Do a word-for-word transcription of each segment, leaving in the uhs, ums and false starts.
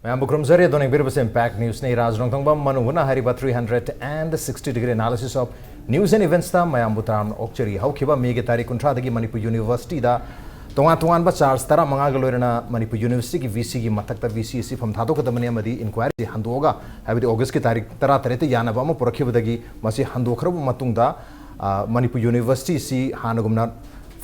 ꯃꯌꯥꯝꯕꯨ ꯈꯨꯔꯨꯝꯖꯔꯤ꯫ ꯑꯗꯣꯝꯅ ꯌꯦꯡꯕꯤꯔꯤꯕꯁꯤ Impact Newsꯅꯤ꯫ ꯔꯥꯖ ꯔꯣꯡꯊꯣꯡꯕꯝ ꯃꯅꯨꯡ ꯍꯨꯠꯅ ꯍꯥꯏꯔꯤꯕ three hundred and sixty degree analysis of news and eventsꯇ ꯃꯌꯥꯝꯕꯨ ꯇꯔꯥꯝꯅ ꯑꯣꯛꯆꯔꯤ꯫ ꯍꯧꯈꯤꯕ Mayꯒꯤ ꯇꯥꯔꯤꯛ ꯀꯨꯟꯊ꯭ꯔꯥꯗꯒꯤ ꯃꯅꯤꯄꯨꯔ Universityꯗ ꯇꯣꯉꯥꯟ ꯇꯣꯉꯥꯟꯕ charge ꯇꯔꯥꯃꯉꯥꯒ ꯂꯣꯏꯅꯅ ꯃꯅꯤꯄꯨꯔ Universityꯒꯤ VCꯒꯤ ꯃꯊꯛꯇ VC ꯑꯁꯤ ꯐꯝ ꯊꯥꯗꯣꯛꯀꯗꯕꯅꯤ ꯑꯃꯗꯤ inquiryꯁꯤ ꯍꯟꯗꯣꯛꯑꯒ, ꯍꯥꯏꯕꯗꯤ Augustꯀꯤ ꯇꯥꯔꯤꯛ ꯇꯔꯥꯇꯔꯦꯠꯇ ꯌꯥꯅꯕ ꯑꯃ ꯄꯨꯔꯛꯈꯤꯕꯗꯒꯤ ꯃꯁꯤ ꯍꯟꯗꯣꯛꯈ꯭ꯔꯕ ꯃꯇꯨꯡꯗ, ꯑ, ꯃꯅꯤꯄꯨꯔ Universityꯁꯤ ꯍꯥꯟꯅꯒꯨꯝꯅ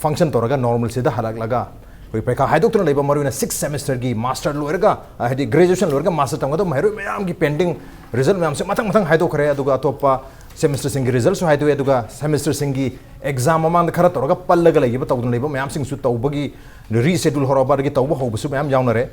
function ꯇꯧꯔꯒ normalꯁꯤꯗ ꯍꯜꯂꯛꯂꯒ ꯑꯩꯈꯣꯏ ꯄꯩꯈꯥ ꯍꯥꯏꯗꯣꯛꯇꯨꯅ ꯂꯩꯕ ꯃꯔꯨꯑꯣꯏꯅ sixth semesterꯒꯤ master ꯂꯣꯏꯔꯒ, ꯍꯥꯏꯗꯤ graduation ꯂꯣꯏꯔꯒ master ꯇꯝꯒꯗꯕ ꯃꯍꯩꯔꯣꯏ ꯃꯌꯥꯝꯒꯤ pending result ꯃꯌꯥꯝꯁꯦ ꯃꯊꯪ ꯃꯊꯪ ꯍꯥꯏꯗꯣꯛꯈ꯭ꯔꯦ꯫ ꯑꯗꯨꯒ ꯑꯇꯣꯞꯄ semesterꯁꯤꯡꯒꯤ resultꯁꯨ ꯍꯥꯏꯗꯣꯛꯑꯦ꯫ ꯑꯗꯨꯒ semesterꯁꯤꯡꯒꯤ exam ꯃꯃꯥꯡꯗ ꯈꯔ ꯇꯧꯔꯒ ꯄꯜꯂꯒ ꯂꯩꯈꯤꯕ, ꯇꯧꯗꯨꯅ ꯂꯩꯕ ꯃꯌꯥꯝꯁꯤꯡꯁꯨ ꯇꯧꯕꯒꯤ reschedule ꯍꯧꯔꯛꯑꯕ, ꯑꯗꯒꯤ ꯇꯧꯕ ꯍꯧꯕꯁꯨ ꯃꯌꯥꯝ ꯌꯥꯎꯅꯔꯦ꯫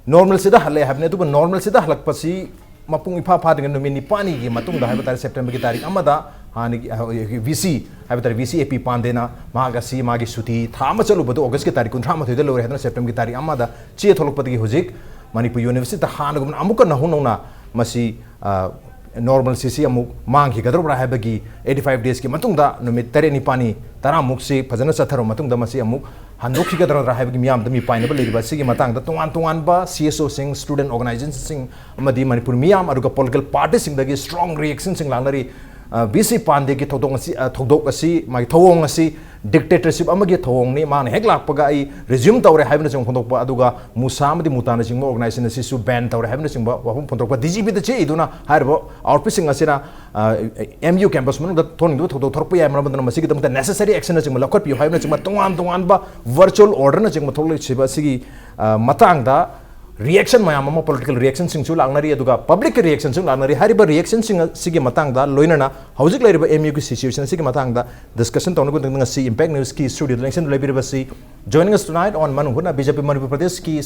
Normalꯁꯤꯗ ꯍꯜꯂꯛꯑꯦ ꯍꯥꯏꯕꯅꯤ꯫ ꯑꯗꯨꯕꯨ normalꯁꯤꯗ ꯍꯜꯂꯛꯄꯁꯤ ꯃꯄꯨꯡ ꯏꯐꯥ ꯐꯥꯗ꯭ꯔꯤꯉꯩ ꯅꯨꯃꯤꯠ ꯅꯤꯄꯥꯜꯅꯤꯒꯤ ꯃꯇꯨꯡꯗ ꯍꯥꯏꯕ ꯇꯥꯔꯦ, Septemberꯒꯤ ꯇꯥꯔꯤꯛ ꯑꯃꯗ ꯍꯥꯟꯅꯒꯤ, ꯑ, VC ꯍꯥꯏꯕ ꯇꯥꯔꯦ, VC A P ꯄꯥꯟꯗꯦꯅ ꯃꯍꯥꯛ ꯑꯁꯤ ꯃꯥꯒꯤ ꯁꯨꯇꯤ ꯊꯥ ꯑꯃ ꯆꯠꯂꯨꯕꯗꯨ Augustꯀꯤ ꯇꯥꯔꯤꯛ ꯀꯨꯟꯊ꯭ꯔꯥ ꯃꯥꯊꯣꯏꯗ ꯂꯣꯏꯔꯦ ꯍꯥꯏꯗꯨꯅ Septemberꯒꯤ ꯇꯥꯔꯤꯛ ꯑꯃꯗ ꯆꯦ ꯊꯣꯛꯂꯛꯄꯗꯒꯤ ꯍꯧꯖꯤꯛ ꯃꯅꯤꯄꯨꯔ Universityꯗ ꯍꯥꯟꯅꯒꯨꯝꯅ ꯑꯃꯨꯛꯀ ꯅꯧꯍꯧ ꯅꯧꯅ ꯃꯁꯤ, ꯑ, normalꯁꯤ ꯁꯤ ꯑꯃꯨꯛ ꯃꯥꯡꯈꯤꯒꯗꯧꯔꯤꯕ꯭ꯔꯥ ꯍꯥꯏꯕꯒꯤ eighty five daysꯀꯤ ꯃꯇꯨꯡꯗ ꯅꯨꯃꯤꯠ ꯇꯔꯦꯠ ꯅꯤꯄꯥꯜꯅꯤ ꯇꯔꯥꯃꯨꯛꯁꯤ ꯐꯖꯅ ꯆꯠꯊꯔꯕ ꯃꯇꯨꯡꯗ ꯃꯁꯤ ꯑꯃꯨꯛ ꯍꯟꯗꯣꯛꯈꯤꯒꯗ꯭ꯔꯥ ꯍꯥꯏꯕꯒꯤ ꯃꯤꯌꯥꯝꯗ ꯃꯤꯄꯥꯏꯅꯕ ꯂꯩꯔꯤꯕ ꯑꯁꯤꯒꯤ ꯃꯇꯥꯡꯗ ꯇꯣꯉꯥꯟ ꯇꯣꯉꯥꯟꯕ CSOꯁꯤꯡ, student organizationꯁꯤꯡ ꯑꯃꯗꯤ ꯃꯅꯤꯄꯨꯔ ꯃꯤꯌꯥꯝ, ꯑꯗꯨꯒ political partyꯁꯤꯡꯗꯒꯤ strong reactionꯁꯤꯡ ꯂꯥꯛꯅꯔꯤ꯫ ꯑ, VC ꯄꯥꯟꯗꯦꯒꯤ ꯊꯧꯗꯣꯛ ꯑꯁꯤ, ꯑ, ꯊꯧꯗꯣꯛ ꯑꯁꯤ, ꯃꯥꯒꯤ ꯊꯧꯑꯣꯡ ꯑꯁꯤ dictatorship ꯑꯃꯒꯤ ꯊꯧꯑꯣꯡꯅꯤ, ꯃꯥꯅ ꯍꯦꯛ ꯂꯥꯛꯄꯒ ꯑꯩ resume ꯇꯧꯔꯦ ꯍꯥꯏꯕꯅꯆꯤꯡꯕ ꯐꯣꯡꯗꯣꯛꯄ, ꯑꯗꯨꯒ ꯃꯨꯁꯥ ꯑꯃꯗꯤ ꯃꯨꯇꯥꯅꯆꯤꯡꯕ organization ꯑꯁꯤꯁꯨ ban ꯇꯧꯔꯦ ꯍꯥꯏꯕꯅꯆꯤꯡꯕ ꯋꯥꯐꯝ ꯐꯣꯡꯗꯣꯔꯛꯄ꯫ DGPꯗ ꯆꯦ ꯏꯗꯨꯅ ꯍꯥꯏꯔꯤꯕ ꯑꯥꯔꯣꯄꯤꯁꯤꯡ ꯑꯁꯤꯅ, ꯑ, MU campus ꯃꯅꯨꯡꯗ ꯊꯣꯛꯅꯤꯡꯗꯕ ꯊꯧꯗꯣꯛ ꯊꯣꯔꯛꯄ ꯌꯥꯏ, ꯃꯔꯝ ꯑꯗꯨꯅ ꯃꯁꯤꯒꯤꯗꯃꯛꯇ necessary action ꯅꯆꯤꯡꯕ ꯂꯧꯈꯠꯄꯤꯌꯨ ꯍꯥꯏꯕꯅꯆꯤꯡꯕ ꯇꯣꯉꯥꯟ ꯇꯣꯉꯥꯟꯕ virtual order ꯅꯆꯤꯡꯕ ꯊꯣꯛꯂꯛꯂꯤꯕ ꯑꯁꯤꯒꯤ, ꯑ, ꯃꯇꯥꯡꯗ reaction ꯃꯌꯥꯝ ꯑꯃ, political reactionꯁꯤꯡꯁꯨ ꯂꯥꯛꯅꯔꯤ, ꯑꯗꯨꯒ publicꯀꯤ reactionꯁꯨ ꯂꯥꯛꯅꯔꯤ꯫ ꯍꯥꯏꯔꯤꯕ reactionꯁꯤꯡ ꯑꯁꯤꯒꯤ ꯃꯇꯥꯡꯗ ꯂꯣꯏꯅꯅ ꯍꯧꯖꯤꯛ ꯂꯩꯔꯤꯕ MUꯒꯤ situation ꯑꯁꯤꯒꯤ ꯃꯇꯥꯡꯗ discussion ꯇꯧꯅꯕꯒꯤꯗꯃꯛꯇ ꯉꯁꯤ Impact Newsꯀꯤ studioꯗ ꯂꯦꯡꯁꯤꯟꯗꯨꯅ ꯂꯩꯕꯤꯔꯤꯕꯁꯤ, joining us tonight on ꯃꯅꯨꯡ ꯍꯨꯠꯅ BJP ꯃꯅꯤꯄꯨꯔ ꯄ꯭ꯔꯗꯦꯁꯀꯤ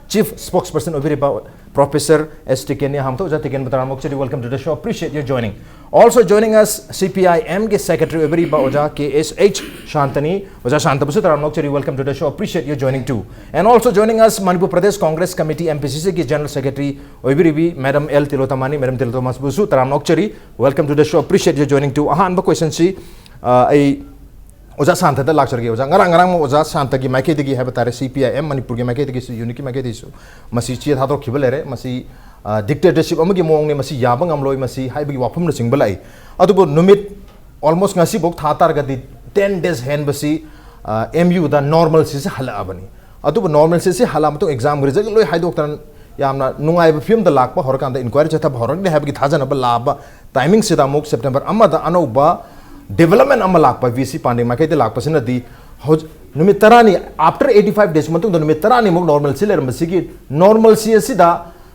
chief spokesperson ꯑꯣꯏꯕꯤꯔꯤꯕ Professor S Tikenꯅꯤ꯫ ꯑꯍꯥꯟꯕꯗ ꯑꯣꯖꯥ ꯇꯤꯀꯦꯟꯕꯨ ꯇꯔꯥꯝꯅ ꯑꯣꯛꯆꯔꯤ, welcome to the show, appreciate your joining. Also joining us, CPIMꯒꯤ secretary ꯑꯣꯏꯕꯤꯔꯤꯕ ꯑꯣꯖꯥ K S H ꯁꯥꯟꯇꯅꯤ꯫ ꯑꯣꯖꯥ ꯁꯥꯟꯇꯕꯨꯁꯨ ꯇꯔꯥꯝꯅ ꯑꯣꯛꯆꯔꯤ, welcome to the show, appreciate your joining too. And also joining us, Manipur Pradesh Congress Committee, MPCCꯒꯤ general secretary ꯑꯣꯏꯕꯤꯔꯤꯕꯤ madam L Tilotamaꯅꯤ꯫ Madam Tilotamaꯕꯨꯁꯨ ꯇꯔꯥꯝꯅ ꯑꯣꯛꯆꯔꯤ, welcome to the show, appreciate your joining too. ꯑꯍꯥꯟꯕ questionꯁꯤ, ꯑ, ꯑꯩ ꯑꯣꯖꯥ ꯁꯥꯟꯇꯗ ꯂꯥꯛꯆꯔꯒꯦ꯫ ꯑꯣꯖꯥ, ꯉꯔꯥꯡ ꯉꯔꯥꯡꯃꯛ ꯑꯣꯖꯥ ꯁꯥꯟꯇꯒꯤ ꯃꯥꯏꯀꯩꯗꯒꯤ ꯍꯥꯏꯕ ꯇꯥꯔꯦ, ꯁꯤ ꯄꯤ ꯑꯥꯏ ꯑꯦꯝ ꯃꯅꯤꯄꯨꯔꯒꯤ ꯃꯥꯏꯀꯩꯗꯒꯤꯁꯨ, ꯌꯨꯅꯤꯠꯀꯤ ꯃꯥꯏꯀꯩꯗꯒꯤꯁꯨ ꯃꯁꯤ ꯆꯦ ꯊꯥꯗꯣꯛꯈꯤꯕ ꯂꯩꯔꯦ꯫ ꯃꯁꯤ ꯗꯤꯛꯇꯦꯇꯔꯁꯤꯞ ꯑꯃꯒꯤ ꯃꯑꯣꯡꯅꯤ, ꯃꯁꯤ ꯌꯥꯕ ꯉꯝꯂꯣꯏ, ꯃꯁꯤ ꯍꯥꯏꯕꯒꯤ ꯋꯥꯐꯝꯅꯆꯤꯡꯕ ꯂꯥꯛꯏ꯫ ꯑꯗꯨꯕꯨ ꯅꯨꯃꯤꯠ almost ꯉꯁꯤꯐꯥꯎ ꯊꯥ ꯇꯥꯔꯒꯗꯤ ten days ꯍꯦꯟꯕꯁꯤ ꯑꯦꯝ ꯌꯨꯗ ꯅꯣꯔꯃꯦꯜꯁꯤꯁꯦ ꯍꯜꯂꯛꯑꯕꯅꯤ꯫ ꯑꯗꯨꯕꯨ ꯅꯣꯔꯃꯦꯜꯁꯤꯁꯤ ꯍꯜꯂꯛꯑ ꯃꯇꯨꯡ ꯑꯦꯛꯖꯥꯝꯒꯤ ꯔꯤꯖꯜ ꯂꯣꯏ ꯍꯥꯏꯗꯣꯛꯇꯅ ꯌꯥꯝꯅ ꯅꯨꯡꯉꯥꯏꯕ ꯐꯤꯕꯝꯗ ꯂꯥꯛꯄ ꯍꯧꯔꯀꯥꯟꯗ ꯏꯟꯀ꯭ꯋꯥꯏꯔꯤ ꯆꯠꯊꯕ ꯍꯧꯔꯛꯂꯦ ꯍꯥꯏꯕꯒꯤ ꯊꯥꯖꯅꯕ ꯂꯥꯛꯑꯕ ꯇꯥꯏꯃꯤꯡꯁꯤꯗ ꯑꯃꯨꯛ ꯁꯦꯞꯇꯦꯝꯕꯔ ꯑꯃꯗ ꯑꯅꯧꯕ ꯗꯤꯕꯦꯂꯞꯃꯦꯟ ꯑꯃ ꯂꯥꯛꯄ, ꯚꯤ ꯁꯤ ꯄꯥꯟꯗꯦ ꯃꯥꯏꯀꯩꯗ ꯂꯥꯛꯄꯁꯤꯅꯗꯤ ꯍꯧꯖꯤꯛ ꯅꯨꯃꯤꯠ ꯇꯔꯥꯅꯤ, after eighty five days ꯃꯇꯨꯡꯗ ꯅꯨꯃꯤꯠ ꯇꯔꯥꯅꯤ ꯃꯨꯛ ꯅꯣꯔꯃꯦꯜꯁꯤ ꯂꯩꯔꯝꯕꯁꯤꯒꯤ ꯅꯣꯔꯃꯦꯜꯁꯤ ꯑꯁꯤꯗ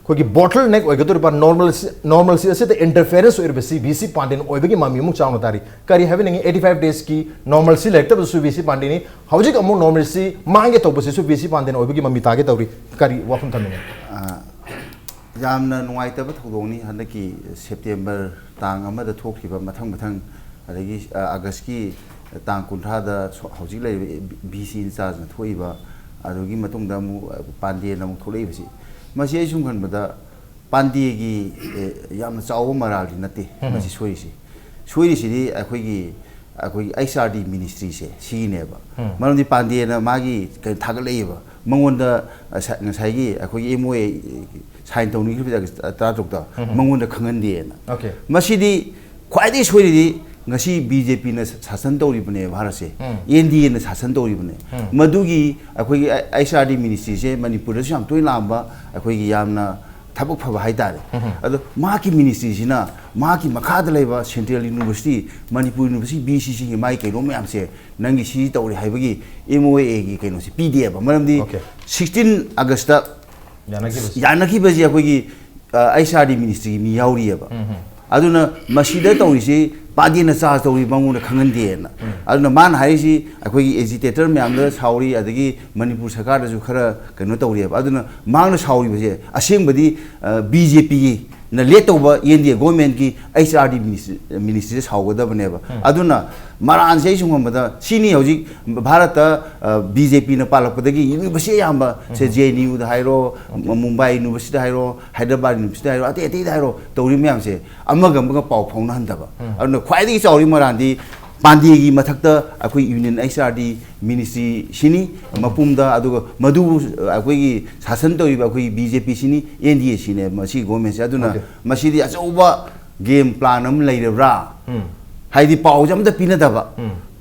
ꯑꯩꯈꯣꯏꯒꯤ ꯕꯣꯇꯜ ꯅꯦꯛ ꯑꯣꯏꯒꯗꯧꯔꯤꯕ ꯅꯣꯔꯃꯦꯜꯁꯤ, ꯅꯣꯔꯃꯦꯜꯁꯤ ꯑꯁꯤꯗ ꯏꯟꯇꯔꯐꯤꯌꯔꯦꯟꯁ ꯑꯣꯏꯔꯤꯕꯁꯤ ꯚꯤ ꯁꯤ ꯄꯥꯟꯗꯦꯟ ꯑꯣꯏꯕꯒꯤ ꯃꯃꯤ ꯑꯃꯨꯛ ꯆꯥꯎꯅ ꯇꯥꯔꯤ꯫ ꯀꯔꯤ ꯍꯥꯏꯕꯤꯅꯤꯡꯉꯤ? Eighty five daysꯀꯤ ꯅꯣꯔꯃꯦꯜꯁꯤ ꯂꯩꯔꯛꯇꯕꯁꯨ ꯚꯤ ꯁꯤ ꯄꯥꯟꯗꯦꯅꯤ, ꯍꯧꯖꯤꯛ ꯑꯃꯨꯛ ꯅꯣꯔꯃꯦꯜꯁꯤ ꯃꯥꯡꯒꯦ ꯇꯧꯕꯁꯤꯁꯨ ꯚꯤ ꯁꯤ ꯄꯥꯟꯗꯦꯟ ꯑꯣꯏꯕꯒꯤ ꯃꯃꯤ ꯇꯥꯒꯦ ꯇꯧꯔꯤ꯫ ꯀꯔꯤ ꯋꯥꯐꯝ ꯊꯝꯅꯤꯡꯉꯤ? ꯑ, ꯌꯥꯝꯅ ꯅꯨꯡꯉꯥꯏꯇꯕ ꯊꯧꯗꯣꯛꯅꯤ꯫ ꯍꯟꯗꯛꯀꯤ ꯁꯦꯞꯇꯦꯝꯕꯔ ꯇꯥꯡ ꯑꯃꯗ ꯊꯣꯛꯈꯤꯕ, ꯃꯊꯪ ꯃꯊꯪ, ꯑꯗꯒꯤ, ꯑ, ꯑꯥꯒꯁꯀꯤ ꯇꯥꯡ ꯀꯨꯟꯊ꯭ꯔꯥꯗ ꯁꯣ-, ꯍꯧꯖꯤꯛ ꯂꯩꯔꯤꯕ ꯚꯤ ꯁꯤ ꯏꯟꯆꯥꯔꯖꯅ ꯊꯣꯛꯏꯕ, ꯑꯗꯨꯒꯤ ꯃꯇꯨꯡꯗ ꯑꯃꯨꯛ, ꯑ, ꯄꯥꯟꯗꯦꯅ ꯑꯃꯨꯛ ꯊꯣꯛꯂꯛꯏꯕꯁꯤ, ꯃꯁꯤ ꯑꯩ ꯁꯨꯝ ꯈꯟꯕꯗ ꯄꯥꯟꯗꯦꯒꯤ, ꯑꯦ, ꯌꯥꯝꯅ ꯆꯥꯎꯕ ꯃꯔꯥꯜꯗꯤ ꯅꯠꯇꯦ ꯃꯁꯤ ꯁꯣꯏꯔꯤꯁꯤ꯫ ꯁꯣꯏꯔꯤꯁꯤꯗꯤ ꯑꯩꯈꯣꯏꯒꯤ, ꯑꯩꯈꯣꯏꯒꯤ ꯑꯩꯆ ꯑꯥꯔ ꯗꯤ ꯃꯤꯅꯤꯁꯇ꯭ꯔꯤꯁꯦ ꯁꯤꯒꯤꯅꯦꯕ꯫ ꯃꯔꯝꯗꯤ ꯄꯥꯟꯗꯦꯅ ꯃꯥꯒꯤ ꯀꯩꯅꯣ ꯊꯥꯒꯠꯂꯛꯏꯕ, ꯃꯉꯣꯟꯗ, ꯑ, ꯁ-, ꯉꯁꯥꯏꯒꯤ ꯑꯩꯈꯣꯏꯒꯤ ꯑꯦꯝ ꯑꯣ ꯑꯦ ꯁꯥꯏꯟ ꯇꯧꯅꯈꯤꯕ ꯇꯥꯔꯤꯛ ꯇꯔꯥꯇꯔꯨꯛꯇ ꯃꯉꯣꯟꯗ ꯈꯪꯍꯟꯗꯦꯅ꯫ Okay. ꯃꯁꯤꯗꯤ ꯈ꯭ꯋꯥꯏꯗꯒꯤ ꯁꯣꯏꯔꯤꯗꯤ ꯉꯁꯤ ꯕꯤ ꯖꯦ ꯄꯤꯅ ꯁꯥꯁꯟ ꯇꯧꯔꯤꯕꯅꯦꯕ ꯚꯥꯔꯠꯁꯦ, ꯑꯦꯟ ꯗꯤ ꯑꯦꯅ ꯁꯥꯁꯟ ꯇꯧꯔꯤꯕꯅꯦ꯫ ꯃꯗꯨꯒꯤ ꯑꯩꯈꯣꯏꯒꯤ ꯑꯩꯆ ꯑꯥꯔ ꯗꯤ ꯃꯤꯅꯤꯁꯇ꯭ꯔꯤꯁꯦ ꯃꯅꯤꯄꯨꯔꯗꯁꯨ ꯌꯥꯝ ꯇꯣꯏꯅ ꯂꯥꯛꯑꯝꯕ, ꯑꯩꯈꯣꯏꯒꯤ ꯌꯥꯝꯅ ꯊꯕꯛ ꯐꯕ ꯍꯥꯏꯇꯥꯔꯦ꯫ ꯑꯗꯣ ꯃꯍꯥꯛꯀꯤ ꯃꯤꯅꯤꯁꯇ꯭ꯔꯤꯁꯤꯅ ꯃꯍꯥꯛꯀꯤ ꯃꯈꯥꯗ ꯂꯩꯕ central university, Manipur university, B C ꯁꯤꯒꯤ ꯃꯥꯒꯤ ꯀꯩꯅꯣ ꯃꯌꯥꯝꯁꯦ ꯅꯪꯒꯤ ꯁꯤ ꯇꯧꯔꯦ ꯍꯥꯏꯕꯒꯤ ꯑꯦꯝ ꯑꯣ ꯑꯦꯒꯤ ꯀꯩꯅꯣꯁꯦ ꯄꯤꯗꯦꯕ꯫ ꯃꯔꯝꯗꯤ Okay. ꯁꯤꯛꯁꯇꯤꯟ ꯑꯥꯒꯁꯇ ꯌꯥꯅꯈꯤꯕꯁꯤ꯫ ꯌꯥꯅꯈꯤꯕꯁꯤ ꯑꯩꯈꯣꯏꯒꯤ, ꯑ, ꯑꯩꯆ ꯑꯥꯔ ꯗꯤ ꯃꯤꯅꯤꯁꯇ꯭ꯔꯤꯒꯤ ꯃꯤ ꯌꯥꯎꯔꯤꯑꯕ꯫ ꯑꯗꯨꯅ ꯃꯁꯤꯗ ꯇꯧꯔꯤꯁꯤ ꯄꯥꯟꯗꯦꯅ ꯆꯥꯔꯖ ꯇꯧꯔꯤ ꯃꯉꯣꯟꯗ ꯈꯪꯍꯟꯗꯦꯅ꯫ ꯑꯗꯨꯅ ꯃꯥꯅ ꯍꯥꯏꯔꯤꯁꯤ ꯑꯩꯈꯣꯏꯒꯤ ꯑꯦꯖꯤꯇꯦꯇꯔ ꯃꯌꯥꯝꯗ ꯁꯥꯎꯔꯤ, ꯑꯗꯒꯤ ꯃꯅꯤꯄꯨꯔ ꯁꯔꯀꯥꯔꯗꯁꯨ ꯈꯔ ꯀꯩꯅꯣ ꯇꯧꯔꯤꯑꯕ꯫ ꯑꯗꯨꯅ ꯃꯍꯥꯛꯅ ꯁꯥꯎꯔꯤꯕꯁꯦ ꯑꯁꯦꯡꯕꯗꯤ, ꯑ, ꯕꯤ ꯖꯦ ꯄꯤꯅ ꯂꯦꯠ ꯇꯧꯕ ꯑꯦꯟ ꯗꯤ ꯑꯦ ꯒꯣꯔꯃꯦꯟꯒꯤ ꯑꯩꯆ ꯑꯥꯔ ꯗꯤ ꯃꯤꯅꯤꯁꯇ꯭ꯔꯤꯗ ꯁꯥꯎꯒꯗꯕꯅꯦꯕ꯫ ꯑꯗꯨꯅ ꯃꯔꯥꯟꯁꯦ ꯑꯩ ꯁꯨꯝ ꯈꯟꯕꯗ ꯁꯤꯅꯤ ꯍꯧꯖꯤꯛ ꯚꯥꯔꯠꯇ, ꯑ, ꯕꯤ ꯖꯦ ꯄꯤꯅ ꯄꯥꯜꯂꯛꯄꯗꯒꯤ ꯌꯨꯅꯤꯚꯔꯁꯤꯇꯤ ꯑꯌꯥꯝꯕ ꯁꯦ ꯖꯦ ꯑꯦꯟ ꯌꯨꯗ ꯍꯥꯏꯔꯣ, ꯃꯨꯝꯕꯥꯏ ꯌꯨꯅꯤꯚꯔꯁꯤꯇꯤꯗ ꯍꯥꯏꯔꯣ, ꯍꯥꯏꯗ꯭ꯔꯕꯥꯗ ꯌꯨꯅꯤꯚꯔꯁꯤꯇꯤꯗ ꯍꯥꯏꯔꯣ, ꯑꯇꯩ ꯑꯇꯩꯗ ꯍꯥꯏꯔꯣ, ꯇꯧꯔꯤ ꯃꯌꯥꯝꯁꯦ ꯑꯃꯒ ꯑꯃꯒ ꯄꯥꯎ ꯐꯥꯎꯅꯍꯟꯗꯕ꯫ ꯑꯗꯨꯅ ꯈ꯭ꯋꯥꯏꯗꯒꯤ ꯆꯥꯎꯔꯤ ꯃꯔꯥꯟꯗꯤ ꯄꯥꯟꯗꯦꯒꯤ ꯃꯊꯛꯇ ꯑꯩꯈꯣꯏ union H R D ministry ꯁꯤꯅꯤ ꯃꯄꯨꯝꯗ, ꯑꯗꯨꯒ ꯃꯗꯨ ꯑꯩꯈꯣꯏꯒꯤ ꯁꯥꯁꯟ ꯇꯧꯔꯤꯕ ꯑꯩꯈꯣꯏꯒꯤ ꯕꯤ ꯖꯦ ꯄꯤ ꯁꯤꯅꯤ, ꯑꯦꯟ ꯗꯤ ꯑꯦ ꯁꯤꯅꯦ ꯃꯁꯤꯒꯤ ꯒꯣꯔꯃꯦꯟꯁꯦ꯫ ꯑꯗꯨꯅ Okay. ꯃꯁꯤꯗꯤ ꯑꯆꯧꯕ ꯒꯦꯝ ꯄ꯭ꯂꯥꯟ ꯑꯃ ꯂꯩꯔꯕ꯭ꯔꯥ? ꯎꯝ. ꯍꯥꯏꯗꯤ ꯄꯥꯎꯁꯦ ꯑꯝꯇ ꯄꯤꯅꯗꯕ, ꯎꯝ.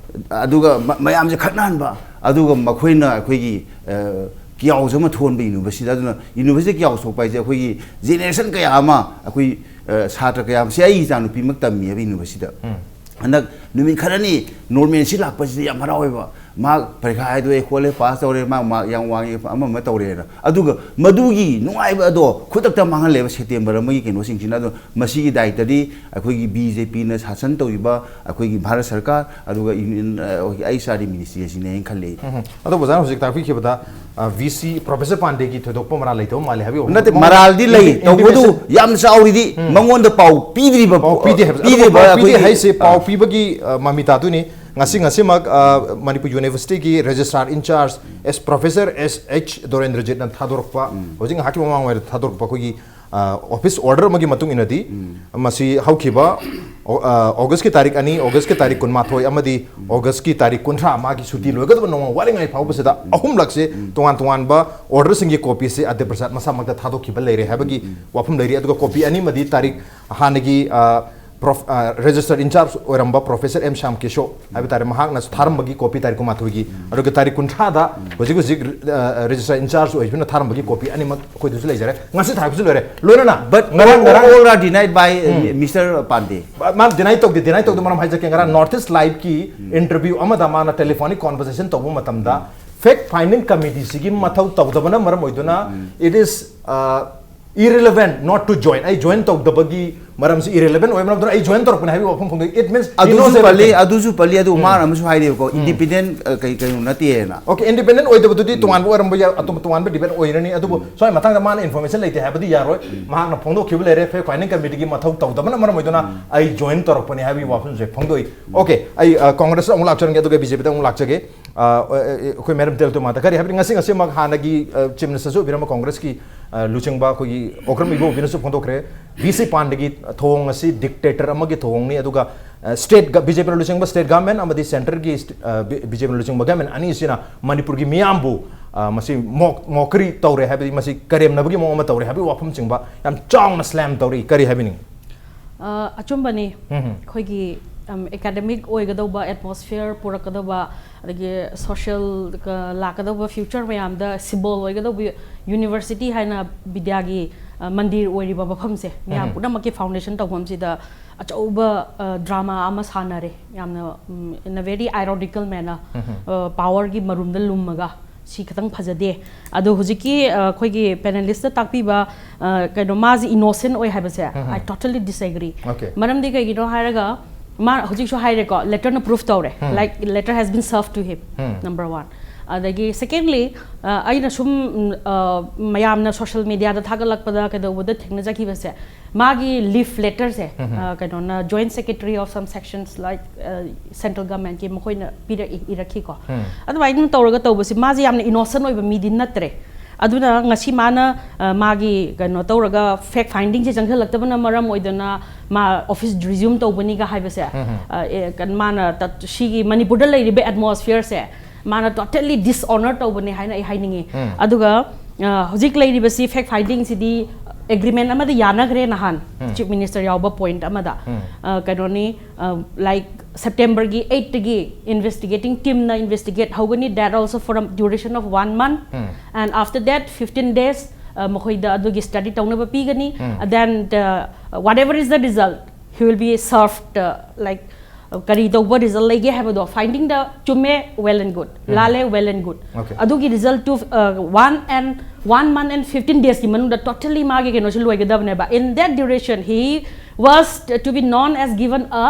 ꯑꯗꯨꯒ ꯃ-, ꯃꯌꯥꯝꯁꯦ ꯈꯠꯅꯍꯟꯕ, ꯑꯗꯨꯒ ꯃꯈꯣꯏꯅ ꯑꯩꯈꯣꯏꯒꯤ, ꯑ, ꯀꯤꯌꯥꯎꯁꯦ ꯑꯃ ꯊꯣꯟꯕ ꯌꯨꯅꯤꯚꯔꯁꯤꯇꯤꯗ꯫ ꯑꯗꯨꯅ ꯌꯨꯅꯤꯚꯔꯁꯤꯇꯤ ꯀꯤꯌꯥꯎ ꯁꯣꯛꯄ ꯍꯥꯏꯁꯦ ꯑꯩꯈꯣꯏꯒꯤ ꯖꯦꯅꯦꯔꯦꯁꯟ ꯀꯌꯥ ꯑꯃ, ꯑꯩꯈꯣꯏ, ꯑ, ꯁꯥꯇ꯭ꯔ ꯀꯌꯥ ꯑꯃ, ꯁꯤ ꯑꯩ ꯏꯆꯥꯅꯨꯄꯤꯃꯛ ꯇꯝꯃꯤꯑꯕ ꯌꯨꯅꯤꯚꯔꯁꯤꯇꯤꯗ꯫ ꯎꯝ. ꯍꯟꯗꯛ ꯅꯨꯃꯤꯠ ꯈꯔꯅꯤ ꯅꯣꯔꯃꯦꯜꯁꯤ ꯂꯥꯛꯄꯁꯤꯗ ꯌꯥꯝ ꯍꯔꯥꯎꯋꯦꯕ꯫ ꯃꯍꯥꯛ ꯄꯔꯤꯈꯥ ꯍꯥꯏꯗꯣꯛꯑꯦ, ꯈꯣꯠꯂꯦ, ꯄꯥꯁ ꯇꯧꯔꯦ, ꯃꯥ ꯃꯥꯔꯛ ꯌꯥꯝ ꯋꯥꯡꯉꯦ, ꯑꯃ ꯑꯃ ꯇꯧꯔꯦꯅ꯫ ꯑꯗꯨꯒ ꯃꯗꯨꯒꯤ ꯅꯨꯡꯉꯥꯏꯕ ꯑꯗꯣ ꯈꯨꯗꯛꯇ ꯃꯥꯡꯍꯜꯂꯦꯕ, ꯁꯦꯞꯇꯦꯝꯕꯔ ꯑꯃꯒꯤ ꯀꯩꯅꯣꯁꯤꯡꯁꯤꯅ꯫ ꯑꯗꯣ ꯃꯁꯤꯒꯤ ꯗꯥꯏꯇꯗꯤ ꯑꯩꯈꯣꯏꯒꯤ ꯕꯤ ꯖꯦ ꯄꯤꯅ ꯁꯥꯁꯟ ꯇꯧꯔꯤꯕ ꯑꯩꯈꯣꯏꯒꯤ ꯚꯥꯔꯠ ꯁꯔꯀꯥꯔ, ꯑꯗꯨꯒ ꯌꯨꯅꯤꯌꯟ, ꯑ, ꯑꯩꯆ ꯑꯥꯔ ꯗꯤ ꯃꯤꯅꯤꯁꯇ꯭ꯔꯤ ꯑꯁꯤꯅꯦꯅ ꯈꯜꯂꯦ꯫ ꯎꯝ, ꯎꯝ. ꯑꯗꯣ ꯑꯣꯖꯥꯅ ꯍꯧꯖꯤꯛ ꯇꯥꯛꯄꯤꯈꯤꯕꯗ, ꯑ, ꯚꯤ ꯁꯤ ꯄ꯭ꯔꯣꯐꯦꯁꯔ ꯄꯥꯟꯗꯦꯒꯤ ꯊꯣꯏꯗꯣꯛꯄ ꯃꯔꯥꯜ ꯂꯩꯇꯕ ꯃꯥꯜꯂꯦ ꯍꯥꯏꯕꯤꯌꯨ꯫ ꯅꯠꯇꯦ, ꯃꯉꯣꯟ-, ꯃꯔꯥꯜꯗꯤ ꯂꯩ, ꯏꯟꯗꯤ-, ꯇꯧꯕꯗꯨ ꯏꯟꯗꯤꯄꯦꯟꯗꯦꯟ-, ꯌꯥꯝ ꯆꯥꯎꯔꯤꯗꯤ ꯎꯝ. ꯃꯉꯣꯟꯗ ꯄꯥꯎ ꯄꯤꯗ꯭ꯔꯤꯕ, ꯄꯥꯎ ꯄꯤꯗꯦ ꯍꯥꯏꯕ꯫ ꯄꯤꯗ꯭ꯔꯤꯕ ꯑꯗꯨꯒ ꯄꯥꯎ ꯄꯤꯗꯦ ꯑꯩꯈꯣꯏꯒꯤ, ꯍꯥꯏꯁꯦ ꯑ, ꯄꯥꯎ ꯄꯤꯕꯒꯤ, ꯑ, ꯃꯃꯤꯇꯥꯗꯨꯅꯤ꯫ ꯉꯁꯤ, ꯉꯁꯤꯃꯛ, ꯑ, ꯃꯅꯤꯄꯨꯔ ꯌꯨꯅꯤꯚꯔꯁꯤꯇꯤꯒꯤ ꯔꯦꯖꯤꯁꯇ꯭ꯔꯥꯔ ꯏꯟꯆꯥꯔꯖ ꯑꯦꯁ ꯄ꯭ꯔꯣꯐꯦꯁꯔ ꯑꯦꯁ ꯑꯩꯆ ꯗꯣꯔꯦꯟꯗ꯭ꯔꯖꯤꯠꯅ ꯊꯥꯗꯣꯔꯛꯄ, ꯎꯝ. ꯍꯧꯖꯤꯛ ꯉꯥꯏꯍꯥꯛꯀꯤ ꯃꯃꯥꯡ ꯑꯣꯏꯔ ꯊꯥꯗꯣꯔꯛꯄ ꯑꯩꯈꯣꯏꯒꯤ, ꯑ, ꯑꯣꯐꯤꯁ ꯑꯣꯔꯗꯔ ꯑꯃꯒꯤ ꯃꯇꯨꯡ ꯏꯟꯅꯗꯤ, ꯎꯝ. ꯃꯁꯤ ꯍꯧꯈꯤꯕ ꯑꯣ-, ꯑ, ꯑꯣꯒꯁꯀꯤ ꯇꯥꯔꯤꯛ ꯑꯅꯤ, ꯑꯣꯒꯁꯀꯤ ꯇꯥꯔꯤꯛ ꯀꯨꯟꯃꯥꯊꯣꯏ ꯑꯃꯗꯤ ꯑꯣꯒꯁꯀꯤ ꯇꯥꯔꯤꯛ ꯀꯨꯟꯊ꯭ꯔꯥ, ꯃꯥꯒꯤ ꯁꯨꯇꯤ ꯂꯣꯏꯒꯗꯕ ꯅꯣꯡꯃ ꯋꯥꯠꯂꯤꯉꯩ ꯐꯥꯎꯕꯁꯤꯗ ꯎꯝ. ꯑꯍꯨꯝꯂꯛꯁꯦ ꯎꯝ. ꯇꯣꯉꯥꯟ ꯇꯣꯉꯥꯟꯕ ꯑꯣꯔꯗꯔꯁꯤꯡꯒꯤ ꯀꯣꯄꯤꯁꯦ ꯑꯗꯤꯄ꯭ꯔꯁꯥꯗ ꯃꯁꯥꯃꯛꯇ ꯊꯥꯗꯣꯛꯈꯤꯕ ꯂꯩꯔꯦ ꯍꯥꯏꯕꯒꯤ ꯎꯝ. ꯋꯥꯐꯝ ꯂꯩꯔꯤ꯫ ꯑꯗꯨꯒ ꯀꯣꯄꯤ ꯑꯅꯤꯃꯗꯤ ꯇꯥꯔꯤꯛ ꯍꯥꯟꯅꯒꯤ, ꯑ, ꯄ꯭ꯔꯣꯐ-, ꯑ, ꯔꯦꯖꯤꯁꯇꯔ ꯏꯟꯆꯥꯔꯖ ꯑꯣꯏꯔꯝꯕ ꯄ꯭ꯔꯣꯐꯦꯁꯔ ꯑꯦꯝ ꯁ꯭ꯌꯥꯝ ꯀꯦꯁꯣ ꯍꯥꯏꯕ ꯇꯥꯔꯦ, ꯃꯍꯥꯛꯅꯁꯨ ꯊꯥꯔꯝꯕꯒꯤ ꯀꯣꯄꯤ ꯇꯥꯔꯤꯛ ꯀꯨꯟꯃꯥꯊꯣꯏꯒꯤ, ꯑꯗꯨꯒ ꯇꯥꯔꯤꯛ ꯀꯨꯟꯊ꯭ꯔꯥꯗ ꯍꯧꯖꯤꯛ ꯍꯧꯖꯤꯛ, ꯑ, ꯔꯦꯖꯤꯁꯇꯔ ꯏꯟꯆꯥꯔꯖ ꯑꯣꯏꯕꯅ ꯊꯥꯔꯝꯕꯒꯤ ꯀꯣꯄꯤ ꯑꯅꯤꯃꯛ ꯑꯩꯈꯣꯏꯗꯁꯨ ꯂꯩꯖꯔꯦ꯫ ꯉꯁꯤ ꯊꯥꯔꯛꯄꯁꯨ ꯂꯣꯏꯔꯦ꯫ ꯂꯣꯏꯅꯅ But ꯉꯔꯥꯡ, all, ꯉꯔꯥꯡ all are denied by, uh, um. Mister Pandey. ꯃꯥ deny ꯇꯧꯗꯦ, deny ꯇꯧꯗꯦ, ꯃꯔꯝ ꯍꯥꯏꯖꯒꯦ, ꯉꯔꯥꯡ North East Live ꯀꯤ interview ꯑꯃꯗ ꯃꯥꯅ telephonic conversation ꯇꯧꯕ ꯃꯇꯝꯗ fact finding committee ꯁꯤꯒꯤ ꯃꯊꯧ ꯇꯧꯗꯕꯅ ꯃꯔꯝ ꯑꯣꯏꯗꯨꯅ it is, uh, irrelevant not to join. ꯑꯩ join ꯇꯧꯗꯕꯒꯤ ꯃꯔꯝꯁꯤ irrelevant ꯑꯣꯏꯕ ꯃꯔꯝ ꯑꯗꯨꯅ ꯑꯩ join ꯇꯧꯔꯛꯄꯅꯤ ꯍꯥꯏꯕꯒꯤ ꯋꯥꯐꯝ ꯐꯣꯡꯗꯣꯛꯏ꯫ It means he knows ꯑꯗꯨꯁꯨ ꯄꯜꯂꯤ, everything. ꯑꯗꯨꯁꯨ ꯄꯜꯂꯤ, ꯑꯗꯨ ꯃꯥꯅ ꯑꯃꯁꯨ ꯍꯥꯏꯔꯤꯕꯀꯣ, independent, ꯑ, ꯀꯩ-, ꯀꯩꯅꯣ ꯅꯠꯇꯦꯅ꯫ Okay, independent ꯑꯣꯏꯗꯕꯗꯨꯗꯤ ꯇꯣꯉꯥꯟꯕ ꯑꯣꯏꯔꯝꯕ ꯌꯥꯏ, ꯑꯇꯣꯞꯄ ꯇꯣꯉꯥꯟꯕ debate ꯑꯣꯏꯔꯅꯤ꯫ ꯑꯗꯨꯕꯨ ꯁ꯭ꯋꯥꯏ ꯃꯇꯥꯡꯗ ꯃꯥꯅ information ꯂꯩꯇꯦ ꯍꯥꯏꯕꯗꯤ ꯌꯥꯔꯣꯏ꯫ ꯃꯍꯥꯛꯅ ꯐꯣꯡꯗꯣꯛꯈꯤꯕ ꯂꯩꯔꯦ, fact finding committee ꯒꯤ ꯃꯊꯧ ꯇꯧꯗꯕꯅ ꯃꯔꯝ ꯑꯣꯏꯗꯨꯅ ꯑꯩ join ꯇꯧꯔꯛꯄꯅꯤ ꯍꯥꯏꯕꯒꯤ ꯋꯥꯐꯝꯁꯦ ꯐꯣꯡꯗꯣꯛꯏ꯫ Okay, ꯑꯩ, ꯑ, Congress ꯇ ꯑꯃꯨꯛ ꯂꯥꯛꯆꯔꯝꯒꯦ, ꯑꯗꯨꯒ B J P ꯗ ꯑꯃꯨꯛ ꯂꯥꯛꯆꯒꯦ꯫ ꯑ, ꯑ, ꯑ, ꯑꯩꯈꯣꯏ Madam ꯇꯤꯂꯣꯇꯃꯥꯗ ꯀꯔꯤ ꯍꯥꯏꯕꯗꯤ ꯉꯁꯤ, ꯉꯁꯤꯃꯛ ꯍꯥꯟꯅꯒꯤ, ꯑ, Chief Minister ꯁꯨ ꯑꯣꯏꯕꯤꯔꯝꯕ Congress ꯀꯤ, ꯑ, ꯂꯨꯆꯤꯡꯕ ꯑꯩꯈꯣꯏꯒꯤ ꯑꯣꯀ꯭ꯔꯝ ꯏꯕꯣꯕꯤꯅꯁꯨ ꯐꯣꯡꯗꯣꯛꯈ꯭ꯔꯦ, V C ꯄꯥꯟꯗꯦꯒꯤ ꯊꯧꯑꯣꯡ ꯑꯁꯤ dictator ꯑꯃꯒꯤ ꯊꯧꯑꯣꯡꯅꯤ, ꯑꯗꯨꯒ ꯁ꯭ꯇꯦꯠ ꯕꯤ ꯖꯦ ꯄꯤꯅ ꯂꯨꯆꯤꯡꯕ ꯁ꯭ꯇꯦꯠ ꯒꯚꯔꯟꯃꯦꯟ ꯑꯃꯗꯤ ꯁꯦꯟꯇꯔꯒꯤ ꯕꯤ ꯖꯦ ꯄꯤꯅ ꯂꯨꯆꯤꯡꯕ ꯒꯚꯔꯟꯃꯦꯟ ꯑꯅꯤꯁꯤꯅ ꯃꯅꯤꯄꯨꯔꯒꯤ ꯃꯤꯌꯥꯝꯕꯨ ꯑ, ꯃꯁꯤ ꯃꯣꯛ ꯃꯣꯀꯔꯤ ꯇꯧꯔꯦ, ꯍꯥꯏꯕꯗꯤ ꯃꯁꯤ ꯀꯔꯦꯝꯅꯕꯒꯤ ꯃꯑꯣꯡ ꯑꯃ ꯇꯧꯔꯦ ꯍꯥꯏꯕꯒꯤ ꯋꯥꯐꯝꯁꯤꯡꯕ ꯌꯥꯝ ꯆꯥꯎꯅ ꯁ꯭ꯂꯦꯝ ꯇꯧꯔꯤ꯫ ꯀꯔꯤ ꯍꯥꯏꯕꯤꯅꯤꯡꯉꯤ? ꯑ, ꯑꯆꯨꯝꯕꯅꯤ꯫ ꯎꯝ꯫ ꯑꯩꯈꯣꯏꯒꯤ ꯑꯦꯀꯥꯗꯃꯤꯛ ꯑꯣꯏꯒꯗꯧꯕ ꯑꯦꯠꯃꯣꯁꯐꯤꯌꯔ ꯄꯨꯔꯛꯀꯗꯧꯕ, ꯑꯗꯒꯤ ꯁꯣꯁꯤꯌꯦꯜ ꯂꯥꯛꯀꯗꯧꯕ ꯐ꯭ꯌꯨꯆꯔ ꯃꯌꯥꯝꯗ ꯁꯤꯝꯕꯣꯜ ꯑꯣꯏꯒꯗꯧꯕ ꯌꯨꯅꯤꯚꯔꯁꯤꯇꯤ ꯍꯥꯏꯅ ꯕꯤꯗ꯭ꯌꯥꯒꯤ ꯑ, ꯃꯟꯗꯤꯔ ꯑꯣꯏꯔꯤꯕ ꯃꯐꯝꯁꯦ, ꯃꯌꯥꯝ ꯎꯝ꯫ ꯄꯨꯝꯅꯃꯛꯀꯤ ꯐꯥꯎꯟꯗꯦꯁꯟ ꯇꯧꯐꯝꯁꯤꯗ ꯑꯆꯧꯕ ꯗ꯭ꯔꯃꯥ ꯑꯃ ꯁꯥꯟꯅꯔꯦ꯫ ꯌꯥꯝꯅ, ꯎꯝ, in a very ironical manner, ꯎꯝ꯫ ꯄꯥꯋꯔꯒꯤ ꯃꯔꯨꯝꯗ ꯂꯨꯝꯃꯒ ꯁꯤ ꯈꯤꯇꯪ ꯐꯖꯗꯦ꯫ ꯑꯗꯣ ꯍꯧꯖꯤꯛꯀꯤ ꯑ, ꯑꯩꯈꯣꯏꯒꯤ ꯄꯦꯅꯦꯂꯤꯁꯇ ꯇꯥꯛꯄꯤꯕ ꯑ, ꯀꯩꯅꯣ, ꯃꯥꯁꯤ ꯏꯅꯣꯁꯦꯟ ꯑꯣꯏ ꯍꯥꯏꯕꯁꯦ, ꯎꯝ꯫ I totally disagree꯫ Okay꯫ ꯃꯔꯝꯗꯤ ꯀꯩꯒꯤꯅꯣ ꯍꯥꯏꯔꯒ, ꯃꯥ ꯍꯧꯖꯤꯛꯁꯨ ꯍꯥꯏꯔꯦꯀꯣ, ꯂꯦꯇꯔꯅ ꯄ꯭ꯔꯨꯐ ꯇꯧꯔꯦ, ꯎꯝ꯫ Like, letter has been served to him, um. Number one꯫ ꯑꯗꯒꯤ ꯁꯦꯀꯦꯟꯂꯤ, ꯑꯩꯅ ꯁꯨꯝ, ꯎꯝ, ꯑ, ꯃꯌꯥꯝꯅ ꯁꯣꯁꯤꯌꯦꯜ ꯃꯦꯗꯤꯌꯥꯗ ꯊꯥꯒꯠꯂꯛꯄꯗ ꯀꯩꯗꯧꯕꯗ ꯊꯦꯡꯅꯖꯈꯤꯕꯁꯦ, ꯃꯥꯒꯤ ꯂꯤꯐ ꯂꯦꯇꯔꯁꯦ, ꯎꯝ꯫ ꯑ, ꯀꯩꯅꯣꯅ, joint secretary of some sections, like, central ꯒꯚꯔꯟꯃꯦꯟꯠꯀꯤ ꯃꯈꯣꯏꯅ ꯄꯤꯔꯛꯏ, ꯏꯔꯛꯈꯤꯀꯣ꯫ ꯎꯝ꯫ ꯑꯗꯨꯃꯥꯏꯅ ꯇꯧꯔꯒ ꯇꯧꯕꯁꯤ, ꯃꯥꯁꯦ ꯌꯥꯝꯅ ꯏꯅꯣꯁꯦꯟ ꯑꯣꯏꯕ ꯃꯤꯗꯤ ꯅꯠꯇ꯭ꯔꯦ꯫ ꯑꯗꯨꯅ ꯉꯁꯤ ꯃꯥꯅ, ꯑ, ꯃꯥꯒꯤ ꯀꯩꯅꯣ ꯇꯧꯔꯒ ꯐꯦꯛ ꯐꯥꯏꯟꯗꯤꯡꯁꯦ ꯆꯪꯁꯤꯜꯂꯛꯇꯕꯅ ꯃꯔꯝ ꯑꯣꯏꯗꯅ ꯃꯥ ꯑꯣꯐꯤꯁ ꯔꯤꯖ꯭ꯌꯨꯝ ꯇꯧꯕꯅꯤꯒ ꯍꯥꯏꯕꯁꯦ, ꯎꯝ꯫ ꯑ, ꯑꯦ, ꯀꯩꯅꯣ, ꯃꯥꯅ ꯇꯠ-, ꯁꯤꯒꯤ ꯃꯅꯤꯄꯨꯔꯗ ꯂꯩꯔꯤꯕ ꯑꯦꯠꯃꯣꯁꯐꯤꯌꯔꯁꯦ ꯃꯥꯅ ꯇꯣꯇꯦꯜꯂꯤ ꯗꯤꯁꯑꯣꯅꯔ ꯇꯧꯕꯅꯦ ꯍꯥꯏꯅ ꯑꯩ ꯍꯥꯏꯅꯤꯡꯉꯤ꯫ ꯎꯝ꯫ ꯑꯗꯨꯒ, ꯑ, ꯍꯧꯖꯤꯛ ꯂꯩꯔꯤꯕꯁꯤ ꯐꯦꯛ ꯐꯥꯏꯟꯗꯤꯡꯁꯤꯗꯤ ꯑꯦꯒ꯭ꯔꯤꯃꯦꯟ ꯑꯃꯗ ꯌꯥꯅꯈ꯭ꯔꯦ ꯅꯍꯥꯟ, ꯎꯝ꯫ ꯆꯤꯐ ꯃꯤꯅꯤꯁꯇꯔ ꯌꯥꯎꯕ ꯄꯣꯏꯟꯠ ꯑꯃꯗ꯫ ꯎꯝ꯫ ꯑ, ꯀꯩꯅꯣꯅꯤ, ꯑ, ꯂꯥꯏꯛ, ꯁꯦꯞꯇꯦꯝꯕꯔꯒꯤ ꯑꯩꯠꯇꯒꯤ ꯏꯟꯚꯦꯁꯇꯤꯒꯦꯇꯤꯡ ꯇꯤꯝꯅ ꯏꯟꯚꯦꯁꯇꯤꯒꯦꯠ ꯍꯧꯒꯅꯤ, that also for a duration of one month, um. And after that fifteen days, ꯑ, ꯃꯈꯣꯏꯗ ꯑꯗꯨꯒꯤ ꯁ꯭ꯇꯗꯤ ꯇꯧꯅꯕ ꯄꯤꯒꯅꯤ꯫ ꯎꯝ꯫ Then, uh, whatever is the result, he will be served, uh, like, ꯀꯔꯤ ꯇꯧꯕ ꯔꯤꯖꯜ ꯂꯩꯒꯦ ꯍꯥꯏꯕꯗꯣ, ꯐꯥꯏꯟꯗꯤꯡꯗ ꯆꯨꯝꯃꯦ, well and good, ꯎꯝ꯫ ꯂꯥꯜꯂꯦ, well and good꯫ Okay꯫ ꯑꯗꯨꯒꯤ ꯔꯤꯖꯜꯠꯇꯨ, ꯑ, one and, one month and fifteen days ꯀꯤ ꯃꯅꯨꯡꯗ ꯇꯣꯇꯦꯜꯂꯤ ꯃꯥꯒꯤ ꯀꯩꯅꯣꯁꯤ ꯂꯣꯏꯒꯗꯕꯅꯦꯕ꯫ In that duration, he was to be known as given a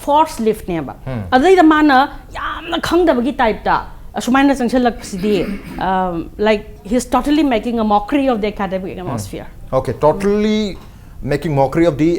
false leave ꯅꯦꯕ꯫ ꯎꯝ꯫ ꯑꯗꯨꯗꯩꯗ ꯃꯥꯅ ꯌꯥꯝꯅ ꯈꯪꯗꯕꯒꯤ ꯇꯥꯏꯞꯇ ꯑꯁꯨꯃꯥꯏꯅ ꯆꯪꯁꯤꯜꯂꯛꯄꯁꯤꯗꯤ, um, like, he's totally making a mockery of the academic atmosphere. Okay, totally making mockery of the,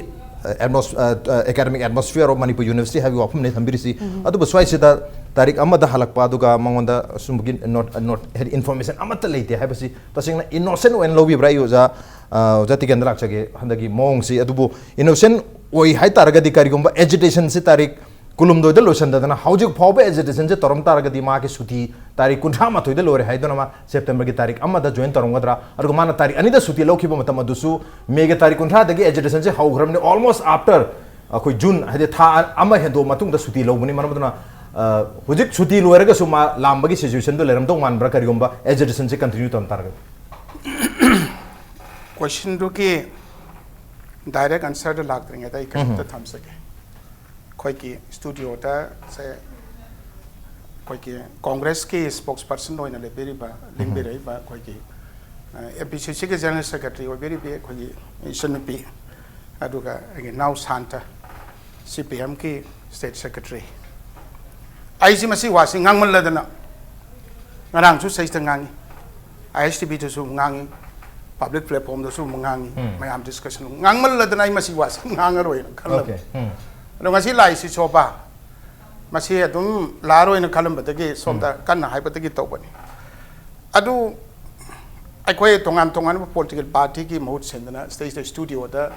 uh, atmos-, uh, uh, academic atmosphere of Manipur University ꯍꯥꯏꯕꯒꯤ ꯋꯥꯐꯝꯅꯦ ꯊꯝꯕꯤꯔꯤꯁꯤ꯫ ꯎꯝ꯫ ꯑꯗꯨꯕꯨ ꯁ꯭ꯋꯥꯏꯁꯤꯗ ꯇꯥꯔꯤꯛ ꯑꯃꯗ ꯍꯜꯂꯛꯄ, ꯑꯗꯨꯒ ꯃꯉꯣꯟꯗ ꯑꯁꯨꯝꯕꯒꯤ ꯅꯣꯠ, ꯅꯣꯠ, ꯍꯥꯏꯗꯤ ꯏꯟꯐꯣꯔꯃꯦꯁꯟ ꯑꯃꯠꯇ ꯂꯩꯇꯦ ꯍꯥꯏꯕꯁꯤ ꯇꯁꯦꯡꯅ ꯏꯅꯣꯁꯦꯟ ꯑꯣꯏꯅ ꯂꯧꯕꯤꯕ꯭ꯔꯥ? ꯑꯩ ꯑꯣꯖꯥ, ꯑ, ꯑꯣꯖꯥ ꯇꯤꯀꯦꯟꯗ ꯂꯥꯛꯆꯒꯦ꯫ ꯍꯟꯗꯛꯀꯤ ꯃꯑꯣꯡꯁꯤ ꯑꯗꯨꯕꯨ ꯏꯅꯣꯁꯦꯟ ꯑꯣꯏ ꯍꯥꯏꯇꯥꯔꯒꯗꯤ, ꯀꯔꯤꯒꯨꯝꯕ ꯑꯦꯖꯤꯇꯦꯁꯟꯁꯤ ꯇꯥꯔꯤꯛ ꯀꯨꯟꯍꯨꯝꯗꯣꯏꯗ ꯂꯣꯏꯁꯤꯟꯗꯗꯅ ꯍꯧꯖꯤꯛ ꯐꯥꯎꯕ ꯑꯦꯖꯤꯇꯦꯁꯟꯁꯤ ꯇꯧꯔꯝ ꯇꯥꯔꯒꯗꯤ, ꯃꯥꯒꯤ ꯁꯨꯇꯤ ꯇꯥꯔꯤꯛ ꯀꯨꯟꯊ꯭ꯔꯥ ꯃꯥꯊꯣꯏꯗ ꯂꯣꯏꯔꯦ ꯍꯥꯏꯗꯨꯅ ꯃꯥ ꯁꯦꯞꯇꯦꯝꯕꯔꯒꯤ ꯇꯥꯔꯤꯛ ꯑꯃꯗ ꯖꯣꯏꯟ ꯇꯧꯔꯝꯒꯗ꯭ꯔꯥ? ꯑꯗꯨꯒ ꯃꯥꯅ ꯇꯥꯔꯤꯛ ꯑꯅꯤꯗ ꯁꯨꯇꯤ ꯂꯧꯈꯤꯕ ꯃꯇꯝ ꯑꯗꯨꯁꯨ ꯃꯦꯒꯤ ꯇꯥꯔꯤꯛ ꯀꯨꯟꯊ꯭ꯔꯥꯗꯒꯤ ꯑꯦꯖꯤꯇꯦꯁꯟꯁꯤ ꯍꯧꯈ꯭ꯔꯕꯅꯤ, ꯑꯣꯜꯃꯣꯁ ꯑꯥꯐꯇꯔ ꯑꯩꯈꯣꯏ ꯖꯨꯟ, ꯍꯥꯏꯗꯤ ꯊꯥ ꯑꯃ ꯍꯦꯟꯗꯣꯛꯑ ꯃꯇꯨꯡꯗ ꯁꯨꯇꯤ ꯂꯧꯕꯅꯤ꯫ ꯃꯔꯝ ꯑꯗꯨꯅ, ꯑ, ꯍꯧꯖꯤꯛ ꯁꯨꯇꯤ ꯂꯣꯏꯔꯒꯁꯨ ꯃꯥ ꯂꯥꯝꯕꯒꯤ ꯁꯤꯆꯨꯋꯦꯁꯟꯗꯨ ꯂꯩꯔꯝꯗꯧ ꯃꯥꯟꯕ꯭ꯔꯥ, ꯀꯔꯤꯒꯨꯝꯕ ꯑꯦꯖꯤꯇꯦꯁꯟꯁꯤ ꯀꯟꯇꯤꯅ꯭ꯌꯨ ꯇꯧꯔꯝ ꯇꯥꯔꯒꯗꯤ? ꯀꯣꯏꯁꯟꯗꯨꯒꯤ ꯗꯥꯏꯔꯦꯛ ꯑꯟꯁꯔꯗ ꯂꯥꯛꯇ꯭ꯔꯤꯉꯩꯗ ꯑꯩ ꯀꯩꯅꯣꯝꯇ ꯊꯝꯖꯒꯦ꯫ ꯑꯩꯈꯣꯏꯒꯤ ꯁ꯭ꯇꯨꯗꯤꯑꯣꯗ ꯁꯦ, ꯑꯩꯈꯣꯏꯒꯤ ꯀꯣꯡꯒ꯭ꯔꯦꯁꯀꯤ ꯁ꯭ꯄꯣꯛꯁ ꯄꯔꯁꯟ ꯑꯣꯏꯅ ꯂꯦꯞꯄꯤꯔꯤꯕ, ꯂꯦꯡꯕꯤꯔꯛꯏꯕ ꯑꯩꯈꯣꯏꯒꯤ, ꯑ, ꯑꯦ ꯄꯤ ꯁꯤ ꯁꯤꯒꯤ ꯖꯦꯅꯔꯦꯜ ꯁꯦꯀ꯭ꯔꯦꯇꯔꯤ ꯑꯣꯏꯕꯤꯔꯤꯕꯤ ꯑꯩꯈꯣꯏꯒꯤ ꯏꯆꯟꯅꯨꯄꯤ, ꯑꯗꯨꯒ ꯑꯩꯒꯤ ꯏꯅꯥꯎ ꯁꯥꯟꯇ, ꯁꯤ ꯄꯤ ꯑꯦꯝꯒꯤ ꯁ꯭ꯇꯦꯠ ꯁꯦꯀ꯭ꯔꯦꯇꯔꯤ꯫ ꯑꯩꯁꯤ ꯃꯁꯤ ꯋꯥꯁꯤ ꯉꯥꯡꯃꯜꯂꯗꯅ ꯉꯔꯥꯡꯁꯨ ꯁꯩꯁꯤꯗ ꯉꯥꯡꯉꯤ, ꯑꯥꯏ ꯑꯦꯁ ꯇꯤ ꯚꯤꯗꯁꯨ ꯉꯥꯡꯉꯤ, ꯄꯕ꯭ꯂꯤꯛ ꯄ꯭ꯂꯦꯠꯐꯣꯔꯝꯗꯁꯨ ꯑꯃꯨꯛ ꯉꯥꯡꯉꯤ, ꯎꯝ꯫ ꯃꯌꯥꯝ ꯗꯤꯁꯀꯁꯟ ꯉꯥꯡꯃꯜꯂꯗꯅ ꯑꯩ ꯃꯁꯤ ꯋꯥꯁꯤ ꯉꯥꯡꯉꯔꯣꯏꯅ ꯈꯜꯂꯕ꯫ Okay. ꯎꯝ꯫ ꯑꯗꯣ ꯉꯁꯤ ꯂꯥꯛꯏꯁꯤ ꯁꯣꯕꯥ, ꯃꯁꯤ ꯑꯗꯨꯝ ꯂꯥꯛꯑꯔꯣꯏꯅ ꯈꯜꯂꯝꯕꯗꯒꯤ ꯁꯣꯝꯗ ꯀꯟꯅ ꯍꯥꯏꯕꯗꯒꯤ ꯇꯧꯕꯅꯤ꯫ ꯑꯗꯨ ꯑꯩꯈꯣꯏ ꯇꯣꯉꯥꯟ ꯇꯣꯉꯥꯟꯕ ꯄꯣꯂꯤꯇꯤꯀꯦꯜ ꯄꯥꯔꯇꯤꯒꯤ ꯃꯍꯨꯠ ꯁꯤꯟꯗꯅ ꯁꯤꯗꯩꯁꯤꯗ ꯁ꯭ꯇꯨꯗꯤꯑꯣꯗ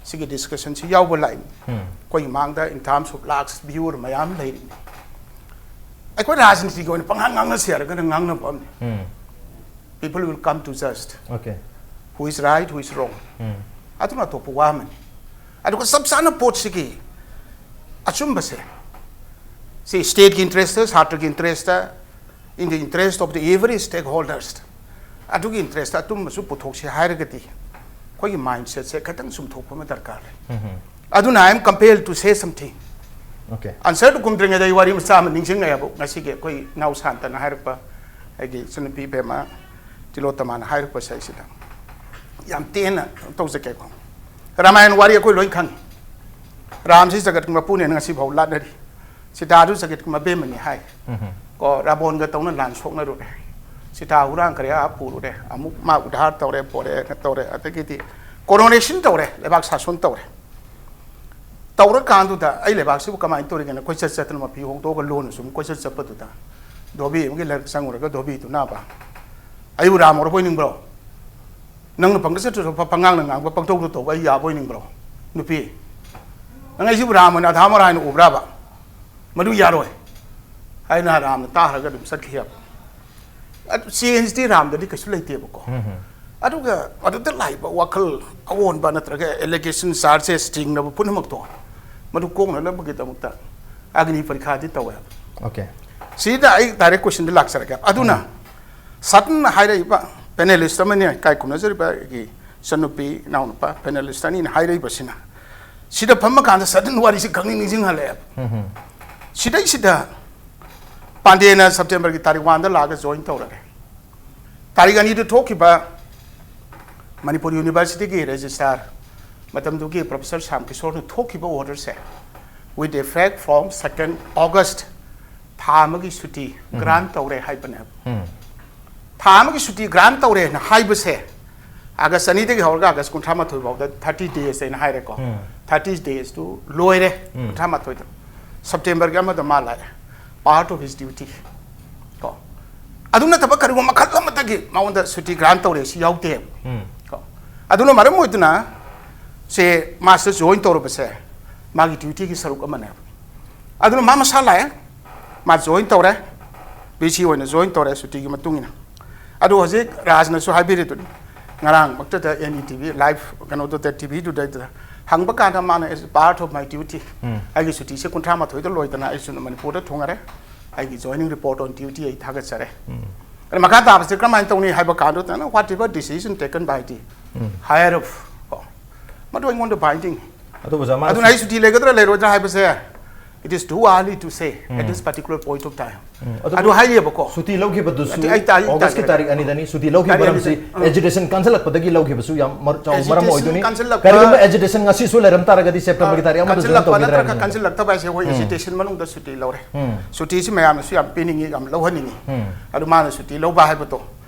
ꯁꯤꯒꯤ ꯗꯤꯁꯀꯁꯟꯁꯤ ꯌꯥꯎꯕ ꯂꯥꯛꯏꯅꯤ꯫ ꯎꯝ꯫ ꯑꯩꯈꯣꯏꯒꯤ ꯃꯥꯡꯗ in terms of lakhs viewer ꯃꯌꯥꯝ ꯂꯩꯔꯤꯅꯤ꯫ ꯑꯩꯈꯣꯏ ꯔꯥꯖꯅꯤꯇꯤꯒꯤ ꯑꯣꯏꯅ ꯄꯪꯉꯥꯡ ꯉꯥꯡꯅꯁꯤ ꯍꯥꯏꯔꯒꯅ ꯉꯥꯡꯅꯕ ꯑꯃꯅꯤ꯫ ꯎꯝ꯫ People will come to judge Okay. who is right, who is wrong. ꯎꯝ꯫ ꯑꯗꯨꯅ ꯑꯇꯣꯞꯄ ꯋꯥ ꯑꯃꯅꯤ꯫ ꯑꯗꯨꯒ ꯆꯞ ꯆꯥꯅ ꯄꯣꯠꯁꯤꯒꯤ ꯑꯆꯨꯝꯕꯁꯦ, ꯁꯤ ꯁ꯭ꯇꯦꯠꯀꯤ ꯏꯟꯇꯔꯦꯁꯇ, ꯁꯥꯇ꯭ꯔꯒꯤ interest, in the interest of the every stakeholders, ꯑꯗꯨꯒꯤ ꯏꯟꯇꯔꯦꯁꯇ ꯑꯆꯨꯝꯕꯁꯨ ꯄꯨꯊꯣꯛꯁꯤ ꯍꯥꯏꯔꯒꯗꯤ ꯑꯩꯈꯣꯏꯒꯤ ꯃꯥꯏꯟꯁꯦꯠꯁꯦ ꯈꯤꯇꯪ ꯆꯨꯝꯊꯣꯛꯄ ꯑꯃ ꯗꯔꯀꯥꯔ ꯂꯩ꯫ ꯎꯝ꯫ ꯑꯗꯨꯅ I am compelled to say something. Okay. ꯑꯟꯁꯔꯗꯨ ꯈꯨꯝꯗ꯭ꯔꯤꯉꯩꯗ ꯑꯩ ꯋꯥꯔꯤ ꯃꯆꯥ ꯑꯃ ꯅꯤꯡꯁꯤꯡꯉꯛꯑꯦꯕ, ꯉꯁꯤꯒꯤ ꯑꯩꯈꯣꯏ ꯏꯅꯥꯎ ꯁꯥꯟꯇꯅ ꯍꯥꯏꯔꯛꯄ, ꯑꯩꯒꯤ ꯏꯆꯟꯅꯨꯄꯤ ꯏꯕꯦꯝꯃ ꯇꯤꯂꯣꯇꯃꯥꯅ ꯍꯥꯏꯔꯛꯄꯁꯦ꯫ ꯑꯩꯁꯤꯗ ꯌꯥꯝ ꯇꯦꯟꯅ ꯇꯧꯖꯒꯦꯀꯣ꯫ ꯔꯥꯃꯥꯌꯟ ꯋꯥꯔꯤ ꯑꯩꯈꯣꯏ ꯂꯣꯏ ꯈꯪꯉꯤ꯫ ꯔꯥꯝꯁꯤ ꯖꯒꯠꯀꯤ ꯃꯄꯨꯅꯦꯅ ꯉꯁꯤ ꯐꯥꯎ ꯂꯥꯠꯅꯔꯤ꯫ ꯁꯤꯇꯥꯗꯨ ꯖꯒꯠꯀꯤ ꯃꯕꯦꯝꯃꯅꯤ ꯍꯥꯏ꯫ ꯎꯝ꯫ ꯀꯣ, ꯔꯥꯕꯣꯟꯒ ꯇꯧꯅ ꯂꯥꯟ ꯁꯣꯛꯅꯔꯨꯔꯦ꯫ ꯁꯤꯇꯥ ꯍꯨꯔꯥꯟꯈꯔꯦ, ꯑꯥ ꯄꯨꯔꯨꯔꯦ꯫ ꯑꯃꯨꯛ ꯃꯥ ꯎꯗꯥꯔ ꯇꯧꯔꯦ, ꯄꯣꯔꯛꯑꯦ, ꯇꯧꯔꯦ꯫ ꯑꯗꯒꯤꯗꯤ ꯀꯣꯔꯣꯅꯦꯁꯟ ꯇꯧꯔꯦ, ꯂꯩꯕꯥꯛ ꯁꯥꯁꯣꯟ ꯇꯧꯔꯦ꯫ ꯇꯧꯔꯀꯥꯟꯗꯨꯗ ꯑꯩ ꯂꯩꯕꯥꯛꯁꯤꯕꯨ ꯀꯃꯥꯏꯅ ꯇꯧꯔꯤꯒꯦꯅ ꯀꯣꯏꯆꯠ ꯆꯠꯇꯅ ꯃꯐꯤ ꯍꯣꯡꯗꯣꯛꯑꯒ ꯂꯣꯟꯅ ꯁꯨꯝ ꯀꯣꯏꯆꯠ ꯆꯠꯄꯗꯨꯗ ꯙꯣꯕꯤ ꯑꯃꯒꯤ ꯂꯥꯏꯔꯤꯛ ꯆꯪꯉꯨꯔꯒ ꯙꯣꯕꯤꯗꯨꯅꯕ, "ꯑꯩꯕꯨ ꯔꯥꯝ ꯑꯣꯏꯔꯕꯣꯏ ꯅꯤꯡꯕ꯭ꯔꯣ? ꯅꯪꯅ ꯄꯪꯆꯠ ꯆꯠꯇ꯭ꯔꯁꯨ ꯄ-, ꯄꯉꯥꯡꯅ ꯉꯥꯡꯕ ꯄꯪꯇꯧꯗ ꯇꯧꯕ ꯑꯩ ꯌꯥꯕꯣꯏ ꯅꯤꯡꯕ꯭ꯔꯣ? ꯅꯨꯄꯤ, "ꯅꯪ ꯑꯩꯁꯤꯕꯨ ꯔꯥꯝ ꯑꯣꯏꯅ ꯑꯙꯥ ꯃꯣꯔꯥ ꯍꯥꯏꯅ ꯎꯕ꯭ꯔꯥꯕ?" "ꯃꯗꯨ ꯌꯥꯔꯣꯏ" ꯍꯥꯏꯅ ꯔꯥꯝꯅ ꯇꯥꯈ꯭ꯔꯒ ꯑꯗꯨꯝ ꯆꯠꯈꯤ ꯍꯥꯏꯕ꯫ ꯑꯗꯨ ꯆꯦꯟꯖꯇꯤ ꯔꯥꯝꯗꯗꯤ ꯀꯩꯁꯨ ꯂꯩꯇꯦꯕꯀꯣ꯫ ꯑꯗꯨꯒ ꯑꯗꯨꯗ ꯂꯥꯛꯏꯕ ꯋꯥꯈꯜ ꯑꯑꯣꯟꯕ ꯅꯠꯇ꯭ꯔꯒ ꯑꯦꯂꯤꯒꯦꯁꯟ, ꯆꯥꯔꯖꯦꯁ, ꯆꯤꯡꯅꯕ ꯄꯨꯝꯅꯃꯛꯇꯣ ꯃꯗꯨ ꯀꯣꯛꯅꯅꯕꯒꯤꯗꯃꯛꯇ ꯑꯒꯅꯤ ꯄꯔꯤꯈꯥꯗꯤ ꯇꯧꯋꯦ ꯍꯥꯏꯕ꯫ ꯑꯣꯀꯦ꯫ ꯁꯤꯗ ꯑꯩ ꯗꯥꯏꯔꯦꯛ ꯀꯣꯏꯁꯟꯗ ꯂꯥꯛꯆꯔꯒꯦ꯫ ꯑꯗꯨꯅ ꯁꯗꯟ ꯍꯥꯏꯔꯛꯏꯕ ꯄꯦꯅꯦꯂꯤꯁ ꯑꯃꯅꯤ, ꯏꯀꯥꯏ ꯈꯨꯝꯅꯖꯔꯤꯕ ꯑꯩꯒꯤ ꯏꯆꯟꯅꯨꯄꯤ, ꯏꯅꯥꯎꯅꯨꯄꯥ, ꯄꯦꯅꯦꯂꯤꯁ ꯑꯅꯤꯅ ꯍꯥꯏꯔꯛꯏꯕꯁꯤꯅ, ꯁꯤꯗ ꯐꯝꯃ ꯀꯥꯟꯗ ꯁꯗꯟ ꯋꯥꯔꯤꯁꯤ ꯈꯪꯅꯤꯡ ꯅꯤꯡꯁꯤꯡꯍꯜꯂꯛꯑꯦꯕ꯫ ꯁꯤꯗꯩꯁꯤꯗ ꯄꯥꯟꯗꯦꯅ ꯁꯦꯞꯇꯦꯝꯕꯔꯒꯤ ꯇꯥꯔꯤꯛ ꯋꯥꯟꯗ ꯂꯥꯛꯑꯒ ꯖꯣꯏꯟ ꯇꯧꯔꯒꯦ꯫ ꯇꯥꯔꯤꯛ ꯑꯅꯤꯗ ꯊꯣꯛꯈꯤꯕ ꯃꯅꯤꯄꯨꯔ ꯌꯨꯅꯤꯚꯔꯁꯤꯇꯤꯒꯤ ꯔꯦꯖꯤꯁꯇ꯭ꯔꯥꯔ, ꯃꯇꯝꯗꯨꯒꯤ ꯄ꯭ꯔꯣꯐꯦꯁꯔ ꯁ꯭ꯌꯥꯝ ꯀꯤꯁꯣꯔꯅ ꯊꯣꯛꯈꯤꯕ ꯑꯣꯔꯗꯔꯁꯦ, "With effect from second August", ꯊꯥ ꯑꯃꯒꯤ ꯁꯨꯇꯤ ꯒ꯭ꯔꯥꯟ ꯇꯧꯔꯦ ꯍꯥꯏꯕꯅꯦꯕ꯫ ꯊꯥ ꯑꯃꯒꯤ ꯁꯨꯇꯤ ꯒ꯭ꯔꯥꯟ ꯇꯧꯔꯦꯅ ꯍꯥꯏꯕꯁꯦ, ꯑꯥꯒꯁ ꯑꯅꯤꯗꯒꯤ ꯍꯧꯔꯒ ꯑꯥꯒꯁ ꯀꯨꯟꯊ꯭ꯔꯥ ꯃꯥꯊꯣꯏ ꯐꯥꯎꯗ ꯊꯥꯔꯇꯤ ꯗꯦꯖ ꯑꯩꯅ ꯍꯥꯏꯔꯦꯀꯣ꯫ ꯊꯥꯔꯇꯤ ꯗꯦꯖꯇꯨ ꯂꯣꯏꯔꯦ, ꯀꯨꯟꯊ꯭ꯔꯥ ꯃꯥꯊꯣꯏꯗ꯫ ꯁꯦꯞꯇꯦꯝꯕꯔꯒꯤ ꯑꯃꯗ ꯃꯥ ꯂꯥꯛꯑꯦ, part of his duty꯫ ꯀꯣ꯫ ꯑꯗꯨ ꯅꯠꯇꯕ ꯀꯔꯤꯒꯨꯝꯕ ꯃꯈꯜ ꯑꯃꯠꯇꯒꯤ ꯃꯉꯣꯟꯗ ꯁꯨꯇꯤ ꯒ꯭ꯔꯥꯟ ꯇꯧꯔꯦ ꯁꯤ ꯌꯥꯎꯗꯦꯕ꯫ ꯀꯣ꯫ ꯑꯗꯨꯅ ꯃꯔꯝ ꯑꯣꯏꯗꯨꯅ ꯁꯦ ꯃꯥꯁꯤꯗ ꯖꯣꯏꯟ ꯇꯧꯔꯕꯁꯦ ꯃꯥꯒꯤ ꯗ꯭ꯌꯨꯇꯤꯒꯤ ꯁꯔꯨꯛ ꯑꯃꯅꯦꯕ꯫ ꯑꯗꯨꯅ ꯃꯥ ꯃꯁꯥ ꯂꯥꯛꯑꯦ, ꯃꯥ ꯖꯣꯏꯟ ꯇꯧꯔꯦ, ꯚꯤ ꯁꯤ ꯑꯣꯏꯅ ꯖꯣꯏꯟ ꯇꯧꯔꯦ ꯁꯨꯇꯤꯒꯤ ꯃꯇꯨꯡ ꯏꯟꯅ꯫ ꯑꯗꯨ ꯍꯧꯖꯤꯛ ꯔꯥꯖꯅꯁꯨ ꯍꯥꯏꯕꯤꯔꯤꯗꯨꯅꯤ, ꯉꯔꯥꯡꯃꯛꯇꯗ N E T V live ꯀꯩꯅꯣꯗꯨꯗ, ꯇꯤ ꯚꯤꯗꯨꯗ ꯍꯪꯕ ꯀꯥꯟꯗ ꯃꯥꯅ, "As part of my duty, ꯑꯩꯒꯤ ꯁꯨꯇꯤꯁꯦ ꯀꯨꯟꯊ꯭ꯔꯥ ꯃꯥꯊꯣꯏꯗ ꯂꯣꯏꯗꯅ ꯑꯩꯁꯨ ꯃꯅꯤꯄꯨꯔꯗ ꯊꯨꯡꯉꯔꯦ, ꯑꯩꯒꯤ joining report on duty ꯑꯩ ꯊꯥꯒꯠꯆꯔꯦ꯫ ꯑꯗ ꯃꯈꯥ ꯇꯥꯕꯁꯦ ꯀꯔꯝꯍꯥꯏꯅ ꯇꯧꯅꯤ ꯍꯥꯏꯕ ꯀꯥꯟꯗꯨꯗꯅ, whatever decision taken by the higher up", ꯀꯣ, ꯃꯗꯨ ꯑꯩꯉꯣꯟꯗ binding꯫ ꯑꯗꯨ ꯑꯣꯖꯥ, ꯃꯥꯅ ꯑꯗꯨꯅ ꯑꯩ ꯁꯨꯇꯤ ꯂꯩꯒꯗ꯭ꯔꯥ ꯂꯩꯔꯣꯏꯗ꯭ꯔꯥ ꯍꯥꯏꯕꯁꯦ, it is too early to say at this particular point of time꯫ ꯎꯝ, ꯑꯗꯨ ꯑꯗꯨ ꯍꯥꯏꯔꯤꯕꯀꯣ꯫ ꯁꯨꯇꯤ ꯂꯧꯈꯤꯕꯗꯨꯁꯨ ꯅꯠꯇꯦ, ꯑꯩ ꯇꯥ-, ꯑꯩ ꯑꯣꯒꯁꯀꯤ ꯇꯥꯖꯔꯦ꯫ ꯇꯥꯔꯤꯛ ꯑꯅꯤꯗꯅꯤ꯫ ꯁꯨꯇꯤ ꯂꯧꯈꯤꯕ ꯇꯥꯔꯤꯛ ꯃꯔꯝꯁꯤ ꯑꯅꯤꯗꯅꯤ꯫ ꯎꯝ꯫ ꯑꯦꯖꯤꯇꯦꯁꯟ ꯀꯟꯁꯤꯜꯂꯛꯄꯗꯒꯤ ꯂꯧꯈꯤꯕꯁꯨ ꯌꯥꯝ ꯃꯔ-, ꯆꯥꯎꯕ ꯃꯔꯝ Agitation ꯑꯣꯏꯗꯣꯏꯅꯤ꯫ ꯀꯟꯁꯤꯜꯂꯛꯄ ꯀꯔꯤꯒꯨꯝꯕ ꯑꯦꯖꯤꯇꯦꯁꯟ ꯉꯁꯤꯁꯨ ꯂꯩꯔꯝ ꯇꯥꯔꯒꯗꯤ ꯁꯦꯞꯇꯦꯝꯕꯔꯒꯤ ꯇꯥꯔꯤꯛ ꯑꯃꯗ ꯑꯗꯨꯝ ꯀꯟꯁꯤꯜꯂꯛꯄ ꯇꯧꯈꯤꯗ꯭ꯔꯥ ꯅꯠꯇ꯭ꯔꯒ ꯍꯥꯏꯕꯅꯤꯗ꯫ ꯀꯟꯁꯤꯜꯂꯛꯇꯕ ꯍꯥꯏꯁꯦ ꯑꯩꯈꯣꯏ ꯎꯝ꯫ ꯑꯦꯖꯤꯇꯦꯁꯟ ꯃꯅꯨꯡꯗ ꯁꯨꯇꯤ ꯂꯧꯔꯦ꯫ ꯎꯝ꯫ ꯁꯨꯇꯤꯁꯤ ꯃꯌꯥꯝꯅꯁꯨ ꯌꯥꯝ ꯄꯤꯅꯤꯡꯉꯤ, ꯌꯥꯝ ꯂꯧꯍꯟꯅꯤꯡꯉꯤ꯫ ꯎꯝ꯫ ꯑꯗꯨ ꯃꯥꯅ ꯁꯨꯇꯤ ꯂꯧꯕ ꯍꯥꯏꯕꯗꯣ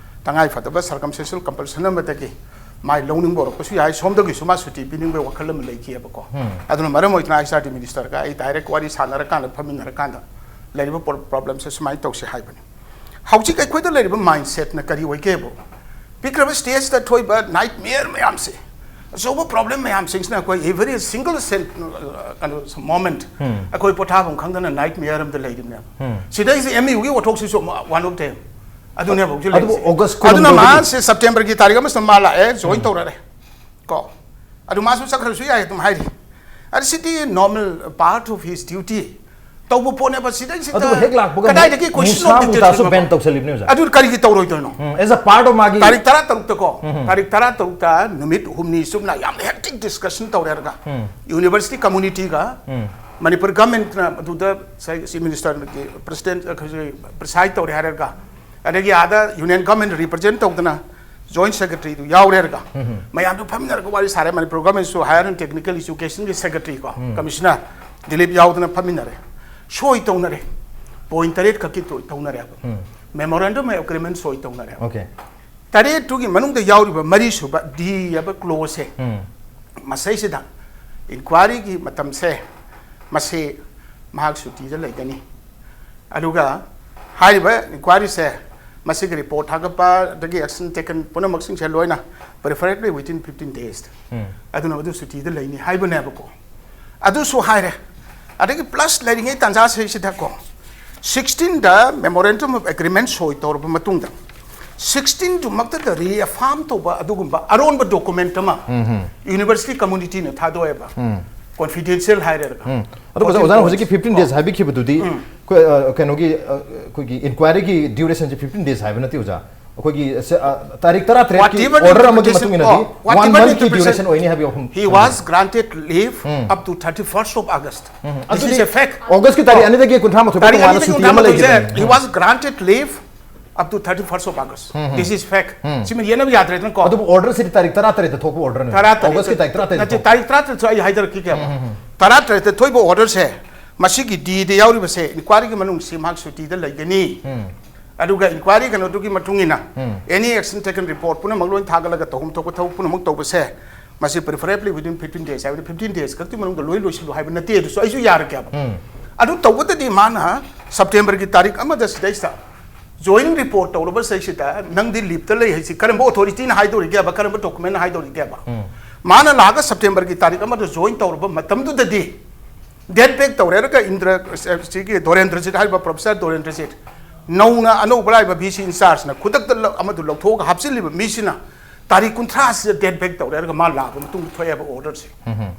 ꯇꯉꯥꯏ ꯐꯗꯕ circumstantial compulsion ꯑꯃꯗꯒꯤ ꯃꯥꯏ ꯂꯧꯅꯤꯡꯕ ꯑꯣꯏꯔꯛꯄꯁꯨ ꯌꯥꯏ, ꯁꯣꯝꯗꯒꯤꯁꯨ ꯃꯥ ꯁꯨꯇꯤ ꯄꯤꯅꯤꯡꯕꯒꯤ ꯋꯥꯈꯜ ꯑꯃ ꯂꯩꯈꯤꯑꯕꯀꯣ꯫ ꯎꯝ꯫ ꯑꯗꯨꯅ ꯃꯔꯝ ꯑꯣꯏꯗꯨꯅ ꯑꯩꯆ ꯑꯥꯔ ꯗꯤ ꯃꯤꯅꯤꯁꯇꯔꯒ ꯑꯩ ꯗꯥꯏꯔꯦꯛ ꯋꯥꯔꯤ ꯁꯥꯟꯅꯔꯀꯥꯟꯗ, ꯐꯝꯃꯤꯟꯅꯔꯀꯥꯟꯗ ꯂꯩꯔꯤꯕ ꯄ꯭ꯔꯣ-, ꯄ꯭ꯔꯣꯕ꯭ꯂꯦꯝꯁꯦ ꯁꯨꯃꯥꯏꯅ ꯇꯧꯁꯦ ꯍꯥꯏꯕꯅꯤ꯫ ꯍꯧꯖꯤꯛ ꯑꯩꯈꯣꯏꯗ ꯂꯩꯔꯤꯕ ꯃꯥꯏꯟꯁꯦꯠꯅ ꯀꯔꯤ ꯑꯣꯏꯒꯦꯕꯨ, ꯄꯤꯛꯈ꯭ꯔꯕ ꯁ꯭ꯇꯦꯖꯇ ꯊꯣꯛꯏꯕ ꯅꯥꯏꯠꯃꯤꯌꯔ ꯃꯌꯥꯝꯁꯦ ꯑꯆꯧꯕ ꯄ꯭ꯔꯣꯕ꯭ꯂꯦꯝ ꯃꯌꯥꯝꯁꯤꯡꯁꯤꯅ ꯑꯩꯈꯣꯏ every single cent, ꯀꯩꯅꯣ, moment ꯑꯩꯈꯣꯏ ꯄꯣꯊꯥꯐꯝ ꯈꯪꯗꯅ ꯅꯥꯏꯠ ꯃꯤꯌꯥꯔ ꯑꯃꯗ ꯂꯩꯔꯤꯕꯅꯦꯕ꯫ ꯁꯤꯗꯩꯁꯤ ꯑꯦꯝ ꯌꯨꯒꯤ ꯋꯥꯊꯣꯛꯁꯤꯁꯨ one of them ꯑꯗꯨꯅꯦꯕ ꯍꯧꯖꯤꯛ ꯑꯗꯨꯕꯨ ꯂꯩꯔꯤꯁꯦ꯫ August ꯑꯗꯨꯅ ꯀꯨꯟꯍꯨꯝꯗꯣꯏꯒꯤ ꯃꯥꯁꯦ ꯁꯦꯞꯇꯦꯝꯕꯔꯒꯤ ꯇꯥꯔꯤꯛ ꯑꯃꯁꯤꯗ ꯃꯥ ꯂꯥꯛꯑꯦ, ꯖꯣꯏꯟ ꯇꯧꯔꯛꯑꯦ ꯀꯣ꯫ ꯑꯗꯨ ꯃꯥꯁꯨ ꯆꯠꯈ꯭ꯔꯁꯨ ꯌꯥꯏ ꯑꯗꯨꯝ ꯍꯥꯏꯔꯤ꯫ ꯑꯗꯨ ꯁꯤꯗꯤ normal part of his duty ꯇꯧꯕ ꯄꯣꯠꯅꯦꯕ꯫ ꯁꯤꯗꯩꯁꯤꯗ ꯑꯗꯨꯒ ꯍꯦꯛ ꯂꯥꯛꯄꯒ ꯀꯗꯥꯏꯗꯒꯤ ꯃꯨꯁꯥ ꯃꯨꯇꯥꯁꯨ ꯕꯦꯟ ꯇꯧꯁꯜꯂꯤꯕꯅꯦ ꯑꯣꯖꯥ꯫ ꯑꯗꯨ ꯀꯔꯤꯒꯤ ꯇꯧꯔꯣꯏꯗꯣꯏꯅꯣ? As a part of ꯃꯥꯒꯤ ꯇꯥꯔꯤꯛ ꯇꯔꯥ ꯇꯔꯨꯛꯇ ꯀꯣ, ꯇꯥꯔꯤꯛ ꯇꯔꯥ ꯇꯔꯨꯛꯇ ꯅꯨꯃꯤꯠ ꯍꯨꯝꯅꯤ ꯆꯨꯞꯅ ꯌꯥꯝꯅ hectic discussion ꯇꯧꯔꯦ ꯍꯥꯏꯔꯒ, university communityꯒ ꯃꯅꯤꯄꯨꯔ ꯒꯚꯔꯟꯃꯦꯟꯠꯅ ꯑꯗꯨꯗ ꯆꯤꯐ ꯃꯤꯅꯤꯁꯇꯔꯒꯤ ꯄ꯭ꯔꯁꯤꯗꯦꯟ ꯄ꯭ꯔꯤꯁꯥꯏꯗ ꯇꯧꯔꯦ ꯍꯥꯏꯔꯒ, ꯑꯗꯒꯤ ꯑꯥꯗ ꯌꯨꯅꯤꯌꯟ ꯒꯚꯔꯟꯃꯦꯟꯠ ꯔꯤꯄ꯭ꯔꯖꯦꯟ ꯇꯧꯗꯅ ꯖꯣꯏꯟ ꯁꯦꯀ꯭ꯔꯦꯇꯔꯤꯗꯨ ꯌꯥꯎꯔꯦ ꯍꯥꯏꯔꯒ, ꯃꯌꯥꯝꯗꯨ ꯐꯝꯃꯤꯟꯅꯔꯒ ꯋꯥꯔꯤ ꯁꯥꯔꯦ꯫ ꯃꯅꯤꯄꯨꯔ ꯒꯚꯔꯟꯃꯦꯟꯠꯁꯨ ꯍꯥꯌꯔ ꯑꯦꯟ ꯇꯦꯛꯅꯤꯀꯦꯜ ꯏꯖꯨꯀꯦꯁꯟꯒꯤ ꯁꯦꯀ꯭ꯔꯦꯇꯔꯤ ꯀꯣ, ꯀꯃꯤꯁꯅꯔ ꯗꯤꯂꯤꯞ ꯌꯥꯎꯗꯅ ꯐꯝꯃꯤꯟꯅꯔꯦ꯫ ꯁꯣꯏ ꯇꯧꯅꯔꯦ꯫ ꯄꯣꯏꯟ ꯇꯔꯦꯠ ꯈꯛꯀꯤ ꯇꯣ-, ꯇꯧꯅꯔꯦꯕ꯫ Memorandum of Agreement ꯁꯣꯏ ꯇꯧꯅꯔꯦꯕ꯫ ꯇꯔꯦꯠꯇꯨꯒꯤ ꯃꯅꯨꯡꯗ ꯌꯥꯎꯔꯤꯕ ꯃꯔꯤꯁꯨꯕ ꯗꯤ ꯍꯥꯏꯕ ꯀ꯭ꯂꯣꯖꯁꯦ, ꯃꯁꯩꯁꯤꯗ ꯏꯟꯀ꯭ꯋꯥꯏꯔꯤꯒꯤ ꯃꯇꯝꯁꯦ ꯃꯁꯤ ꯃꯍꯥꯛ ꯁꯨꯇꯤꯗ ꯂꯩꯒꯅꯤ꯫ ꯑꯗꯨꯒ ꯍꯥꯏꯔꯤꯕ ꯏꯟꯀ꯭ꯋꯥꯏꯔꯤꯁꯦ, ꯃꯁꯤꯒꯤ ꯔꯤꯄꯣꯔꯠ ꯊꯥꯒꯠꯄ ꯑꯗꯒꯤ action taken ꯄꯨꯝꯅꯃꯛꯁꯤꯡꯁꯦ ꯂꯣꯏꯅ preferably within fifteen days ꯑꯗꯨꯅ ꯑꯗꯨ ꯁꯨꯇꯤꯗ ꯂꯩꯅꯤ ꯍꯥꯏꯕꯅꯦꯕꯀꯣ꯫ ꯑꯗꯨꯁꯨ ꯍꯥꯏꯔꯦ꯫ ꯑꯗꯒꯤ ꯄ꯭ꯂꯁ ꯂꯩꯔꯤꯉꯩ ꯇꯥꯟꯖꯥꯁꯤꯗꯀꯣ, ꯁꯤꯛꯁꯇꯤꯟꯗ memorandum of agreement ꯁꯣꯏ ꯇꯧꯔꯕ ꯃꯇꯨꯡꯗ, ꯁꯤꯛꯁꯇꯤꯟꯗꯨꯃꯛꯇꯗ ꯔꯤꯑꯦꯐꯥꯔꯝ ꯇꯧꯕ ꯑꯗꯨꯒꯨꯝꯕ ꯑꯔꯣꯟꯕ ꯗꯣꯀꯨꯃꯦꯟꯠ ꯑꯃ ꯌꯨꯅꯤꯚꯔꯁꯤꯇꯤ ꯀꯝꯃꯨꯅꯤꯇꯤꯅ ꯊꯥꯗꯣꯛꯑꯦꯕ꯫ ꯀꯣꯟꯐꯤꯗꯦꯟꯁꯤꯌꯦꯜ ꯍꯥꯏꯔꯦꯗꯀꯣ꯫ ꯎꯝ꯫ ꯑꯗꯨꯒ ꯑꯣꯖꯥ, ꯑꯣꯖꯥꯅ ꯍꯧꯖꯤꯛꯀꯤ ꯐꯤꯐꯇꯤꯟ ꯗꯦꯖ ꯍꯥꯏꯕꯤꯈꯤꯕꯗꯨꯗꯤ, ꯑꯩꯈꯣꯏ, ꯑ, ꯀꯩꯅꯣꯒꯤ, ꯑ, ꯑꯩꯈꯣꯏꯒꯤ ꯏꯟꯀ꯭ꯋꯥꯏꯔꯤꯒꯤ ꯗ꯭ꯌꯨꯔꯦꯁꯟꯁꯦ ꯐꯤꯐꯇꯤꯟ ꯗꯦꯖ ꯍꯥꯏꯕ ꯅꯠꯇꯦ ꯑꯣꯖꯥ꯫ ꯑꯩꯈꯣꯏꯒꯤ ꯁꯦ-, ꯑ, ꯇꯥꯔꯤꯛ ꯇꯔꯥꯇꯔꯦꯠꯀꯤ Whatever ꯑꯣꯔꯗꯔ ꯑꯃꯒꯤ interpretation, ꯃꯇꯨꯡ ꯏꯟꯅꯗꯤ oh, whatever ꯋꯥꯟ ꯃꯟꯊꯀꯤ interpretation, ꯗ꯭ꯌꯨꯔꯦꯁꯟ ꯑꯣꯏꯅꯤ ꯍꯥꯏꯕꯒꯤ ꯋꯥꯐꯝ he ꯊꯝꯕꯤꯕ꯫ Was granted leave up to thirty first of August. This is a fact. ꯑꯣꯒꯁꯀꯤ ꯇꯥꯔꯤꯛ ꯑꯅꯤꯗꯒꯤ ꯀꯨꯟꯊ꯭ꯥ ꯃꯥꯊꯣꯏ ꯐꯥꯎ ꯇꯥꯔꯤꯛ ꯇꯣꯉꯥꯟꯅ ꯑꯅꯤꯗꯒꯤ ꯁꯨꯇꯤ ꯑꯃ ꯀꯨꯟꯊ꯭ꯔꯥ ꯃꯥꯊꯣꯏꯁꯦ, ꯂꯩꯈꯤꯕꯅꯤ꯫ He was granted leave up to thirty first of August. This is fact. ꯁꯤꯃ ꯌꯦꯠꯅꯕ ꯌꯥꯗ꯭ꯔꯦꯗꯅꯀꯣ꯫ ꯑꯗꯨꯕꯨ ꯑꯣꯔꯗꯔꯁꯤꯗꯤ ꯇꯥꯔꯤꯛ ꯇꯔꯥꯇꯔꯦꯠꯇ ꯊꯣꯛꯄ ꯑꯣꯔꯗꯔꯅꯤ꯫ ꯇꯔꯥꯇꯔꯦꯠꯇ ꯑꯣꯒꯁꯀꯤ ꯇꯥꯔꯤꯛ ꯇꯔꯥꯇꯔꯦꯠꯇ ꯅꯠꯇꯦ, ꯊꯣꯛꯄ꯫ ꯇꯥꯔꯤꯛ ꯇꯔꯥꯇꯔꯦꯠꯁꯨ ꯑꯩ ꯍꯥꯏꯖꯔꯛꯈꯤꯒꯦꯕ꯫ ꯇꯔꯥꯇꯔꯦꯠꯇ ꯊꯣꯛꯏꯕ ꯑꯣꯔꯗꯔꯁꯦ, ꯃꯁꯤꯒꯤ ꯗꯤꯗ ꯌꯥꯎꯔꯤꯕꯁꯦ, ꯏꯟꯀ꯭ꯋꯥꯏꯔꯤꯒꯤ ꯃꯅꯨꯡꯁꯤ ꯃꯍꯥꯛ ꯁꯨꯇꯤꯗ ꯂꯩꯒꯅꯤ꯫ ꯑꯗꯨꯒ ꯏꯟꯀ꯭ꯋꯥꯏꯔꯤ ꯀꯩꯅꯣꯗꯨꯒꯤ ꯃꯇꯨꯡ ꯏꯟꯅ any action taken report ꯄꯨꯝꯅꯃꯛ ꯂꯣꯏ ꯊꯥꯒꯠꯂꯒ ꯇꯧꯐꯝ ꯊꯣꯛꯄ ꯊꯕꯛ ꯄꯨꯝꯅꯃꯛ ꯇꯧꯕꯁꯦ, ꯃꯁꯤ preferably within fifteen days ꯍꯥꯏꯕꯗꯤ fifteen days ꯈꯛꯀꯤ ꯃꯅꯨꯡꯗ ꯂꯣꯏ ꯂꯣꯏꯁꯤꯜꯂꯨ ꯍꯥꯏꯕ ꯅꯠꯇꯦ꯫ ꯑꯗꯨꯁꯨ ꯑꯩꯁꯨ ꯌꯥꯔꯒꯦꯕ꯫ ꯑꯗꯨ ꯇꯧꯕꯗꯗꯤ ꯃꯥꯅ ꯁꯦꯞꯇꯦꯝꯕꯔꯒꯤ ꯇꯥꯔꯤꯛ ꯑꯃꯗ ꯁꯤꯗꯩꯁꯤꯗ ꯖꯣꯏꯟ ꯔꯤꯄꯣꯔꯠ ꯇꯧꯔꯕ ꯁꯤꯗꯩꯁꯤꯗ ꯅꯪꯗꯤ ꯂꯤꯞꯇ ꯂꯩ ꯍꯥꯏꯁꯤ ꯀꯔꯝꯕ ꯑꯣꯊꯣꯔꯤꯇꯤꯅ ꯍꯥꯏꯗꯧꯔꯤꯒꯦꯕ, ꯀꯔꯝꯕ ꯗꯣꯀꯨꯃꯦꯟꯅ ꯍꯥꯏꯗꯧꯔꯤꯒꯦꯕ? ꯃꯥꯅ ꯂꯥꯛꯑꯒ ꯁꯦꯞꯇꯦꯝꯕꯔꯒꯤ ꯇꯥꯔꯤꯛ ꯑꯃꯗ ꯖꯣꯏꯟ ꯇꯧꯔꯕ ꯃꯇꯝꯗꯨꯗꯗꯤ, ꯗꯦꯠ ꯕꯦꯛ ꯇꯧꯔꯦ ꯍꯥꯏꯔꯒ ꯏꯟꯗ꯭ꯔ, ꯁꯤꯒꯤ ꯗꯣꯔꯦꯟꯗ꯭ꯔꯖꯤꯠ ꯍꯥꯏꯔꯤꯕ ꯄ꯭ꯔꯣꯐꯦꯁꯔ ꯗꯣꯔꯦꯟꯗ꯭ꯔꯖꯤꯠ, ꯅꯧꯅ ꯑꯅꯧꯕ ꯂꯥꯛꯏꯕ ꯚꯤ ꯁꯤ ꯏꯟꯆꯥꯔꯖꯅ ꯈꯨꯗꯛꯇ ꯂꯧ-, ꯑꯃꯗꯨ ꯂꯧꯊꯣꯛꯑꯒ ꯍꯥꯞꯆꯤꯜꯂꯤꯕ ꯃꯤꯁꯤꯅ ꯇꯥꯔꯤꯛ ꯀꯨꯟꯊ꯭ꯔꯥꯁꯤꯗ ꯗꯦꯠ ꯕꯦꯛ ꯇꯧꯔꯦ ꯍꯥꯏꯔꯒ ꯃꯥ ꯂꯥꯛꯑꯕ ꯃꯇꯨꯡꯗ ꯊꯣꯛꯑꯦꯕ ꯑꯣꯔꯗꯔꯁꯦ꯫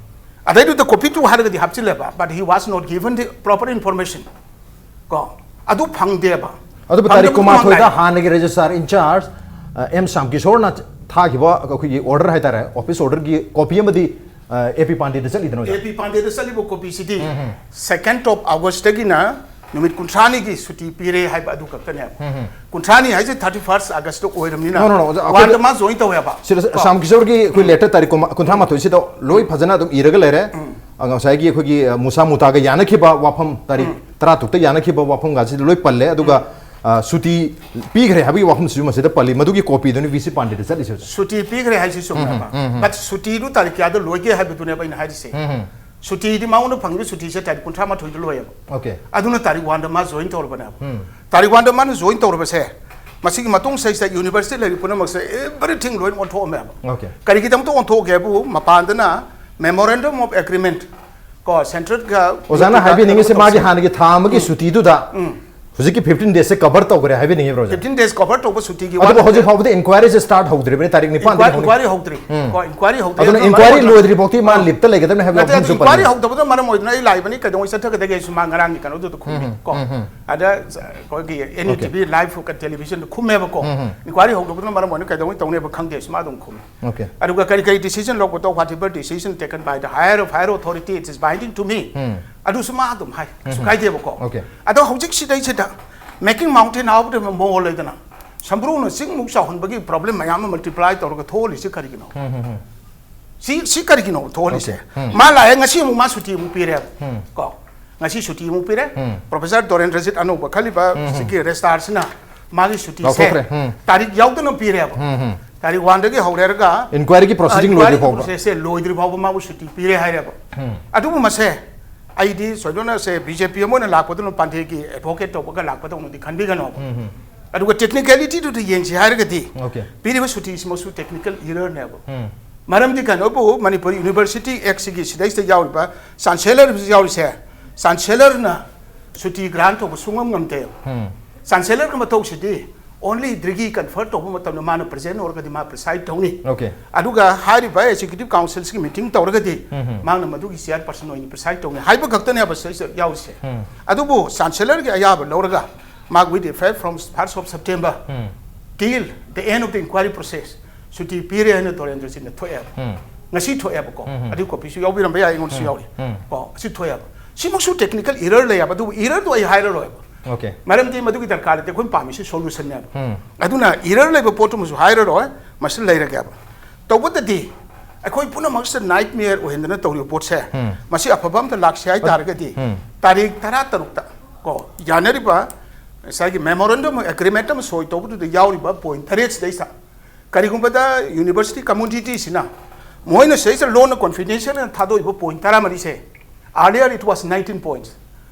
ꯑꯗꯩꯗꯨꯗ ꯀꯣꯄꯤ ꯇꯨ ꯍꯥꯏꯔꯒꯗꯤ ꯍꯥꯞꯆꯤꯜꯂꯦꯕ, but he was not given the proper information꯫ ꯀꯣ, ꯑꯗꯨ ꯐꯪꯗꯦꯕ꯫ ꯑꯗꯨꯕꯨ ꯇꯥꯔꯤꯛ ꯐꯪꯗꯕꯗꯨ ꯀꯨꯟꯃꯥꯊꯣꯏꯗ ꯃꯉꯥꯏ꯫ ꯍꯥꯟꯅꯒꯤ ꯔꯦꯖꯤꯁꯇ꯭ꯔꯥꯔ ꯏꯟꯆꯥꯔꯖ, ꯑ, ꯑꯦꯝ ꯁ꯭ꯌꯥꯝ ꯀꯤꯁꯣꯔꯅ ꯊꯥꯈꯤꯕ ꯑꯩꯈꯣꯏꯒꯤ ꯑꯣꯔꯗꯔ ꯍꯥꯏꯇꯥꯔꯦ, ꯑꯣꯐꯤꯁ ꯑꯣꯔꯗꯔꯒꯤ ꯀꯣꯄꯤ ꯑꯃꯗꯤ, ꯑ, ꯑꯦ ꯄꯤ ꯄꯥꯟꯗꯦꯗ ꯆꯠꯂꯤꯗꯅ, ꯑꯣꯖꯥ? ꯑꯦ ꯄꯤ ꯄꯥꯟꯗꯦꯗ ꯆꯠꯂꯤꯕ ꯀꯣꯄꯤꯁꯤꯗꯤ ꯎꯝ, ꯎꯝ꯫ ꯁꯦꯀꯦꯟ ꯑꯣꯐ ꯑꯥꯒꯁꯇꯒꯤꯅ ꯅꯨꯃꯤꯠ ꯀꯨꯟꯊ꯭ꯔꯥꯅꯤꯒꯤ ꯁꯨꯇꯤ ꯄꯤꯔꯦ ꯍꯥꯏꯕ ꯑꯗꯨ ꯈꯛꯇꯅꯦꯕ꯫ ꯎꯝ, ꯎꯝ꯫ ꯀꯨꯟꯊ꯭ꯔꯥꯅꯤ ꯍꯥꯏꯁꯦ ꯊꯥꯔꯇꯤ ꯐꯥꯔꯁ ꯑꯥꯒꯁꯇ ꯑꯣꯏꯔꯕꯅꯤꯅ, No, no, no, ꯑꯣꯖꯥ, ꯑꯩꯈꯣꯏꯗ ꯋꯥꯟꯗ ꯃꯥ ꯖꯣꯏꯟ ꯇꯧꯋꯦꯕ꯫ ꯁꯤꯗ ꯀꯣ? ꯁ꯭ꯌꯥꯝ ꯀꯤꯁꯣꯔꯒꯤ ꯑꯩꯈꯣꯏ ꯂꯦꯇꯔ ꯇꯥꯔꯤꯛ ꯀꯨꯟꯃꯥ-, ꯀꯨꯟꯊ꯭ꯔꯥ ꯃꯥꯊꯣꯏꯁꯤꯗ ꯂꯣꯏ ꯐꯖꯅ ꯑꯗꯨꯝ ꯏꯔꯒ ꯂꯩꯔꯦ꯫ ꯎꯝ꯫ ꯑ, ꯉꯁꯥꯏꯒꯤ ꯑꯩꯈꯣꯏꯒꯤ, ꯑ, ꯃꯨꯁꯥ ꯃꯨꯇꯥꯒ ꯌꯥꯅꯈꯤꯕ ꯋꯥꯐꯝ, ꯇꯥꯔꯤꯛ ꯎꯝ꯫ ꯇꯔꯥꯇꯔꯨꯛꯇ ꯌꯥꯅꯈꯤꯕ ꯋꯥꯐꯝꯒꯁꯤꯗ ꯂꯣꯏ ꯄꯜꯂꯦ꯫ ꯑꯗꯨꯒ, ꯎꯝ꯫ ꯑ, ꯁꯨꯇꯤ ꯄꯤꯈ꯭ꯔꯦ ꯍꯥꯏꯕꯒꯤ ꯋꯥꯐꯝꯁꯤꯁꯨ ꯃꯁꯤꯗ ꯄꯜꯂꯤ꯫ ꯃꯗꯨꯒꯤ ꯀꯣꯄꯤꯗꯨꯅꯤ ꯚꯤ ꯁꯤ ꯄꯥꯟꯗꯦꯗ ꯆꯠꯂꯤꯁꯦ ꯍꯧꯖꯤꯛ꯫ ꯁꯨꯇꯤ ꯄꯤꯈ꯭ꯔꯦ ꯍꯥꯏꯁꯤ ꯆꯨꯝꯃꯦꯕ꯫ ꯎꯝ, ꯎꯝ, ꯎꯝ꯫ But ꯁꯨꯇꯤꯗꯨ ꯇꯥꯔꯤꯛ ꯀꯌꯥꯗ ꯂꯣꯏꯒꯦ ꯍꯥꯏꯕꯗꯨꯅꯦꯕ ꯑꯩꯅ ꯍꯥꯏꯔꯤꯁꯦ꯫ ꯎꯝ, ꯎꯝ꯫ ꯁꯨꯇꯤꯗꯤ ꯃꯉꯣꯟꯗ ꯐꯪꯉꯤꯕ ꯁꯨꯇꯤꯁꯦ ꯇꯥꯔꯤꯛ ꯀꯨꯟꯊ꯭ꯔꯥ ꯃꯥꯊꯣꯏꯗ ꯂꯣꯏꯌꯦꯕ꯫ Okay꯫ ꯑꯗꯨꯅ ꯇꯥꯔꯤꯛ ꯋꯥꯟꯗ ꯃꯥ ꯖꯣꯏꯟ ꯇꯧꯔꯕꯅꯦꯕ꯫ ꯎꯝ꯫ ꯇꯥꯔꯤꯛ ꯋꯥꯟꯗ ꯃꯥꯅ ꯖꯣꯏꯟ ꯇꯧꯔꯕꯁꯦ, ꯃꯁꯤꯒꯤ ꯃꯇꯨꯡ ꯁꯩꯁꯤꯗ ꯌꯨꯅꯤꯚꯔꯁꯤꯇꯤ ꯂꯩꯔꯤꯕ ꯄꯨꯝꯅꯃꯛꯁꯦ everything ꯂꯣꯏꯅ ꯑꯣꯟꯊꯣꯛꯑꯝꯃꯦꯕ꯫ Okay꯫ ꯀꯔꯤꯒꯤꯗꯃꯛꯇ ꯑꯣꯟꯊꯣꯛꯀꯦ ꯍꯥꯏꯕꯨ, ꯃꯄꯥꯟꯗꯅ memorandum of agreement ꯀꯣ, ꯁꯦꯟꯇ꯭ꯔꯦꯜꯒ ꯑꯣꯖꯥꯅ ꯍꯥꯏꯕꯤꯅꯤꯡꯉꯤꯁꯦ ꯃꯥꯒꯤ ꯍꯥꯟꯅꯒꯤ ꯊꯥ ꯑꯃꯒꯤ ꯎꯝ꯫ ꯁꯨꯇꯤꯗꯨꯗ ꯎꯝ꯫ ꯍꯧꯖꯤꯛꯀꯤ fifteen days ꯁꯦ cover ꯇꯧꯈ꯭ꯔꯦ ꯍꯥꯏꯕꯤꯅꯤꯡꯉꯤꯕ꯭ꯔꯣ, ꯑꯣꯖꯥ? Fifteen days cover ꯇꯧꯕ ꯁꯨꯇꯤꯒꯤ ꯑꯗꯨꯕꯨ ꯋꯥ ꯍꯧꯖꯤꯛ ꯅꯠꯇꯦ꯫ ꯐꯥꯎꯕꯗ inquiry ꯁꯦ start ꯍꯧꯗ꯭ꯔꯤꯕꯅꯤ, ꯇꯥꯔꯤꯛ ꯅꯤꯄꯥꯟꯗꯒꯤ ꯏꯟꯀ꯭ꯋꯥꯏ-, ꯍꯧꯅꯤ꯫ Inquiry ꯍꯧꯗ꯭ꯔꯤ꯫ ꯎꯝ꯫ ꯀꯣ, inquiry ꯍꯧꯗ꯭ꯔꯤ ꯑꯗꯨꯅ ꯍꯥꯏꯕꯗꯨꯅ ꯃꯔꯝ inquiry ꯑꯣꯏꯗꯨꯅ ꯂꯣꯏꯗ꯭ꯔꯤ ꯐꯥꯎꯗꯤ ꯃꯥ ꯑꯥ꯫ Leave ꯇ ꯂꯩꯒꯗꯕꯅꯤ ꯍꯥꯏꯕ ꯅꯠꯇꯦ, ꯋꯥꯐꯝꯁꯨ inquiry ꯄꯜꯂꯤ꯫ ꯍꯧꯗꯕꯗꯨꯅ ꯃꯔꯝ ꯑꯣꯏꯗꯨꯅ ꯑꯩ ꯂꯥꯛꯏꯕꯅꯤ, ꯀꯩꯗꯧꯉꯩ ꯆꯠꯊꯒꯗꯒꯦ ꯍꯥꯏꯁꯨ ꯃꯥ ꯉꯔꯥꯡꯒꯤ ꯀꯩꯅꯣꯗꯨꯗ ꯈꯨꯝꯃꯤ꯫ ꯎꯝ, ꯀꯣ꯫ ꯎꯝ, ꯎꯝ꯫ ꯑꯗ, ꯑꯩꯈꯣꯏꯒꯤ Okay꯫ N D T V live television ꯗ ꯈꯨꯝꯃꯦꯕꯀꯣ꯫ ꯎꯝ, ꯎꯝ꯫ Inquiry ꯍꯧꯗꯕꯗꯨꯅ ꯃꯔꯝ ꯑꯣꯏꯗꯨꯅ ꯀꯩꯗꯧꯉꯩ ꯇꯧꯅꯦꯕ ꯈꯪꯗꯦ ꯍꯥꯏꯁꯨ ꯃꯥ ꯑꯗꯨꯝ ꯈꯨꯝꯃꯤ꯫ Okay꯫ ꯑꯗꯨꯒ ꯀꯔꯤ ꯀꯔꯤ decision ꯂꯧꯒꯗꯧ, whatever decision taken by the higher of higher authority, it is binding to me꯫ ꯎꯝ꯫ ꯑꯗꯨꯁꯨ ꯃꯥ ꯑꯗꯨꯝ ꯍꯥꯏ, ꯀꯩꯁꯨ ꯎꯝ꯫ ꯀꯥꯏꯗꯦꯕꯀꯣ꯫ Okay꯫ ꯑꯗꯣ ꯍꯧꯖꯤꯛ ꯁꯤꯗꯩꯁꯤꯗ making mountain out of a molehaul ꯂꯩꯗꯅ, ꯁꯝꯕ꯭ꯔꯨꯅ ꯆꯤꯡꯃꯨꯛ ꯆꯥꯎꯍꯟꯕꯒꯤ problem ꯃꯌꯥꯝ ꯑꯃ multiply ꯇꯧꯔꯒ ꯊꯣꯛꯍꯜꯂꯤꯁꯤ ꯀꯔꯤꯒꯤꯅꯣ? ꯎꯝ, ꯎꯝ, ꯎꯝ꯫ ꯁꯤ, ꯁꯤ ꯀꯔꯤꯒꯤꯅꯣ ꯊꯣꯛꯍꯜꯂꯤꯁꯦ? Okay꯫ ꯎꯝ꯫ ꯃꯥ ꯂꯥꯛꯑꯦ, ꯉꯁꯤ ꯑꯃꯨꯛ ꯃꯥ ꯁꯨꯇꯤ ꯑꯃꯨꯛ ꯄꯤꯔꯦ꯫ ꯎꯝ꯫ ꯀꯣ? ꯉꯁꯤ ꯁꯨꯇꯤ ꯑꯃꯨꯛ ꯄꯤꯔꯦ꯫ ꯎꯝ꯫ Professor ꯗꯣꯔꯦꯟꯗ꯭ꯔꯖꯤꯠ ꯑꯅꯧꯕ ꯈꯜꯂꯤꯕ ꯎꯝ, ꯎꯝ꯫ ꯁꯤꯒꯤ ꯔꯦꯖꯤꯁꯇ꯭ꯔꯥꯔꯁꯤꯅ ꯃꯥꯒꯤ ꯁꯨꯇꯤꯁꯦ ꯂꯥꯎꯊꯣꯛꯈ꯭ꯔꯦ꯫ ꯎꯝ꯫ ꯇꯥꯔꯤꯛ ꯌꯥꯎꯗꯅ ꯄꯤꯔꯦꯕ꯫ ꯎꯝ, ꯎꯝ꯫ ꯇꯥꯔꯤꯛ ꯋꯥꯟꯗꯒꯤ ꯍꯧꯔꯦ ꯍꯥꯏꯔꯒ, Inquiry ꯒꯤ proceeding ꯑ, inquiry ꯂꯣꯏꯗ꯭ꯔꯤ ꯐꯥꯎꯕ꯫ Process ꯁꯦ ꯂꯣꯏꯗ꯭ꯔꯤ ꯐꯥꯎꯕ ꯃꯥꯕꯨ ꯁꯨꯇꯤ ꯄꯤꯔꯦ ꯍꯥꯏꯔꯦꯕ꯫ ꯎꯝ꯫ ꯑꯗꯨꯕꯨ ꯃꯁꯦ ꯑꯩꯗꯤ ꯁꯣꯏꯗꯅ ꯁꯦ ꯕꯤ ꯖꯦ ꯄꯤ ꯑꯃ ꯑꯣꯏꯅ ꯂꯥꯛꯄꯗꯨꯅ ꯄꯥꯟꯊꯦꯒꯤ advocate ꯇꯧꯕꯒ ꯂꯥꯛꯄꯗꯧꯅꯗꯤ ꯈꯟꯕꯤꯒꯅꯣꯕ꯫ ꯎꯝ, ꯎꯝ꯫ ꯑꯗꯨꯒ technicality ꯗꯨꯗ ꯌꯦꯡꯁꯤ ꯍꯥꯏꯔꯒꯗꯤ, Okay꯫ ꯄꯤꯔꯤꯕ ꯁꯨꯇꯤꯁꯤꯃꯁꯨ technical error ꯅꯦꯕ꯫ ꯎꯝ꯫ ꯃꯔꯝꯗꯤ ꯀꯩꯅꯣꯕꯨ ꯃꯅꯤꯄꯨꯔ ꯌꯨꯅꯤꯚꯔꯁꯤꯇꯤ ꯑꯦꯛꯁꯤꯒꯤ ꯁꯤꯗꯩꯁꯤꯗ ꯌꯥꯎꯔꯤꯕ ꯆꯥꯟꯁꯦꯂꯔ ꯌꯥꯎꯔꯤꯁꯦ, ꯆꯥꯟꯁꯦꯂꯔꯅ ꯁꯨꯇꯤ ꯒ꯭ꯔꯥꯟ ꯇꯧꯕ ꯁꯨꯡꯉꯝ ꯉꯝꯗꯦꯕ꯫ ꯎꯝ꯫ ꯆꯥꯟꯁꯦꯂꯔꯒꯤ ꯃꯊꯧꯁꯤꯗꯤ only ꯗꯤꯒ꯭ꯔꯤ ꯀꯟꯐꯔ ꯇꯧꯕ ꯃꯇꯝꯗ ꯃꯥꯅ ꯄ꯭ꯔꯦꯖꯦꯟ ꯑꯣꯏꯔꯒꯗꯤ ꯃꯥ ꯄ꯭ꯔꯤꯁꯥꯏꯗ ꯇꯧꯅꯤ꯫ Okay꯫ ꯑꯗꯨꯒ ꯍꯥꯏꯔꯤꯕ ꯑꯦꯛꯖꯤꯀ꯭ꯌꯨꯇꯤꯚ ꯀꯥꯎꯟꯁꯤꯜꯁꯤꯒꯤ ꯃꯤꯇꯤꯡ ꯇꯧꯔꯒꯗꯤ ꯎꯝ, ꯎꯝ꯫ ꯃꯥꯅ ꯃꯗꯨꯒꯤ ꯆꯤꯌꯥꯔ ꯄꯔꯁꯟ ꯑꯣꯏꯅ ꯄ꯭ꯔꯤꯁꯥꯏꯗ ꯇꯧꯅꯤ ꯍꯥꯏꯕ ꯈꯛꯇꯅꯦꯕ ꯁꯤꯗꯩꯁꯤꯗ ꯌꯥꯎꯔꯤꯁꯦ꯫ ꯎꯝ꯫ ꯑꯗꯨꯕꯨ ꯆꯥꯟꯁꯦꯂꯔꯒꯤ ꯑꯌꯥꯕ ꯂꯧꯔꯒ ꯃꯥ with effect from first of September um. Till the end of the inquiry process ꯁꯨꯇꯤ ꯄꯤꯔꯦ ꯍꯥꯏꯅ ꯗꯣꯔꯦꯟꯗ꯭ꯔꯖꯤꯠꯅ ꯊꯣꯛꯑꯦꯕ꯫ ꯎꯝ꯫ ꯉꯁꯤ ꯊꯣꯛꯑꯦꯕꯀꯣ꯫ ꯎꯝ, ꯎꯝ꯫ ꯑꯗꯨꯒꯤ ꯀꯣꯄꯤꯁꯨ ꯌꯥꯎꯕꯤꯔꯝꯕ ꯌꯥꯏ, ꯑꯩꯉꯣꯟꯗꯁꯨ ꯎꯝ, ꯌꯥꯎꯔꯤ꯫ ꯎꯝ꯫ ꯀꯣ, ꯑꯁꯤ ꯊꯣꯛꯑꯦꯕ꯫ ꯁꯤꯃꯛꯁꯨ ꯇꯦꯛꯅꯤꯀꯦꯜ ꯏꯔꯔ ꯂꯩꯌꯦꯕ, ꯑꯗꯨꯕꯨ ꯏꯔꯔꯗꯣ ꯑꯩ ꯍꯥꯏꯔꯔꯣꯏꯕ꯫ Okay꯫ ꯃꯔꯝꯗꯤ ꯃꯗꯨꯒꯤ ꯗꯔꯀꯥꯔ ꯂꯩꯇꯦ, ꯑꯩꯈꯣꯏꯅ ꯄꯥꯝꯃꯤꯁꯤ ꯁꯣꯂꯨꯁꯟꯅꯦꯕ꯫ ꯎꯝ꯫ ꯑꯗꯨꯅ ꯏꯔꯔ ꯂꯩꯕ ꯄꯣꯠꯇꯨꯃꯁꯨ ꯍꯥꯏꯔꯔꯣꯏ, ꯃꯁꯤ ꯂꯩꯔꯒꯦꯕ꯫ ꯇꯧꯕꯇꯗꯤ ꯑꯩꯈꯣꯏ ꯄꯨꯝꯅꯃꯛꯁꯤꯗ ꯅꯥꯏꯠ ꯃꯤꯌꯔ ꯑꯣꯏꯍꯟꯗꯅ ꯇꯧꯔꯤꯕ ꯄꯣꯠꯁꯦ, ꯎꯝ꯫ ꯃꯁꯤ ꯑꯐꯕ ꯑꯝꯇ ꯂꯥꯛꯁꯤ ꯍꯥꯏ ꯇꯥꯔꯒꯗꯤ, ꯎꯝ꯫ ꯇꯥꯔꯤꯛ ꯇꯔꯥꯇꯔꯨꯛꯇ ꯀꯣ ꯌꯥꯅꯔꯤꯕ ꯉꯁꯥꯏꯒꯤ memorandum agreement ꯑꯃ ꯁꯣꯏ ꯇꯧꯕꯗꯨꯗ ꯌꯥꯎꯔꯤꯕ ꯄꯣꯏꯟ ꯇꯔꯦꯠꯁꯤꯗꯩꯁꯤꯗ ꯀꯔꯤꯒꯨꯝꯕꯗ ꯌꯨꯅꯤꯚꯔꯁꯤꯇꯤ ꯀꯝꯃꯨꯅꯤꯇꯤꯁꯤꯅ ꯃꯣꯏꯅ ꯁꯤꯗꯩꯁꯤꯗ ꯂꯣꯟꯅ ꯀꯣꯟꯐꯤꯗꯦꯟꯁꯤꯌꯦꯜ ꯑꯣꯏꯅ ꯊꯥꯗꯣꯛꯏꯕ point ꯇꯔꯥꯃꯔꯤꯁꯦ, earlier it was nineteen points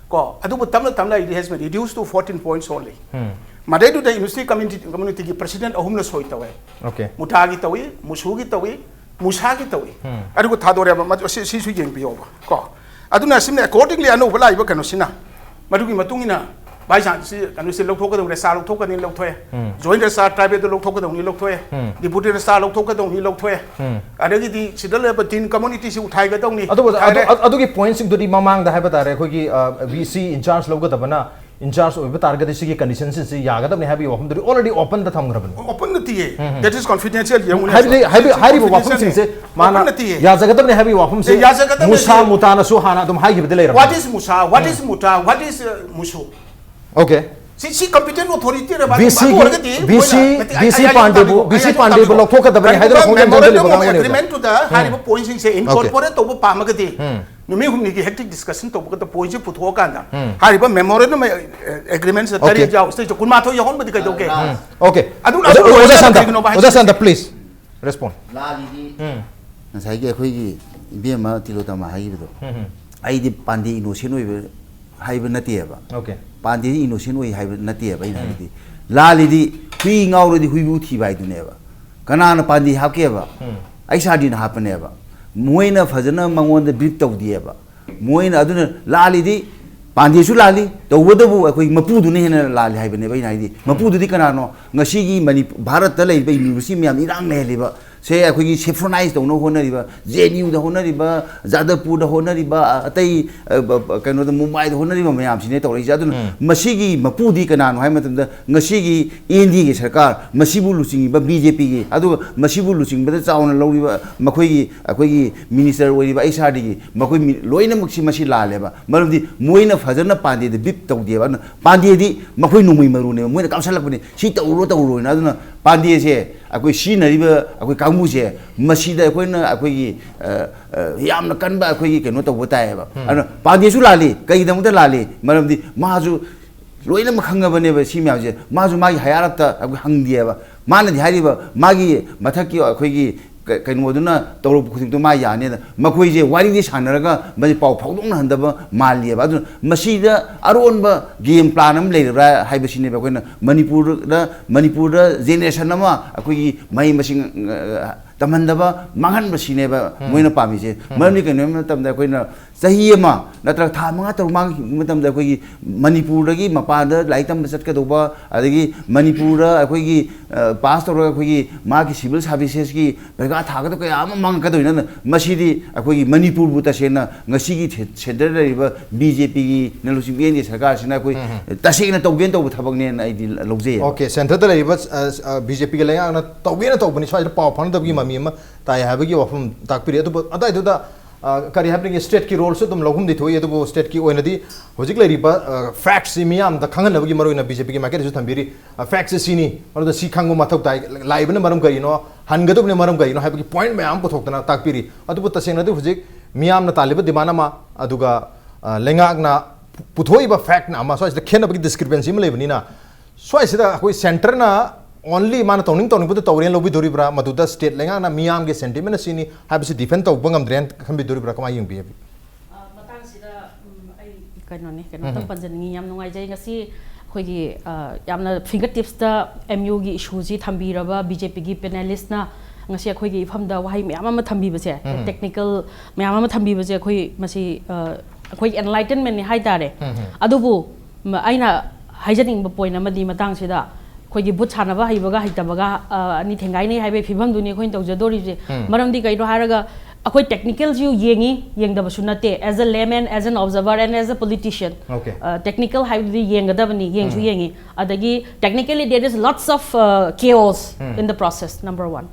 ꯀꯣ, ꯑꯗꯨꯕꯨ ꯇꯞꯅ ꯇꯞꯅ it has been reduced to fourteen points only꯫ Um. ꯃꯗꯩꯗꯨꯗ ꯌꯨꯅꯤꯚꯔꯁꯤꯇꯤ ꯀꯝꯃꯨꯅꯤꯇꯤ, ꯀꯝꯃꯨꯅꯤꯇꯤꯒꯤ ꯄ꯭ꯔꯁꯤꯗꯦꯟ ꯑꯍꯨꯝꯅ ꯁꯣꯏ ꯇꯧꯋꯦ꯫ Okay꯫ ꯃꯨꯇꯥꯒꯤ ꯇꯧꯏ, ꯃꯨꯁꯨꯒꯤ ꯇꯧꯏ, ꯃꯨꯁꯥꯒꯤ ꯇꯧꯏ꯫ ꯎꯝ꯫ ꯑꯗꯨꯒ ꯊꯥꯗꯣꯔꯛꯑꯦꯕ, ꯃꯗꯨ ꯁꯤ, ꯁꯤꯁꯨ ꯌꯦꯡꯕꯤꯌꯣꯕ ꯀꯣ꯫ ꯑꯗꯨꯅ ꯑꯁꯤꯅ accordingly ꯑꯅꯧꯕ ꯂꯥꯛꯏꯕ ꯀꯩꯅꯣꯁꯤꯅ ꯃꯗꯨꯒꯤ ꯃꯇꯨꯡ ꯏꯟꯅ ꯚꯥꯏ ꯆꯥꯟꯁ ꯁꯤ ꯀꯩꯅꯣꯁꯦ ꯂꯧꯊꯣꯛꯀꯗꯧꯅꯤ, ꯔꯦꯁꯥ ꯂꯧꯊꯣꯛꯀꯅꯤ ꯂꯧꯊꯣꯛꯑꯦ꯫ ꯎꯝ꯫ ꯖꯣꯏꯟ ꯔꯦꯁꯥ ꯇ꯭ꯔꯥꯏꯕꯦꯜꯗ ꯂꯧꯊꯣꯛꯀꯗꯧꯅꯤ ꯂꯧꯊꯣꯛꯑꯦ꯫ ꯎꯝ꯫ ꯗꯤꯄꯨꯇꯤ ꯔꯦꯁꯥ ꯂꯧꯊꯣꯛꯀꯗꯧꯅꯤ ꯂꯧꯊꯣꯛꯑꯦ꯫ ꯎꯝ꯫ ꯑꯗꯒꯤꯗꯤ ꯁꯤꯗ ꯂꯩꯕ ꯗꯤꯟ ꯀꯝꯃꯨꯅꯤꯇꯤꯁꯤ ꯎꯊꯥꯏꯒꯗꯧꯅꯤ, ꯑꯗꯨꯕꯨ ꯑꯗꯨ, ꯎꯊꯥꯏꯔꯦ꯫ ꯑꯗꯨ, ꯑꯗꯨꯒꯤ ꯄꯣꯏꯟꯠꯁꯤꯡꯗꯨꯗꯤ ꯃꯃꯥꯡꯗ ꯍꯥꯏꯕ ꯇꯥꯔꯦ, ꯑꯩꯈꯣꯏꯒꯤ, ꯑ, ꯚꯤ ꯁꯤ ꯏꯟꯆꯥꯔꯖ ꯂꯧꯒꯗꯕꯅ, ꯏꯟꯆꯥꯔꯖ ꯑꯣꯏꯕ ꯇꯥꯔꯒꯗꯤ ꯁꯤꯒꯤ ꯀꯟꯗꯤꯁꯟꯁꯤꯡꯁꯤ ꯌꯥꯒꯗꯕꯅꯤ ꯍꯥꯏꯕꯒꯤ ꯋꯥꯐꯝꯗꯨꯗꯤ already open ꯗ ꯊꯝꯈ꯭ꯔꯕꯅꯤ꯫ ꯑꯣꯄꯟ ꯅꯠꯇꯤꯌꯦ꯫ ꯎꯝ, ꯎꯝ꯫ That is confidential ꯌꯦꯡꯉꯨꯅꯦ꯫ ꯍꯥꯏꯕꯗꯤ, ꯍꯥꯏꯕꯗꯤ, ꯍꯥꯏꯔꯤꯕ confidential ꯋꯥꯐꯝꯁꯤꯡꯁꯦ ꯅꯦ꯫ ꯃꯥꯅ ꯑꯣꯄꯟ ꯅꯠꯇꯤꯌꯦ꯫ ꯌꯥꯖꯒꯗꯕꯅꯤ ꯍꯥꯏꯕꯒꯤ ꯋꯥꯐꯝꯁꯦ ꯑꯦ, ꯌꯥꯖꯒꯗꯕꯅꯤ ꯃꯨꯁꯥ ꯁꯤ꯫ ꯃꯨꯇꯥꯅꯁꯨ ꯍꯥꯟꯅ ꯑꯗꯨꯝ ꯍꯥꯏꯈꯤꯕꯗꯤ ꯂꯩꯔꯕ꯫ What is Musa? What um. Is ꯃꯨꯇꯥ? What is, uh, ꯃꯨꯁꯨ? Okay꯫ ꯁꯤ, ꯁꯤ competent authority ꯔꯕ? ꯚꯤ ꯁꯤ ꯑꯗꯨ ꯒꯤ, ꯑꯣꯏꯔꯒꯗꯤ ꯚꯤ ꯁꯤ, ꯃꯣꯏꯅ, ꯅꯠꯇꯦ, ꯚꯤ ꯁꯤ ꯑꯩ, ꯑꯩ ꯄꯥꯟꯗꯦꯕꯨ, ꯇꯥꯕꯤꯌꯨ, ꯚꯤ ꯁꯤ ꯑꯩ ꯄꯥꯟꯗꯦꯕꯨ ꯇꯥꯕꯤꯌꯨ꯫ ꯂꯧꯊꯣꯛꯀꯗꯕꯅꯤ ꯍꯥꯏꯗꯅ ꯀꯔꯤꯒꯨꯝꯕ ꯈꯣꯡꯖꯪ memorandum of ꯆꯪꯖꯜꯂꯤꯕ ꯀꯥꯡꯕꯨꯅꯦꯕ꯫ Agreement ꯇꯨꯗ ꯎꯝ꯫ ꯍꯥꯏꯔꯤꯕ point ꯁꯤꯡꯁꯦ Okay꯫ Incorporate ꯇꯧꯕ ꯄꯥꯝꯃꯒꯗꯤ ꯎꯝ꯫ ꯅꯨꯃꯤꯠ ꯍꯨꯝꯅꯤꯒꯤ hectic discussion ꯇꯧꯕꯒꯗ point ꯁꯤ ꯄꯨꯊꯣꯛꯑꯀꯥꯟꯗ ꯎꯝ꯫ ꯍꯥꯏꯔꯤꯕ memorandum, ꯑꯦ, agreement ꯁꯤꯗ Okay꯫ ꯇꯔꯦꯠ ꯌꯥꯎ, ꯁꯤꯗꯩꯁꯤꯗ ꯀꯨꯟꯃꯥꯊꯣꯏ ꯌꯥꯎꯍꯟꯕꯗꯤ ꯀꯩꯗꯧꯒꯦ? ꯎꯝ꯫ Okay꯫ ꯑꯗꯨꯅ ꯑꯣꯖꯥ, ꯑꯗꯨ ꯑꯣꯖꯥ ꯂꯣꯏꯔꯒ ꯁꯥꯟꯇ, ꯀꯩꯒꯤꯅꯣꯕ ꯑꯣꯖꯥ ꯍꯥꯏꯁꯦ? Santa, please respond꯫ ꯂꯥꯜꯂꯤꯗꯤ ꯎꯝ꯫ ꯉꯁꯥꯏꯒꯤ ꯑꯩꯈꯣꯏꯒꯤ ꯏꯕꯦꯝꯃ ꯇꯤꯂꯣꯇꯃꯥ ꯍꯥꯏꯈꯤꯕꯗꯣ, ꯎꯝ, ꯎꯝ꯫ ꯑꯩꯗꯤ ꯄꯥꯟꯗꯦ innocent ꯑꯣꯏꯕ ꯍꯥꯏꯕ ꯅꯠꯇꯦꯕ꯫ Okay꯫ ꯄꯥꯟꯗꯦꯗꯤ innocent ꯑꯣꯏ ꯍꯥꯏꯕ ꯅꯠꯇꯦꯕ ꯑꯩꯅ ꯎꯝ꯫ ꯍꯥꯏꯕꯗꯤ꯫ ꯂꯥꯜꯂꯤꯗꯤ ꯍꯨꯏ ꯉꯥꯎꯔꯗꯤ ꯍꯨꯏꯕꯨ ꯊꯤꯕ ꯍꯥꯏꯗꯨꯅꯦꯕ꯫ ꯀꯅꯥꯅ ꯄꯥꯟꯗꯦ ꯍꯥꯞꯀꯦꯕ? ꯎꯝ꯫ H R ꯗꯤꯅ ꯍꯥꯞꯄꯅꯦꯕ꯫ ꯃꯣꯏꯅ ꯐꯖꯅ ꯃꯉꯣꯟꯗ ꯕ꯭ꯔꯤꯐ ꯇꯧꯗꯦꯕ꯫ ꯃꯣꯏꯅ ꯑꯗꯨꯅ ꯂꯥꯜꯂꯤꯗꯤ, ꯄꯥꯟꯗꯦꯁꯨ ꯂꯥꯜꯂꯤ, ꯇꯧꯕꯇꯕꯨ ꯑꯩꯈꯣꯏ ꯃꯄꯨꯗꯨꯅ ꯍꯦꯟꯅ ꯂꯥꯜꯂꯤ ꯍꯥꯏꯕꯅꯦꯕ ꯑꯩꯅ ꯍꯥꯏꯗꯤ꯫ ꯃꯄꯨꯗꯨꯗꯤ ꯀꯅꯥꯅꯣ? ꯉꯁꯤꯒꯤ ꯃꯅꯤꯄꯨꯔ, ꯚꯥꯔꯠꯇ ꯂꯩꯔꯤꯕ ꯌꯨꯅꯤꯚꯔꯁꯤꯇꯤ ꯃꯌꯥꯝ ꯏꯔꯥꯡ ꯂꯩꯍꯜꯂꯤꯕ ꯁꯦ, ꯑꯩꯈꯣꯏꯒꯤ ꯁꯦꯐ꯭ꯔꯣꯅꯥꯏꯁ ꯇꯧꯅꯕ ꯍꯣꯠꯅꯔꯤꯕ, ꯖꯦ ꯑꯦꯟ ꯌꯨꯗ ꯍꯣꯠꯅꯔꯤꯕ, ꯖꯥꯗꯕꯄꯨꯔꯗ ꯍꯣꯠꯅꯔꯤꯕ, ꯑꯇꯩ, ꯑ, ꯕ-, ꯕ-, ꯀꯩꯅꯣꯗ, ꯃꯨꯝꯕꯥꯏꯗ ꯍꯣꯠꯅꯔꯤꯕ ꯃꯌꯥꯝꯁꯤꯅꯦ ꯇꯧꯔꯛꯏꯁꯦ꯫ ꯑꯗꯨꯅ ꯎꯝ꯫ ꯃꯁꯤꯒꯤ ꯃꯄꯨꯗꯤ ꯀꯅꯥꯅꯣ ꯍꯥꯏꯕ ꯃꯇꯝꯗ, ꯉꯁꯤꯒꯤ ꯑꯦꯟ ꯗꯤ ꯑꯦꯒꯤ ꯁꯔꯀꯥꯔ, ꯃꯁꯤꯕꯨ ꯂꯨꯆꯤꯡꯉꯤꯕ ꯕꯤ ꯖꯦ ꯄꯤꯒꯤ, ꯑꯗꯨꯒ ꯃꯁꯤꯕꯨ ꯂꯨꯆꯤꯡꯕꯗ ꯆꯥꯎꯅ ꯂꯧꯔꯤꯕ ꯃꯈꯣꯏꯒꯤ, ꯑꯩꯈꯣꯏꯒꯤ ꯃꯤꯅꯤꯁꯇꯔ ꯑꯣꯏꯔꯤꯕ ꯑꯩꯆ ꯑꯥꯔ ꯗꯤꯒꯤ, ꯃꯈꯣꯏ ꯃꯤ-, ꯂꯣꯏꯅꯃꯛꯁꯤ ꯃꯁꯤ ꯂꯥꯜꯂꯦꯕ꯫ ꯃꯔꯝꯗꯤ ꯃꯣꯏꯅ ꯐꯖꯅ ꯄꯥꯟꯗꯦꯗ ꯕ꯭ꯔꯤꯐ ꯇꯧꯗꯦꯕ꯫ ꯑꯗꯨꯅ ꯄꯥꯟꯗꯦꯗꯤ ꯃꯈꯣꯏ ꯅꯣꯡꯃꯩ ꯃꯔꯨꯅꯦꯕ, ꯃꯣꯏꯅ ꯀꯥꯞꯁꯤꯜꯂꯛꯄꯅꯦ, ꯁꯤ ꯇꯧꯔꯨꯔꯣ, ꯇꯧꯔꯨꯔꯣꯅ꯫ ꯑꯗꯨꯅ ꯄꯥꯟꯗꯦꯁꯦ, ꯑꯩꯈꯣꯏ ꯁꯤꯖꯤꯟꯅꯔꯤꯕ ꯑꯩꯈꯣꯏ ꯀꯥꯡꯕꯨꯁꯦ, ꯃꯁꯤꯗ ꯑꯩꯈꯣꯏꯅ, ꯑꯩꯈꯣꯏꯒꯤ, ꯑ, ꯑ, ꯌꯥꯝꯅ ꯀꯟꯕ ꯑꯩꯈꯣꯏꯒꯤ ꯀꯩꯅꯣ ꯇꯧꯕ ꯇꯥꯏꯌꯦꯕ꯫ ꯎꯝ꯫ ꯑꯗꯨꯅ ꯄꯥꯟꯗꯦꯁꯨ ꯂꯥꯜꯂꯤ꯫ ꯀꯩꯒꯤꯗꯃꯛꯇ ꯂꯥꯜꯂꯤ? ꯃꯔꯝꯗꯤ ꯃꯥꯁꯨ ꯂꯣꯏꯅꯃꯛ ꯈꯪꯉꯕꯅꯦꯕ ꯁꯤ ꯃꯌꯥꯝꯁꯦ꯫ ꯃꯥꯁꯨ ꯃꯥꯒꯤ ꯍꯥꯏꯌꯥꯔ ꯑꯞꯇ ꯑꯩꯈꯣꯏ ꯍꯪꯗꯦꯕ꯫ ꯃꯥꯅꯗꯤ ꯍꯥꯏꯔꯤꯕ ꯃꯥꯒꯤ ꯃꯊꯛꯀꯤ ꯑꯩꯈꯣꯏꯒꯤ ꯀ-, ꯀꯩꯅꯣꯗꯨꯅ ꯇꯧꯔꯛꯄ ꯈꯨꯗꯤꯡꯗꯣ ꯃꯥ ꯌꯥꯅꯤꯅ꯫ ꯃꯈꯣꯏꯁꯦ ꯋꯥꯔꯤꯗꯤ ꯁꯥꯟꯅꯔꯒ ꯃꯁꯤ ꯄꯥꯎ ꯐꯥꯎꯗꯣꯛꯅꯍꯟꯗꯕ ꯃꯥꯜꯂꯤꯑꯕ꯫ ꯑꯗꯨꯅ ꯃꯁꯤꯗ ꯑꯔꯣꯟꯕ ꯒꯦꯝ ꯄ꯭ꯂꯥꯟ ꯑꯃ ꯂꯩꯔꯕ꯭ꯔꯥ ꯍꯥꯏꯕꯁꯤꯅꯦꯕ ꯑꯩꯈꯣꯏꯅ ꯃꯅꯤꯄꯨꯔꯗ, ꯃꯅꯤꯄꯨꯔꯗ ꯖꯦꯅꯦꯔꯦꯁꯟ ꯑꯃ ꯑꯩꯈꯣꯏꯒꯤ ꯃꯍꯩ ꯃꯁꯤꯡ, ꯑ, ꯇꯝꯍꯟꯗꯕ, ꯃꯥꯡꯍꯟꯕꯁꯤꯅꯦꯕ ꯎꯝ꯫ ꯃꯣꯏꯅ ꯄꯥꯝꯃꯤꯁꯦ꯫ ꯎꯝ꯫ ꯃꯔꯝꯗꯤ ꯀꯩꯅꯣ ꯍꯥꯏꯕ ꯃꯇꯝꯗ ꯑꯩꯈꯣꯏꯅ ꯆꯍꯤ ꯑꯃ ꯅꯠꯇ꯭ꯔꯒ ꯊꯥ ꯃꯉꯥ ꯇꯔꯨꯛ ꯃꯥꯡꯈꯤꯕ ꯃꯇꯝꯗ ꯑꯩꯈꯣꯏꯒꯤ ꯃꯅꯤꯄꯨꯔꯗꯒꯤ ꯃꯄꯥꯟꯗ ꯂꯥꯏꯔꯤꯛ ꯇꯝꯕ ꯆꯠꯀꯗꯧꯕ, ꯑꯗꯒꯤ ꯃꯅꯤꯄꯨꯔꯗ ꯑꯩꯈꯣꯏꯒꯤ, ꯑ, ꯄꯥꯁ ꯇꯧꯔꯒ ꯑꯩꯈꯣꯏꯒꯤ ꯃꯥꯒꯤ ꯁꯤꯚꯤꯜ ꯁꯥꯔꯚꯤꯁꯦꯁꯀꯤ ꯄꯩꯈꯥ ꯊꯥꯒꯗꯕ ꯀꯌꯥ ꯑꯃ ꯃꯥꯡꯉꯛꯀꯗꯣꯏꯅꯤ꯫ ꯑꯗꯨꯅ ꯃꯁꯤꯗꯤ ꯑꯩꯈꯣꯏꯒꯤ ꯃꯅꯤꯄꯨꯔꯕꯨ ꯇꯁꯦꯡꯅ ꯉꯁꯤꯒꯤ ꯁꯦ-, ꯁꯦꯟꯇꯔꯗ ꯂꯩꯔꯤꯕ ꯕꯤ ꯖꯦ ꯄꯤꯒꯤ ꯅ ꯂꯨꯆꯤꯡꯕ ꯑꯦꯟ ꯗꯤ ꯑꯦ ꯁꯔꯀꯥꯔꯁꯤꯅ ꯑꯩꯈꯣꯏ ꯎꯝ ꯍꯝ꯫ ꯇꯁꯦꯡꯅ ꯇꯧꯒꯦꯅ ꯇꯧꯕ ꯊꯕꯛꯅꯦꯅ ꯑꯩꯗꯤ ꯂꯧꯖꯩꯌꯦꯕ꯫ ꯑꯣꯀꯦ, ꯁꯦꯟꯇꯔꯗ ꯂꯩꯔꯤꯕ, ꯑ, ꯑ, ꯕꯤ ꯖꯦ ꯄꯤꯒ ꯂꯩꯉꯥꯛꯅ ꯇꯧꯒꯦꯅ ꯇꯧꯕꯅꯤ, ꯁ꯭ꯋꯥꯏꯗ ꯄꯥꯎ ꯐꯥꯎꯅꯗꯕꯒꯤ ꯃꯃꯤ ꯑꯃ ꯇꯥꯏ ꯍꯥꯏꯕꯒꯤ ꯋꯥꯐꯝ ꯇꯥꯛꯄꯤꯔꯤ꯫ ꯑꯗꯨꯕꯨ ꯑꯗꯨꯋꯥꯏꯗꯨꯗ ꯑ, ꯀꯔꯤ ꯍꯥꯏꯕꯅꯤ, ꯁ꯭ꯇꯦꯠꯀꯤ ꯔꯣꯜꯁꯨ ꯑꯗꯨꯝ ꯂꯧꯐꯝꯗꯤ ꯊꯣꯛꯏ, ꯑꯗꯨꯕꯨ ꯁ꯭ꯇꯦꯠꯀꯤ ꯑꯣꯏꯅꯗꯤ ꯍꯧꯖꯤꯛ ꯂꯩꯔꯤꯕ, ꯑ, ꯐꯦꯛꯠꯁꯤ ꯃꯤꯌꯥꯝꯗ ꯈꯪꯍꯟꯅꯕꯒꯤ ꯃꯔꯨ ꯑꯣꯏꯅ ꯕꯤ ꯖꯦ ꯄꯤꯒꯤ ꯃꯥꯏꯀꯩꯗꯁꯨ ꯊꯝꯕꯤꯔꯤ꯫ ꯑ, ꯐꯦꯛꯠꯁꯤ ꯁꯤꯅꯤ, ꯃꯗꯨꯗ ꯁꯤ ꯈꯪꯕ ꯃꯊꯧ ꯇꯥꯏ, ꯂꯥꯛꯏꯕꯅ ꯃꯔꯝ ꯀꯔꯤꯅꯣ, ꯍꯟꯒꯗꯕꯅ ꯃꯔꯝ ꯀꯔꯤꯅꯣ ꯍꯥꯏꯕꯒꯤ ꯄꯣꯏꯟꯠ ꯃꯌꯥꯝ ꯑꯃ ꯄꯨꯊꯣꯛꯇꯅ ꯇꯥꯛꯄꯤꯔꯤ꯫ ꯑꯗꯨꯕꯨ ꯇꯁꯦꯡꯅꯗꯤ ꯍꯧꯖꯤꯛ ꯃꯤꯌꯥꯝꯅ ꯇꯥꯜꯂꯤꯕ ꯗꯤꯃꯥꯟ ꯑꯃ, ꯑꯗꯨꯒ, ꯑ, ꯂꯩꯉꯥꯛꯅ ꯄꯨꯊꯣꯛꯏꯕ ꯐꯦꯛꯠꯅ ꯑꯃ, ꯁ꯭ꯋꯥꯏꯁꯤꯗ ꯈꯦꯠꯅꯕꯒꯤ ꯗꯤꯁꯀ꯭ꯔꯤꯄꯦꯟꯁꯤ ꯑꯃ ꯂꯩꯕꯅꯤꯅ, ꯁ꯭ꯋꯥꯏꯁꯤꯗ ꯑꯩꯈꯣꯏ ꯁꯦꯟꯇꯔꯅ ꯑꯣꯟꯂꯤ ꯃꯥꯅ ꯇꯧꯅꯤꯡ ꯇꯧꯅꯤꯡꯕꯗ ꯇꯧꯔꯦꯅ ꯂꯧꯕꯤꯗꯣꯔꯤꯕ꯭ꯔꯥ, ꯃꯗꯨꯗ ꯁ꯭ꯇꯦꯠ ꯂꯩꯉꯥꯛꯅ ꯃꯤꯌꯥꯝꯒꯤ ꯁꯦꯟꯇꯤꯃꯦꯟ ꯑꯁꯤꯅꯤ ꯍꯥꯏꯕꯁꯤ ꯗꯤꯐꯦꯟ ꯇꯧꯕ ꯉꯝꯗ꯭ꯔꯦꯅ ꯈꯟꯕꯤꯗꯣꯔꯤꯕ꯭ꯔꯥ, ꯀꯃꯥꯏꯅ ꯌꯦꯡꯕꯤꯕꯤ? ꯑ, ꯃꯇꯥꯡꯁꯤꯗ, ꯎꯝ, ꯑꯩ ꯀꯩꯅꯣꯅꯦ, ꯀꯩꯅꯣꯝꯇꯪ ꯎꯝ꯫ ꯄꯟꯖꯅꯤꯡꯉꯤ꯫ ꯌꯥꯝ ꯅꯨꯡꯉꯥꯏꯖꯩ ꯉꯁꯤ ꯑꯩꯈꯣꯏꯒꯤ, ꯑ, ꯌꯥꯝꯅ ꯐꯤꯡꯒꯔ ꯇꯤꯞꯁꯇ ꯑꯦꯝ ꯌꯨꯒꯤ ꯏꯁꯨꯁꯤ ꯊꯝꯕꯤꯔꯕ ꯕꯤ ꯖꯦ ꯄꯤꯒꯤ ꯄꯦꯅꯦꯂꯤꯁꯅ ꯉꯁꯤ ꯑꯩꯈꯣꯏꯒꯤ ꯏꯐꯝꯗ ꯋꯥꯍꯩ ꯃꯌꯥꯝ ꯑꯃ ꯊꯝꯕꯤꯕꯁꯦ, technical ꯃꯌꯥꯝ ꯑꯃ ꯊꯝꯕꯤꯕꯁꯦ, ꯑꯩꯈꯣꯏ ꯃꯁꯤ, ꯑ, ꯑꯩꯈꯣꯏꯒꯤ enlightenmentꯅꯤ ꯍꯥꯏꯇꯥꯔꯦ꯫ ꯑꯗꯨꯕꯨ ꯃ-, ꯑꯩꯅ ꯍꯥꯏꯖꯅꯤꯡꯕ point ꯑꯃꯗꯤ ꯃꯇꯥꯡꯁꯤꯗ ꯑꯩꯈꯣꯏꯒꯤ ꯕꯨꯠ ꯁꯥꯟꯅꯕ ꯍꯩꯕꯒ ꯍꯩꯇꯕꯒ, ꯑ, ꯑꯅꯤ ꯊꯦꯡꯒꯥꯏꯅꯩ ꯍꯥꯏꯕꯒꯤ ꯐꯤꯕꯝꯗꯨꯅꯤ ꯑꯩꯈꯣꯏꯅ ꯇꯧꯖꯗꯣꯔꯤꯁꯦ꯫ ꯃꯔꯝꯗꯤ ꯀꯩꯅꯣ ꯍꯥꯏꯔꯒ ꯑꯩꯈꯣꯏ technicalꯁꯨ ꯌꯦꯡꯉꯤ, ꯌꯦꯡꯗꯕꯁꯨ ꯅꯠꯇꯦ꯫ As a layman, as an observer and as a politician, Okay. ꯑ, technical ꯍꯥꯏꯕꯗꯨꯗꯤ ꯌꯦꯡꯒꯗꯕꯅꯤ, ꯌꯦꯡꯁꯨ ꯌꯦꯡꯉꯤ꯫ ꯑꯗꯒꯤ technically there is lots of, uh, chaos in the process, number one.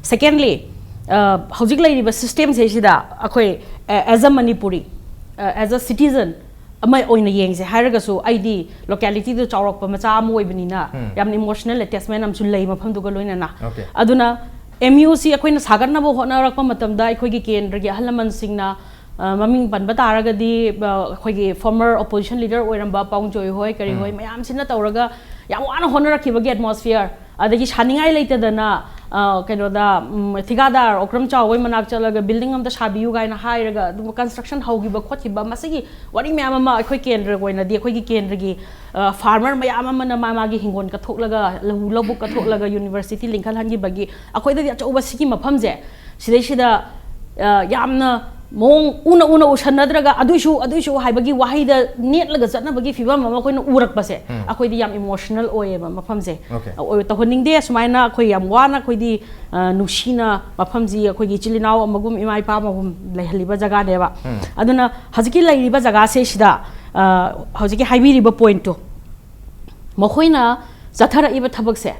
Secondly, uh, ꯍꯧꯖꯤꯛ ꯂꯩꯔꯤꯕ systemꯁꯦ ꯁꯤꯗ ꯑꯩꯈꯣꯏ, uh, as a Manipuri, uh, as a citizen ꯑꯃ ꯑꯣꯏꯅ ꯌꯦꯡꯁꯦ ꯍꯥꯏꯔꯒꯁꯨ, ꯑꯩꯗꯤ localityꯗ ꯆꯥꯎꯔꯛꯄ ꯃꯆꯥ ꯑꯃ ꯑꯣꯏꯕꯅꯤꯅ ꯌꯥꯝꯅ emotional attachment ꯑꯃꯁꯨ ꯂꯩ ꯃꯐꯝꯗꯨꯒ ꯂꯣꯏꯅꯅ꯫ Okay. ꯑꯗꯨꯅ M U C ꯑꯩꯈꯣꯏꯅ ꯁꯥꯒꯠꯅꯕ ꯍꯣꯠꯅꯔꯛꯄ ꯃꯇꯝꯗ ꯑꯩꯈꯣꯏꯒꯤ ꯀꯦꯟꯗ꯭ꯔꯒꯤ ꯑꯍꯜ ꯂꯃꯟꯁꯤꯡꯅ, ꯑ, ꯃꯃꯤꯡ ꯄꯟꯕ ꯇꯥꯔꯒꯗꯤ, ꯑ, ꯑꯩꯈꯣꯏꯒꯤ former opposition leader ꯑꯣꯏꯔꯝꯕ ꯄꯥꯎꯟꯖꯣꯏ ꯍꯣꯏ, ꯀꯔꯤ ꯍꯣꯏ, ꯃꯌꯥꯝꯁꯤꯅ ꯇꯧꯔꯒ ꯌꯥꯝ ꯋꯥꯅ ꯍꯣꯠꯅꯔꯛꯈꯤꯕꯒꯤ atmosphere, ꯑꯗꯒꯤ ꯁꯥꯅꯤꯡꯉꯥꯏ ꯂꯩꯇꯗꯅ, ꯑ, ꯀꯩꯅꯣꯗ, ꯎꯝ, ꯊꯤꯀꯥꯗꯥꯔ ꯑꯣꯀ꯭ꯔꯝ ꯆꯥꯎꯕꯒꯤ ꯃꯅꯥꯛ ꯆꯠꯂꯒ building ꯑꯝꯇ ꯁꯥꯕꯤꯌꯨ ꯀꯥꯏꯅ ꯍꯥꯏꯔꯒ ꯑꯗꯨꯝ construction ꯍꯧꯈꯤꯕ ꯈꯣꯠꯈꯤꯕ, ꯃꯁꯤꯒꯤ ꯋꯥꯔꯤ ꯃꯌꯥꯝ ꯑꯃ ꯑꯩꯈꯣꯏ ꯀꯦꯟꯗ꯭ꯔꯒꯤ ꯑꯣꯏꯅꯗꯤ, ꯑꯩꯈꯣꯏꯒꯤ ꯀꯦꯟꯗ꯭ꯔꯒꯤ, ꯑ, farmer ꯃꯌꯥꯝ ꯑꯃꯅ ꯃꯥ ꯃꯥꯒꯤ ꯍꯤꯡꯒꯣꯜ ꯀꯠꯊꯣꯛꯂꯒ, ꯂꯧ, ꯂꯧꯕꯨꯛ ꯀꯠꯊꯣꯛꯂꯒ university ꯂꯤꯡꯈꯠꯍꯟꯈꯤꯕꯒꯤ, ꯑꯩꯈꯣꯏꯗꯗꯤ ꯑꯆꯧꯕ ꯁꯤꯒꯤ ꯃꯐꯝꯁꯦ ꯁꯤꯗꯩꯁꯤꯗ, ꯑ, ꯌꯥꯝꯅ ꯃꯑꯣꯡ ꯎꯅ ꯎꯅ ꯎꯁꯟꯅꯗ꯭ꯔꯒ ꯑꯗꯨꯏꯁꯨ, ꯑꯗꯨꯏꯁꯨ ꯍꯥꯏꯕꯒꯤ ꯋꯥꯍꯩꯗ ꯅꯦꯠꯂꯒ ꯆꯠꯅꯕꯒꯤ ꯐꯤꯕꯝ ꯑꯃ ꯑꯩꯈꯣꯏꯅ ꯎꯔꯛꯄꯁꯦ, ꯑꯩꯈꯣꯏꯗꯤ ꯌꯥꯝ emotional ꯑꯣꯏꯌꯦꯕ ꯃꯐꯝꯁꯦ꯫ Okay. ꯑ, ꯑꯣꯏ-, ꯇꯧꯍꯟꯅꯤꯡꯗꯦ꯫ ꯁꯨꯃꯥꯏꯅ ꯑꯩꯈꯣꯏ ꯌꯥꯝ ꯋꯥꯅ ꯑꯩꯈꯣꯏꯗꯤ, ꯑ, ꯅꯨꯡꯁꯤꯅ ꯃꯐꯝꯁꯤ ꯑꯩꯈꯣꯏꯒꯤ ꯏꯆꯤꯜ ꯏꯅꯥꯎ ꯑꯃꯒꯨꯝ, ꯏꯃꯥ ꯏꯄꯥ ꯑꯃꯒꯨꯝ ꯂꯩꯍꯜꯂꯤꯕ ꯖꯒꯥꯅꯦꯕ꯫ ꯑꯗꯨꯅ ꯍꯧꯖꯤꯛꯀꯤ ꯂꯩꯔꯤꯕ ꯖꯒꯥꯁꯦ ꯁꯤꯗ, ꯑ, ꯍꯧꯖꯤꯛꯀꯤ ꯍꯥꯏꯕꯤꯔꯤꯕ pointꯇꯣ ꯃꯈꯣꯏꯅ ꯆꯠꯊꯔꯛꯏꯕ ꯊꯕꯛꯁꯦ,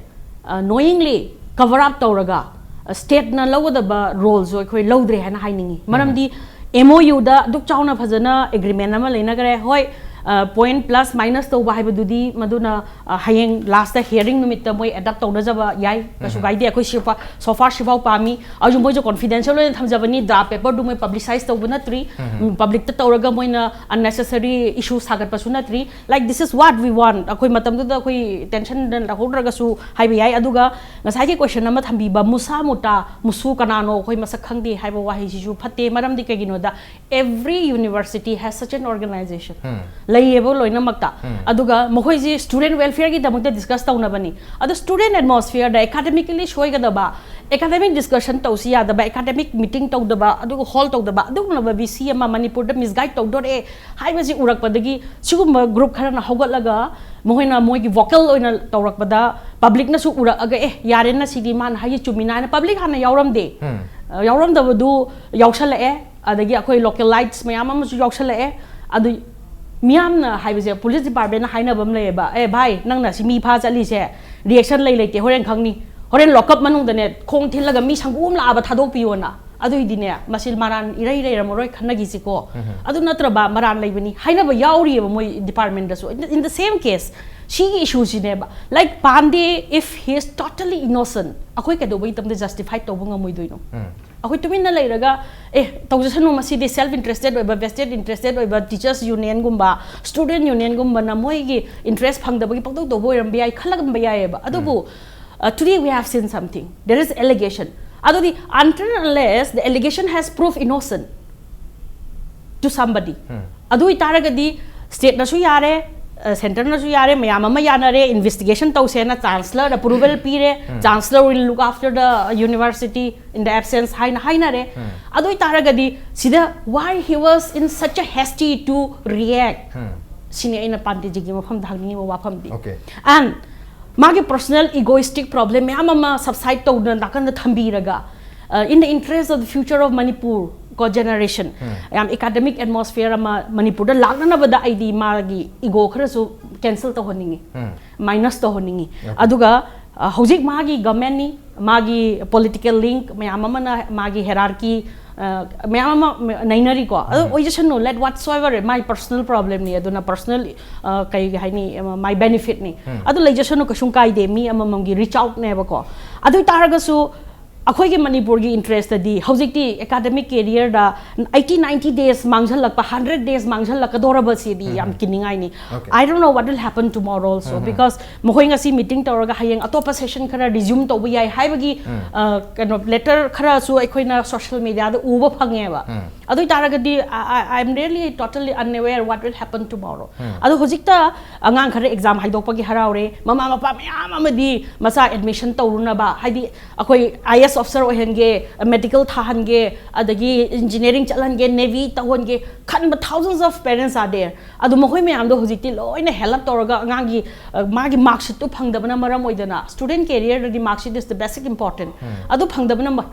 ꯑ, knowingly cover up ꯇꯧꯔꯒ, ꯑ, stateꯅ ꯂꯧꯒꯗꯕ roleꯁꯨ ꯑꯩꯈꯣꯏ ꯂꯧꯗ꯭ꯔꯦ ꯍꯥꯏꯅ ꯍꯥꯏꯅꯤꯡꯉꯤ꯫ ꯃꯔꯝꯗꯤ M O Uꯗ ꯑꯗꯨꯛ ꯆꯥꯎꯅ ꯐꯖꯅ agreement ꯑꯃ ꯂꯩꯅꯈ꯭ꯔꯦ꯫ ꯍꯣꯏ, ꯑ, point plus minus ꯇꯧꯕ ꯍꯥꯏꯕꯗꯨꯗꯤ ꯃꯗꯨꯅ, ꯑ, ꯍꯌꯦꯡ lastꯇ hearing ꯅꯨꯃꯤꯠꯇ ꯃꯣꯏ adapt ꯇꯧꯅꯖꯕ ꯌꯥꯏ, ꯀꯩꯁꯨ ꯀꯥꯏꯗꯦ꯫ ꯑꯩꯈꯣꯏ ꯁꯤꯐꯥꯎ, so far ꯁꯤꯐꯥꯎ ꯄꯥꯝꯃꯤ꯫ ꯑꯗꯨ ꯃꯣꯏꯁꯨ confidential ꯑꯣꯏꯅ ꯊꯝꯖꯕꯅꯤ, draft paperꯗꯨ ꯃꯣꯏ publicize ꯇꯧꯕ ꯅꯠꯇ꯭ꯔꯤ꯫ ꯎꯝ, publicꯇ ꯇꯧꯔꯒ ꯃꯣꯏꯅ unnecessary issue ꯁꯥꯒꯠꯄꯁꯨ ꯅꯠꯇ꯭ꯔꯤ꯫ Like, this is what we want. ꯑꯩꯈꯣꯏ ꯃꯇꯝꯗꯨꯗ ꯑꯩꯈꯣꯏ tensionꯗ ꯂꯧꯍꯧꯗ꯭ꯔꯒꯁꯨ ꯍꯥꯏꯕ ꯌꯥꯏ꯫ ꯑꯗꯨꯒ ꯉꯁꯥꯏꯒꯤ question ꯑꯃ ꯊꯝꯕꯤꯕ, ꯃꯨꯁꯥ ꯃꯨꯇꯥ, ꯃꯨꯁꯨ ꯀꯅꯥꯅꯣ, ꯑꯩꯈꯣꯏ ꯃꯁꯛ ꯈꯪꯗꯦ ꯍꯥꯏꯕ ꯋꯥꯍꯩꯁꯤꯁꯨ ꯐꯠꯇꯦ꯫ ꯃꯔꯝꯗꯤ ꯀꯩꯒꯤꯅꯣꯗ, every university has such an organization. ꯂꯩꯌꯦꯕ ꯂꯣꯏꯅꯃꯛꯇ꯫ ꯑꯗꯨꯒ ꯃꯈꯣꯏꯁꯤ student welfareꯒꯤꯗꯃꯛꯇ discuss ꯇꯧꯅꯕꯅꯤ꯫ ꯑꯗꯣ student atmosphereꯗ academically ꯁꯣꯏꯒꯗꯕ, ꯑꯦꯀꯥꯗꯃꯤꯛ ꯗꯤꯁꯀꯁꯟ ꯇꯧꯁꯤ ꯌꯥꯗꯕ, ꯑꯦꯀꯥꯗꯃꯤꯛ ꯃꯤꯇꯤꯡ ꯇꯧꯗꯕ, ꯑꯗꯨꯒ ꯍꯣꯜ ꯇꯧꯗꯕ, ꯑꯗꯨꯒꯨꯝꯂꯕ ꯚꯤ ꯁꯤ ꯑꯃ ꯃꯅꯤꯄꯨꯔꯗ ꯃꯤꯁꯒꯥꯏꯗ ꯇꯧꯗꯣꯔꯛꯑꯦ ꯍꯥꯏꯕꯁꯤ ꯎꯔꯛꯄꯗꯒꯤ, ꯁꯤꯒꯨꯝꯕ ꯒ꯭ꯔꯨꯞ ꯈꯔꯅ ꯍꯧꯒꯠꯂꯒ ꯃꯈꯣꯏꯅ ꯃꯣꯏꯒꯤ ꯚꯣꯀꯦꯜ ꯑꯣꯏꯅ ꯇꯧꯔꯛꯄꯗ, ꯄꯕ꯭ꯂꯤꯛꯅꯁꯨ ꯎꯔꯛꯑꯒ, "ꯑꯦ, ꯌꯥꯔꯦꯅ, ꯁꯤꯗꯤ ꯃꯥꯅ ꯍꯥꯏꯁꯦ ꯆꯨꯝꯃꯤꯅ" ꯍꯥꯏꯅ, ꯄꯕ꯭ꯂꯤꯛ ꯍꯥꯟꯅ ꯌꯥꯎꯔꯝꯗꯦ꯫ ꯑ, ꯌꯥꯎꯔꯝꯗꯕꯗꯨ ꯌꯥꯎꯁꯜꯂꯛꯑꯦ꯫ ꯑꯗꯒꯤ ꯑꯩꯈꯣꯏ ꯂꯣꯀꯦꯜ ꯂꯥꯏꯠꯁ ꯃꯌꯥꯝ ꯑꯃꯁꯨ ꯌꯥꯎꯁꯜꯂꯛꯑꯦ꯫ ꯑꯗꯨ ꯃꯤꯌꯥꯝꯅ ꯍꯥꯏꯕꯁꯦ, ꯄꯨꯂꯤꯁ ꯗꯤꯄꯥꯔꯠꯃꯦꯟꯅ ꯍꯥꯏꯅꯕ ꯑꯃ ꯂꯩꯌꯦꯕ, "ꯑꯦ ꯚꯥꯏ, ꯅꯪꯅ ꯁꯤ ꯃꯤ ꯐꯥ ꯆꯠꯂꯤꯁꯦ, ꯔꯤꯑꯦꯛꯁꯟ ꯂꯩ ꯂꯩꯇꯦ, ꯍꯣꯔꯦꯟ ꯈꯪꯅꯤ, ꯍꯣꯔꯦꯟ ꯂꯣꯀꯞ ꯃꯅꯨꯡꯗꯅꯦ ꯈꯣꯡ ꯊꯤꯜꯂꯒ ꯃꯤ ꯁꯪꯒꯨ ꯑꯃ ꯂꯥꯛꯑꯕ ꯊꯥꯗꯣꯛꯄꯤꯌꯣꯅ, ꯑꯗꯨꯏꯗꯤꯅꯦ ꯃꯁꯤ ꯃꯔꯥꯟ ꯏꯔꯩ ꯂꯩꯔꯝꯃꯔꯣꯏ, ꯈꯟꯅꯈꯤꯁꯤꯀꯣ, ꯑꯗꯨ ꯅꯠꯇ꯭ꯔꯕ ꯃꯔꯥꯟ ꯂꯩꯕꯅꯤ" ꯍꯥꯏꯅꯕ ꯌꯥꯎꯔꯤꯑꯕ ꯃꯣꯏ ꯗꯤꯄꯥꯔꯠꯃꯦꯟꯗꯁꯨ꯫ In the same case, ꯁꯤꯒꯤ ꯏꯁꯨꯁꯤꯅꯦꯕ, like, Pandey, if he is totally innocent, ꯑꯩꯈꯣꯏ ꯀꯩꯗꯧꯕꯩ ꯃꯇꯝꯗ ꯖꯁꯇꯤꯐꯥꯏ ꯇꯧꯕ ꯉꯝꯃꯣꯏꯗꯣꯏꯅꯣ? ꯑꯩꯈꯣꯏ ꯇꯨꯃꯤꯟꯅ ꯂꯩꯔꯒ, "ꯑꯦ, ꯇꯧꯖꯁꯅꯨ, ꯃꯁꯤꯗꯤ ꯁꯦꯜꯐ ꯏꯟꯇꯔꯦꯁꯇꯦꯠ ꯑꯣꯏꯕ, ꯚꯦꯁꯇꯦꯠ ꯏꯟꯇꯔꯦꯁꯇꯦꯠ ꯑꯣꯏꯕ ꯇꯤꯆꯔꯁ ꯌꯨꯅꯤꯌꯟꯒꯨꯝꯕ, ꯁ꯭ꯇꯨꯗꯦꯟ ꯌꯨꯅꯤꯌꯟꯒꯨꯝꯕꯅ ꯃꯣꯏꯒꯤ ꯏꯟꯇꯔꯦꯁ ꯐꯪꯗꯕꯒꯤ ꯄꯪꯇꯧ ꯇꯧꯕ ꯑꯣꯏꯔꯝꯕ ꯌꯥꯏ" ꯈꯜꯂꯝꯕ ꯌꯥꯏꯑꯕ꯫ ꯑꯗꯨꯕꯨ, uh, today we have seen something. There is allegation. ꯑꯗꯨꯗꯤ, until unless the allegation has proof innocent to somebody, ꯑꯗꯨ ꯑꯣꯏꯇꯥꯔꯒꯗꯤ ꯁ꯭ꯇꯦꯠꯅꯁꯨ ꯌꯥꯔꯦ, ꯁꯦꯟꯇꯔꯅꯁꯨ ꯌꯥꯔꯦ, ꯃꯌꯥꯝ ꯑꯃ ꯌꯥꯅꯔꯦ, ꯏꯟꯚꯦꯁꯇꯤꯒꯦꯁꯟ ꯇꯧꯁꯦꯅ ꯆꯥꯟꯁꯂꯔꯗ ꯑꯦꯄ꯭ꯔꯨꯚꯦꯜ ꯄꯤꯔꯦ, "Chancellor will look after the university in the absence" ꯍꯥꯏꯅ ꯍꯥꯏꯅꯔꯦ꯫ ꯑꯗꯨ ꯑꯣꯏꯇꯥꯔꯒꯗꯤ ꯁꯤꯗ, "Why he was in such a hasty to react?" ꯁꯤꯅꯤ ꯑꯩꯅ ꯄꯥꯟꯗꯦꯖꯤꯒꯤ ꯃꯐꯝꯗ ꯍꯪꯅꯤꯡꯉꯤꯕ ꯋꯥꯐꯝꯗꯤ꯫ Okay. And ꯃꯥꯒꯤ ꯄꯔꯁꯣꯅꯦꯜ ꯏꯒꯣꯏꯁꯇꯤꯛ ꯄ꯭ꯔꯣꯕ꯭ꯂꯦꯝ ꯃꯌꯥꯝ ꯑꯃ ꯁꯕꯁꯥꯏꯠ ꯇꯧꯗꯅ ꯅꯥꯀꯟꯗ ꯊꯝꯕꯤꯔꯒ, uh, in the interest of the future of Manipur ꯀꯣ, ꯖꯦꯅꯦꯔꯦꯁꯟ, ꯌꯥꯝ ꯑꯦꯀꯥꯗꯃꯤꯛ ꯑꯦꯠꯃꯣꯁꯐꯤꯌꯔ ꯑꯃ ꯃꯅꯤꯄꯨꯔꯗ ꯂꯥꯛꯅꯅꯕꯗ ꯑꯩꯗꯤ ꯃꯥꯒꯤ ꯏꯒꯣ ꯈꯔꯁꯨ ꯀꯦꯟꯁꯦꯜ ꯇꯧꯍꯟꯅꯤꯡꯉꯤ, ꯃꯥꯏꯅꯁ ꯇꯧꯍꯟꯅꯤꯡꯉꯤ꯫ ꯑꯗꯨꯒ, uh, ꯍꯧꯖꯤꯛ ꯃꯥꯒꯤ ꯒꯃꯦꯟꯅꯤ, ꯃꯥꯒꯤ ꯄꯣꯂꯤꯇꯤꯀꯦꯜ ꯂꯤꯡꯛ ꯃꯌꯥꯝ ꯑꯃꯅ, ꯃꯥꯒꯤ ꯍꯦꯔꯥꯔꯀꯤ ꯃꯌꯥꯝ ꯑꯃ ꯅꯩꯅꯔꯤꯀꯣ꯫ ꯑꯗꯨ ꯑꯣꯏꯖꯁꯅꯨ, let whatsoever, ꯃꯥꯏ ꯄꯔꯁꯣꯅꯦꯜ ꯄ꯭ꯔꯣꯕ꯭ꯂꯦꯝꯅꯤ, ꯑꯗꯨꯅ ꯄꯔꯁꯣꯅꯦꯜ, ꯀꯩ ꯍꯥꯏꯅꯤ, ꯃꯥꯏ ꯕꯦꯅꯤꯐꯤꯠꯅꯤ꯫ ꯑꯗꯨ ꯂꯩꯖꯁꯅꯨ, ꯀꯩꯁꯨꯝ ꯀꯥꯏꯗꯦ, ꯃꯤ ꯑꯃꯃꯝꯒꯤ ꯔꯤꯆ ꯑꯥꯎꯠꯅꯦꯕꯀꯣ꯫ ꯑꯗꯨ ꯑꯣꯏ ꯇꯥꯔꯒꯁꯨ ꯑꯩꯈꯣꯏꯒꯤ ꯃꯅꯤꯄꯨꯔꯒꯤ ꯏꯟꯇꯔꯦꯁꯇꯗꯤ ꯍꯧꯖꯤꯛꯇꯤ ꯑꯦꯀꯥꯗꯃꯤꯛ ꯀꯦꯔꯤꯌꯔꯗ ꯑꯩꯠꯇꯤ ꯅꯥꯏꯟꯇꯤ ꯗꯦꯖ ꯃꯥꯡꯁꯤꯜꯂꯛꯄ, ꯍꯟꯗ꯭ꯔꯦꯠ ꯗꯦꯖ ꯃꯥꯡꯁꯤꯜꯂꯛꯀꯗꯧꯔꯕꯁꯤꯗꯤ ꯌꯥꯝ ꯀꯤꯅꯤꯡꯉꯥꯏꯅꯤ꯫ Okay. I don't know what will happen tomorrow also, because ꯃꯈꯣꯏ ꯉꯁꯤ ꯃꯤꯇꯤꯡ ꯇꯧꯔꯒ ꯍꯌꯦꯡ ꯑꯇꯣꯞꯄ ꯁꯦꯁꯟ ꯈꯔ ꯔꯤꯖ꯭ꯌꯨꯝ ꯇꯧꯕ ꯌꯥꯏ ꯍꯥꯏꯕꯒꯤ, ꯑ, ꯀꯩꯅꯣ, ꯂꯦꯇꯔ ꯈꯔꯁꯨ ꯑꯩꯈꯣꯏꯅ ꯁꯣꯁꯤꯌꯦꯜ ꯃꯦꯗꯤꯌꯥꯗ ꯎꯕ ꯐꯪꯉꯦꯕ꯫ ꯑꯗꯨ ꯑꯣꯏꯇꯥꯔꯒꯗꯤ I am really totally unaware what will happen tomorrow. ꯑꯗꯣ ꯍꯧꯖꯤꯛꯇ ꯑꯉꯥꯡ ꯈꯔ exam ꯍꯥꯏꯗꯣꯛꯄꯒꯤ ꯍꯔꯥꯎꯔꯦ, ꯃꯃꯥ ꯃꯄꯥ ꯃꯌꯥꯝ ꯑꯃꯗꯤ ꯃꯆꯥ admission ꯇꯧꯔꯨꯅꯕ, ꯍꯥꯏꯗꯤ ꯑꯩꯈꯣꯏ I A S officer ꯑꯣꯏꯍꯟꯒꯦ, medical ꯊꯥꯍꯟꯒꯦ, ꯑꯗꯒꯤ engineering ꯆꯠꯍꯟꯒꯦ, navy ꯇꯧꯍꯟꯒꯦ ꯈꯟꯕ thousands of parents are there. ꯑꯗꯨ ꯃꯈꯣꯏ ꯃꯌꯥꯝꯗꯣ ꯍꯧꯖꯤꯛꯇꯤ ꯂꯣꯏꯅ help ꯇꯧꯔꯒ ꯑꯉꯥꯡꯒꯤ ꯑ, ꯃꯥꯒꯤ mark sheet ꯇꯨ ꯐꯪꯗꯕꯅ ꯃꯔꯝ ꯑꯣꯏꯗꯅ, student career ꯗꯗꯤ mark sheet is the basic important. ꯑꯗꯨ ꯐꯪꯗꯕꯅ ꯃ-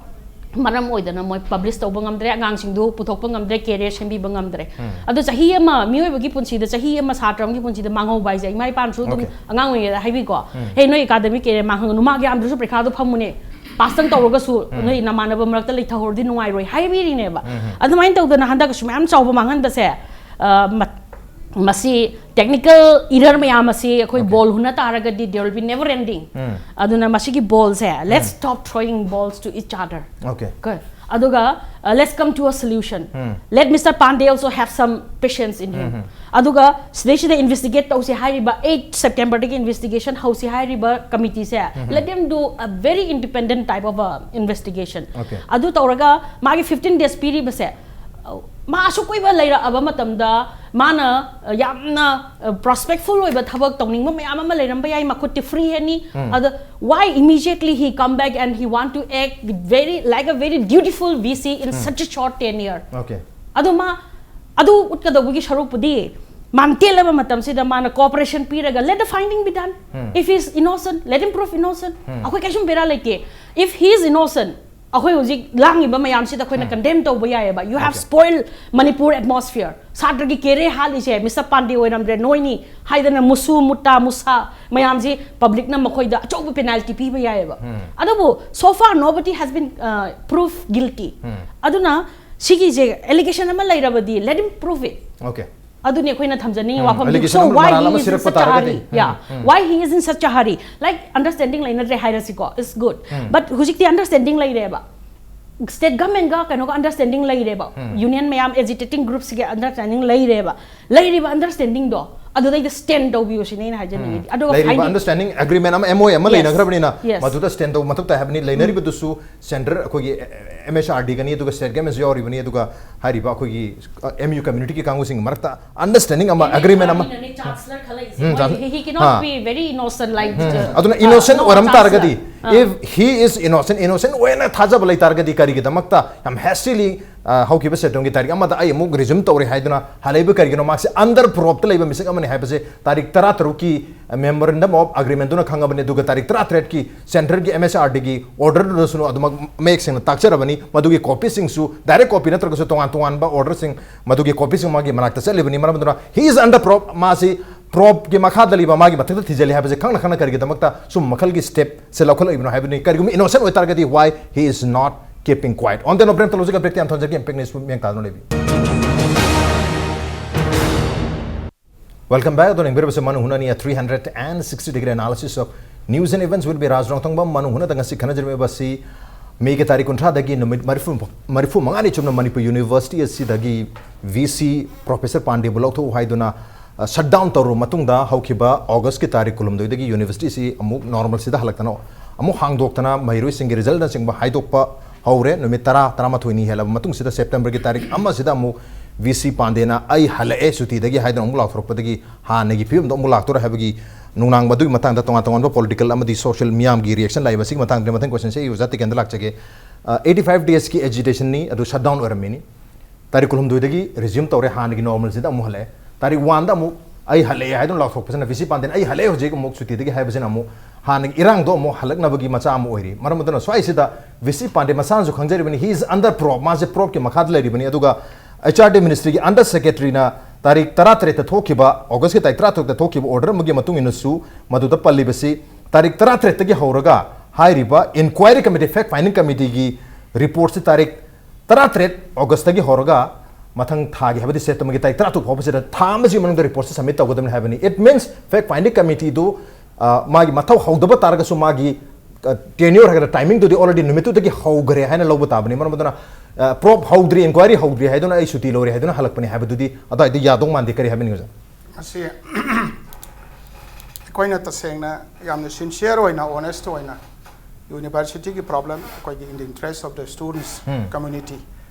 ꯃꯔꯝ ꯑꯣꯏꯗꯅ ꯃꯣꯏ publish ꯇꯧꯕ ꯉꯝꯗ꯭ꯔꯦ, ꯑꯉꯥꯡꯁꯤꯡꯗꯨ ꯄꯨꯊꯣꯛꯄ ꯉꯝꯗ꯭ꯔꯦ, career ꯁꯦꯝꯕꯤꯕ ꯉꯝꯗ꯭ꯔꯦ. ꯑꯗꯣ ꯆꯍꯤ ꯑꯃ, ꯃꯤꯑꯣꯏꯕꯒꯤ ꯄꯨꯟꯁꯤꯗ ꯆꯍꯤ ꯑꯃ, ꯁꯥꯇ꯭ꯔ ꯑꯃꯒꯤ ꯄꯨꯟꯁꯤꯗ ꯃꯥꯡꯍꯧꯕ ꯍꯥꯏꯁꯦ, ꯏꯃꯥ ꯏꯄꯥꯅꯁꯨ ꯑꯗꯨꯝ Okay. ꯑꯉꯥꯡ ꯑꯣꯏꯔꯤꯉꯩꯗ ꯍꯥꯏꯕꯤꯀꯣ, "ꯍꯦ, ꯅꯣꯏ academic career ꯃꯥꯡꯍꯟꯒꯅꯨ, mark ꯌꯥꯝꯗ꯭ꯔꯁꯨ ꯄꯔꯤꯈꯥꯗꯣ ꯐꯝꯃꯨꯅꯦ, pass ꯇꯪ ꯇꯧꯔꯒꯁꯨ ꯅꯣꯏ ꯅꯃꯥꯟꯅꯕ ꯃꯔꯛꯇ ꯂꯩꯊꯍꯧꯔꯗꯤ ꯅꯨꯡꯉꯥꯏꯔꯣꯏ" ꯍꯥꯏꯕꯤꯔꯤꯅꯦꯕ꯫ ꯑꯗꯨꯃꯥꯏꯅ ꯇꯧꯗꯅ ꯍꯟꯗꯛ ꯑꯁꯨꯛ ꯃꯌꯥꯝ ꯆꯥꯎꯕ ꯃꯥꯡꯍꯟꯕꯁꯦ, ꯑ, ꯃ- ꯃꯁꯤ technical error ꯃꯌꯥꯝ ꯑꯁꯤ ꯑꯩꯈꯣꯏ Okay. ball ꯍꯨꯟꯅ ꯇꯥꯔꯒꯗꯤ there will be never ending. ꯑꯗꯨꯅ ꯃꯁꯤꯒꯤ ball say, let's stop throwing balls to each other. Okay. Okay. ꯑꯗꯨꯒ, uh, let's come to a solution. Let Mister Pandey also have some patience in him. ꯑꯗꯨꯒ ꯁꯤꯗꯩꯁꯤꯗ investigate ꯇꯧꯁꯤ ꯍꯥꯏꯔꯤꯕ, eight September ꯗꯒꯤ investigation ꯍꯧꯁꯤ ꯍꯥꯏꯔꯤꯕ committee say, let them do a very independent type of a investigation. Okay. ꯑꯗꯨ ꯇꯧꯔꯒ ꯃꯥꯒꯤ fifteen days ꯄꯤꯔꯤꯕꯁꯦ, ꯃꯥ ꯑꯁꯨꯛ ꯀꯨꯏꯕ ꯂꯩꯔꯛꯑꯕ ꯃꯇꯝꯗ ꯃꯥꯅ, ꯑ, ꯌꯥꯝꯅ, ꯑ, prospectful ꯑꯣꯏꯕ ꯊꯕꯛ ꯇꯧꯅꯤꯡꯕ ꯃꯌꯥꯝ ꯑꯃ ꯂꯩꯔꯝꯕ ꯌꯥꯏ, ꯃꯈꯨꯠꯇꯤ free ꯍꯦꯟꯅꯤ꯫ ꯑꯗ why immediately he come back and he want to act very, like a very dutiful V C in such a short tenure? Okay. ꯑꯗꯣ ꯃꯥ ꯑꯗꯨ ꯎꯠꯀꯗꯧꯕꯒꯤ ꯁꯔꯨꯛꯄꯨꯗꯤ ꯃꯥꯅ ꯇꯦꯜꯂꯕ ꯃꯇꯝꯁꯤꯗ ꯃꯥꯅ cooperation ꯄꯤꯔꯒ let the finding be done. If he is innocent, let him prove innocent. ꯑꯩꯈꯣꯏ ꯀꯩꯁꯨꯝ ꯕꯦꯔꯥ ꯂꯩꯇꯦ꯫ If he is innocent, ꯑꯩꯈꯣꯏ ꯍꯧꯖꯤꯛ ꯂꯥꯡꯉꯤꯕ ꯃꯌꯥꯝꯁꯤꯗ ꯑꯩꯈꯣꯏꯅ condemn ꯇꯧꯕ ꯌꯥꯏꯑꯕ꯫ You have spoiled Manipur atmosphere. ꯁꯥꯇ꯭ꯔꯒꯤ career ꯍꯥꯠꯂꯤꯁꯦ Mister Pandey ꯑꯣꯏꯔꯝꯗ꯭ꯔꯦ, ꯅꯣꯏꯅꯤ ꯍꯥꯏꯗꯅ ꯃꯨꯁꯨ, ꯃꯨꯇꯥ, ꯃꯨꯁꯥ ꯃꯌꯥꯝꯁꯤ publicꯅ ꯃꯈꯣꯏꯗ ꯑꯆꯧꯕ penalty ꯄꯤꯕ ꯌꯥꯏꯑꯕ꯫ ꯑꯗꯨꯕꯨ so far nobody has been, uh, proof guilty. ꯑꯗꯨꯅ ꯁꯤꯒꯤꯁꯦ allegation ꯑꯃ ꯂꯩꯔꯕꯗꯤ let him prove it. Okay. ꯑꯗꯨꯅꯤ ꯑꯩꯈꯣꯏꯅ ꯊꯝꯖꯅꯤꯡꯉꯤ ꯎꯝ, ꯋꯥꯐꯝꯗꯤ꯫ allegation So ꯑꯃ why ꯃꯔꯥꯜ he ꯑꯃ is in ꯁꯤꯔꯛꯄ such a hurry? ꯇꯥꯔꯒꯗꯤ? Yeah. Um, um. Why he is in such a hurry? Like understanding ꯂꯩꯅꯗ꯭ꯔꯦ ꯍꯥꯏꯔꯁꯤꯀꯣ, it's good. But ꯍꯧꯖꯤꯛꯇꯤ understanding ꯂꯩꯔꯦꯕ, state governmentꯒ ꯀꯩꯅꯣꯒ understanding ꯂꯩꯔꯦꯕ, union ꯃꯌꯥꯝ agitating groupsꯒꯤ understanding ꯂꯩꯔꯦꯕ꯫ ꯂꯩꯔꯤꯕ understandingꯗꯣ ꯑꯗꯨꯗꯩꯗ ꯁ꯭ꯇꯦꯟ ꯇꯧꯕꯤꯌꯨ ꯁꯤꯅꯦ ꯑꯩꯅ ꯍꯥꯏꯖꯅꯤꯡꯉꯤꯗꯤ꯫ ꯑꯗꯨꯒ ꯂꯩꯔꯤꯕ finding- ꯑꯟꯗꯔꯁ꯭ꯇꯦꯟꯗꯤꯡ ꯑꯦꯒ꯭ꯔꯤꯃꯦꯟ ꯑꯃ, MOA ꯑꯃ Yes. ꯂꯩꯅꯈ꯭ꯔꯕꯅꯤꯅ Yes. ꯃꯗꯨꯗ ꯁ꯭ꯇꯦꯟ ꯇꯧꯕ ꯃꯊꯧ ꯇꯥꯏ ꯍꯥꯏꯕꯅꯤ꯫ ꯂꯩꯅꯔꯤꯕꯗꯨꯁꯨ ꯁꯦꯟꯇꯔ, ꯑꯩꯈꯣꯏꯒꯤ MHRD ꯒꯅꯤ, ꯑꯗꯨꯒ ꯁ꯭ꯇꯦꯠ ꯒꯃꯦꯟꯁꯨ ꯌꯥꯎꯔꯤꯕꯅꯤ, ꯑꯗꯨꯒ ꯍꯥꯏꯔꯤꯕ ꯑꯩꯈꯣꯏꯒꯤ MU ꯀꯝꯃ꯭ꯌꯨꯅꯤꯇꯤꯒꯤ ꯀꯥꯡꯕꯨꯁꯤꯡꯒꯤ ꯃꯔꯛꯇ ꯑꯟꯗꯔꯁ꯭ꯇꯦꯟꯗꯤꯡ ꯑꯃ, ꯑꯦꯒ꯭ꯔꯤꯃꯦꯟ ꯑꯃ. ꯆꯥꯟꯁꯂꯔ ꯈꯜꯂꯛꯏꯁꯦ꯫ ꯎꯝ, ꯃꯣꯏ- ꯆꯥꯟ- he- he cannot ah. be very innocent like, uh, ꯑꯗꯨꯅ ꯏꯅꯣꯁꯦꯟ no ꯑꯣꯏꯔꯝ chancellor. ꯇꯥꯔꯒꯗꯤ, ꯑꯥ. if he is innocent, innocent ꯑꯣꯏꯅ ꯊꯥꯖꯕ ꯂꯩ ꯇꯥꯔꯒꯗꯤ, ꯀꯔꯤꯒꯤꯗꯃꯛꯇ ꯌꯥꯝ ꯍꯦꯁꯇꯤꯂꯤ ꯍꯧꯈꯤꯕ ꯁꯦꯞꯇꯦꯝꯕꯔꯒꯤ ꯇꯥꯔꯤꯛ ꯑꯃꯗ ꯑꯩ ꯑꯃꯨꯛ ꯔꯤꯖ꯭ꯌꯨꯝ ꯇꯧꯔꯦ ꯍꯥꯏꯗꯨꯅ ꯍꯜꯂꯛꯏꯕ ꯀꯔꯤꯒꯤꯅꯣ? ꯃꯥꯁꯦ ꯑꯟꯗꯔ ꯄ꯭ꯔꯣꯞꯇ ꯂꯩꯕ ꯃꯤꯁꯛ ꯑꯃꯅꯤ ꯍꯥꯏꯕꯁꯦ ꯇꯥꯔꯤꯛ ꯇꯔꯥꯇꯔꯨꯛꯀꯤ memorandum of agreement ꯗꯨꯅ ꯈꯪꯉꯕꯅꯤ꯫ ꯑꯗꯨꯒ ꯇꯥꯔꯤꯛ ꯇꯔꯥꯇꯔꯦꯠꯀꯤ ꯁꯦꯟꯇꯔꯒꯤ MHRD ꯒꯤ order ꯗꯨꯗꯁꯨ ꯑꯗꯨꯃꯛ ꯃꯌꯦꯛ ꯁꯦꯡꯅ ꯇꯥꯛꯆꯔꯕꯅꯤ꯫ ꯃꯗꯨꯒꯤ ꯀꯣꯄꯤꯁꯤꯡꯁꯨ, ꯗꯥꯏꯔꯦꯛ ꯀꯣꯄꯤ ꯅꯠꯇ꯭ꯔꯒꯁꯨ ꯇꯣꯉꯥꯟ ꯇꯣꯉꯥꯟꯕ order ꯁꯤꯡ, ꯃꯗꯨꯒꯤ ꯀꯣꯄꯤꯁꯤꯡ ꯃꯥꯒꯤ ꯃꯅꯥꯛꯇ ꯆꯠꯂꯤꯕꯅꯤ꯫ ꯃꯔꯝ ꯑꯗꯨꯅ he is under probe, ꯃꯥꯁꯤ ꯄ꯭ꯔꯣꯞꯀꯤ ꯃꯈꯥꯗ ꯂꯩꯕ, ꯃꯥꯒꯤ ꯃꯊꯛꯇ ꯊꯤꯖꯤꯜꯂꯤ ꯍꯥꯏꯕꯁꯦ ꯈꯪꯅ ꯈꯪꯅ ꯀꯔꯤꯒꯤꯗꯃꯛꯇ ꯁꯨꯝ ꯃꯈꯜꯒꯤ ꯁ꯭ꯇꯦꯞꯁꯦ ꯂꯧꯈꯠꯂꯛꯏꯕꯅꯣ ꯍꯥꯏꯕꯅꯤ꯫ ꯀꯔꯤꯒꯨꯝꯕ ꯏꯅꯣꯁꯦꯟ ꯑꯣꯏꯇꯥꯔꯒꯗꯤ, why he is not keeping quiet? On the no break, ꯇꯧꯖꯒꯦ, break ꯇꯤ ꯌꯥꯝ ꯊꯣꯟꯖꯒꯦ, break ꯅꯤꯡꯁꯤꯡ ꯇꯥꯗꯨꯅ ꯂꯩꯕꯤꯌꯨ꯫ Welcome back. ꯑꯗꯣ ꯌꯦꯡꯕꯤꯔꯕꯁꯦ ꯃꯅꯨ ꯍꯨꯅꯅꯤ, a three hundred and sixty degree analysis of news and events with me, ꯔꯥꯖ ꯔꯣꯡꯊꯣꯡꯕꯝ꯫ ꯃꯅꯨ ꯍꯨꯅꯗ ꯉꯁꯤ ꯈꯟꯅꯖꯔꯝꯃꯤꯕ ꯑꯁꯤ ꯃꯦꯒꯤ ꯇꯥꯔꯤꯛ ꯀꯨꯟꯊ꯭ꯔꯥꯗꯒꯤ ꯅꯨꯃꯤꯠ ꯃꯔꯤꯐꯨ, ꯃꯔꯤꯐꯨ ꯃꯉꯥꯅꯤ ꯆꯨꯞꯅ ꯃꯅꯤꯄꯨꯔ ꯌꯨꯅꯤꯚꯔꯁꯤꯇꯤ ꯑꯁꯤꯗꯒꯤ VC ꯄ꯭ꯔꯣꯐꯦꯁꯔ ꯄꯥꯟꯗꯦꯕꯨ ꯂꯧꯊꯣꯛꯎ ꯍꯥꯏꯗꯨꯅ, ꯑ, shutdown ꯇꯧꯔꯨꯕ ꯃꯇꯨꯡꯗ, ꯍꯧꯈꯤꯕ ꯑꯣꯒꯁꯀꯤ ꯇꯥꯔꯤꯛ ꯀꯨꯟꯍꯨꯝꯗꯣꯏꯗꯒꯤ ꯌꯨꯅꯤꯚꯔꯁꯤꯇꯤꯁꯤ ꯑꯃꯨꯛ normalꯁꯤꯗ ꯍꯜꯂꯛꯇꯅ ꯑꯃꯨꯛ ꯍꯥꯡꯗꯣꯛꯇꯅ ꯃꯍꯩꯔꯣꯏꯁꯤꯡꯒꯤ resultꯅꯆꯤꯡꯕ ꯍꯥꯏꯗꯣꯛꯄ ꯍꯧꯔꯦ꯫ ꯅꯨꯃꯤꯠ ꯇꯔꯥ, ꯇꯔꯥꯃꯥꯊꯣꯏꯅꯤ ꯍꯦꯜꯂꯕ ꯃꯇꯨꯡꯁꯤꯗ, ꯁꯦꯞꯇꯦꯝꯕꯔꯒꯤ ꯇꯥꯔꯤꯛ ꯑꯃꯁꯤꯗ ꯑꯃꯨꯛ VC ꯄꯥꯟꯗꯦꯅ "ꯑꯩ ꯍꯜꯂꯛꯑꯦ ꯁꯨꯇꯤꯗꯒꯤ" ꯍꯥꯏꯗꯨꯅ ꯑꯃꯨꯛ ꯂꯥꯎꯊꯣꯔꯛꯄꯗꯒꯤ, ꯍꯥꯟꯅꯒꯤ ꯐꯤꯕꯝꯗ ꯑꯃꯨꯛ ꯂꯥꯛꯇꯣꯔꯦ ꯍꯥꯏꯕꯒꯤ ꯅꯨꯡꯅꯥꯡꯕ ꯑꯗꯨꯒꯤ ꯃꯇꯥꯡꯗ ꯇꯣꯉꯥꯟ ꯇꯣꯉꯥꯟꯕ political ꯑꯃꯗꯤ social ꯃꯤꯌꯥꯝꯒꯤ reaction ꯂꯥꯛꯏꯕ꯫ ꯁꯤꯒꯤ ꯃꯇꯥꯡꯗ ꯃꯊꯪ questionꯁꯦ ꯑꯩ ꯑꯣꯖꯥ ꯇꯤꯀꯦꯟꯗ ꯂꯥꯛꯆꯒꯦ꯫ ꯑ, eighty five daysꯀꯤ agitationꯅꯤ, ꯑꯗꯨ shutdown ꯑꯣꯏꯔꯝꯃꯤꯅꯤ꯫ ꯇꯥꯔꯤꯛ ꯀꯨꯟꯍꯨꯝꯗꯣꯏꯗꯒꯤ resume ꯇꯧꯔꯦ, ꯍꯥꯟꯅꯒꯤ normalꯁꯤꯗ ꯑꯃꯨꯛ ꯍꯜꯂꯛꯑꯦ꯫ ꯇꯥꯔꯤꯛ oneꯗ ꯑꯃꯨꯛ "ꯑꯩ ꯍꯜꯂꯛꯑꯦ" ꯍꯥꯏꯗꯨꯅ ꯂꯥꯎꯊꯣꯛꯄꯁꯤꯅ, VC ꯄꯥꯟꯗꯦꯅ "ꯑꯩ ꯍꯜꯂꯛꯑꯦ ꯍꯧꯖꯤꯛ ꯑꯃꯨꯛ ꯁꯨꯇꯤꯗꯒꯤ" ꯍꯥꯏꯕꯁꯤꯅ ꯑꯃꯨꯛ ꯍꯥꯟꯅꯒꯤ ꯏꯔꯥꯡꯗꯣ ꯑꯃꯨꯛ ꯍꯜꯂꯛꯅꯕꯒꯤ ꯃꯆꯥꯛ ꯑꯃ ꯑꯣꯏꯔꯤ꯫ ꯃꯔꯝ ꯑꯗꯨꯅ ꯁ꯭ꯋꯥꯏꯁꯤꯗ VC Pandey ꯃꯁꯥꯅꯁꯨ ꯈꯪꯖꯔꯤꯕꯅꯤ, he is under probe, ꯃꯥꯁꯦ probeꯀꯤ ꯃꯈꯥꯗ ꯂꯩꯔꯤꯕꯅꯤ꯫ ꯑꯗꯨꯒ HRD ministryꯒꯤ under secretaryꯅ ꯇꯥꯔꯤꯛ ꯇꯔꯥꯇꯔꯦꯠꯇ ꯊꯣꯛꯈꯤꯕ, ꯑꯣꯒꯁꯀꯤ ꯇꯥꯔꯤꯛ ꯇꯔꯥꯇꯔꯨꯛꯇ ꯊꯣꯛꯈꯤꯕ order ꯑꯃꯒꯤ ꯃꯇꯨꯡ ꯏꯟꯅꯁꯨ, ꯃꯗꯨꯗ ꯄꯜꯂꯤꯕꯁꯤ ꯇꯥꯔꯤꯛ ꯇꯔꯥꯇꯔꯦꯠꯇꯒꯤ ꯍꯧꯔꯒ ꯍꯥꯏꯔꯤꯕ inquiry committee, fact finding committeeꯒꯤ reportꯁꯤ ꯇꯥꯔꯤꯛ ꯇꯔꯥꯇꯔꯦꯠ ꯑꯣꯒꯁꯇꯒꯤ ꯍꯧꯔꯒ ꯃꯊꯪ ꯊꯥꯒꯤ, ꯍꯥꯏꯕꯗꯤ ꯁꯦꯞꯇꯦꯝꯕꯔꯒꯤ ꯇꯥꯔꯤꯛ ꯇꯔꯥꯇꯔꯨꯛ ꯐꯥꯎꯕꯁꯤꯗ, ꯊꯥ ꯑꯃꯁꯤꯒꯤ ꯃꯅꯨꯡꯗ reportꯁꯤ submit ꯇꯧꯒꯗꯕꯅꯤ ꯍꯥꯏꯕꯅꯤ꯫ It means fact finding committeeꯗꯨ, ꯑ, ꯃꯥꯒꯤ ꯃꯊꯧ ꯍꯧꯗꯕ ꯇꯥꯔꯒꯁꯨ, ꯃꯥꯒꯤ, ꯑ, tenure ꯍꯥꯏꯒꯗ꯭ꯔꯥ, timingꯗꯨꯗꯤ already ꯅꯨꯃꯤꯠꯇꯨꯗꯒꯤ ꯍꯧꯈ꯭ꯔꯦ ꯍꯥꯏꯅ ꯂꯧꯕ ꯇꯥꯕꯅꯤ꯫ ꯃꯔꯝ ꯑꯗꯨꯅ, ꯑ, probe ꯍꯧꯗ꯭ꯔꯤ, inquiry ꯍꯧꯗ꯭ꯔꯤ ꯍꯥꯏꯗꯨꯅ "ꯑꯩ ꯁꯨꯇꯤ ꯂꯧꯔꯦ" ꯍꯥꯏꯗꯨꯅ ꯍꯜꯂꯛꯄꯅꯤ ꯍꯥꯏꯕꯗꯨꯗꯤ ꯑꯗꯨꯋꯥꯏꯗ ꯌꯥꯗꯧ ꯃꯥꯟꯗꯦ꯫ ꯀꯔꯤ ꯍꯥꯏꯕꯤꯅꯤꯡꯉꯤ, ꯑꯣꯖꯥ? ꯃꯁꯤ ꯑꯩꯈꯣꯏꯅ ꯇꯁꯦꯡꯅ ꯌꯥꯝꯅ sincere ꯑꯣꯏꯅ, honest ꯑꯣꯏꯅ universityꯒꯤ problem, ꯑꯩꯈꯣꯏꯒꯤ in the interest of the students, Hmm. community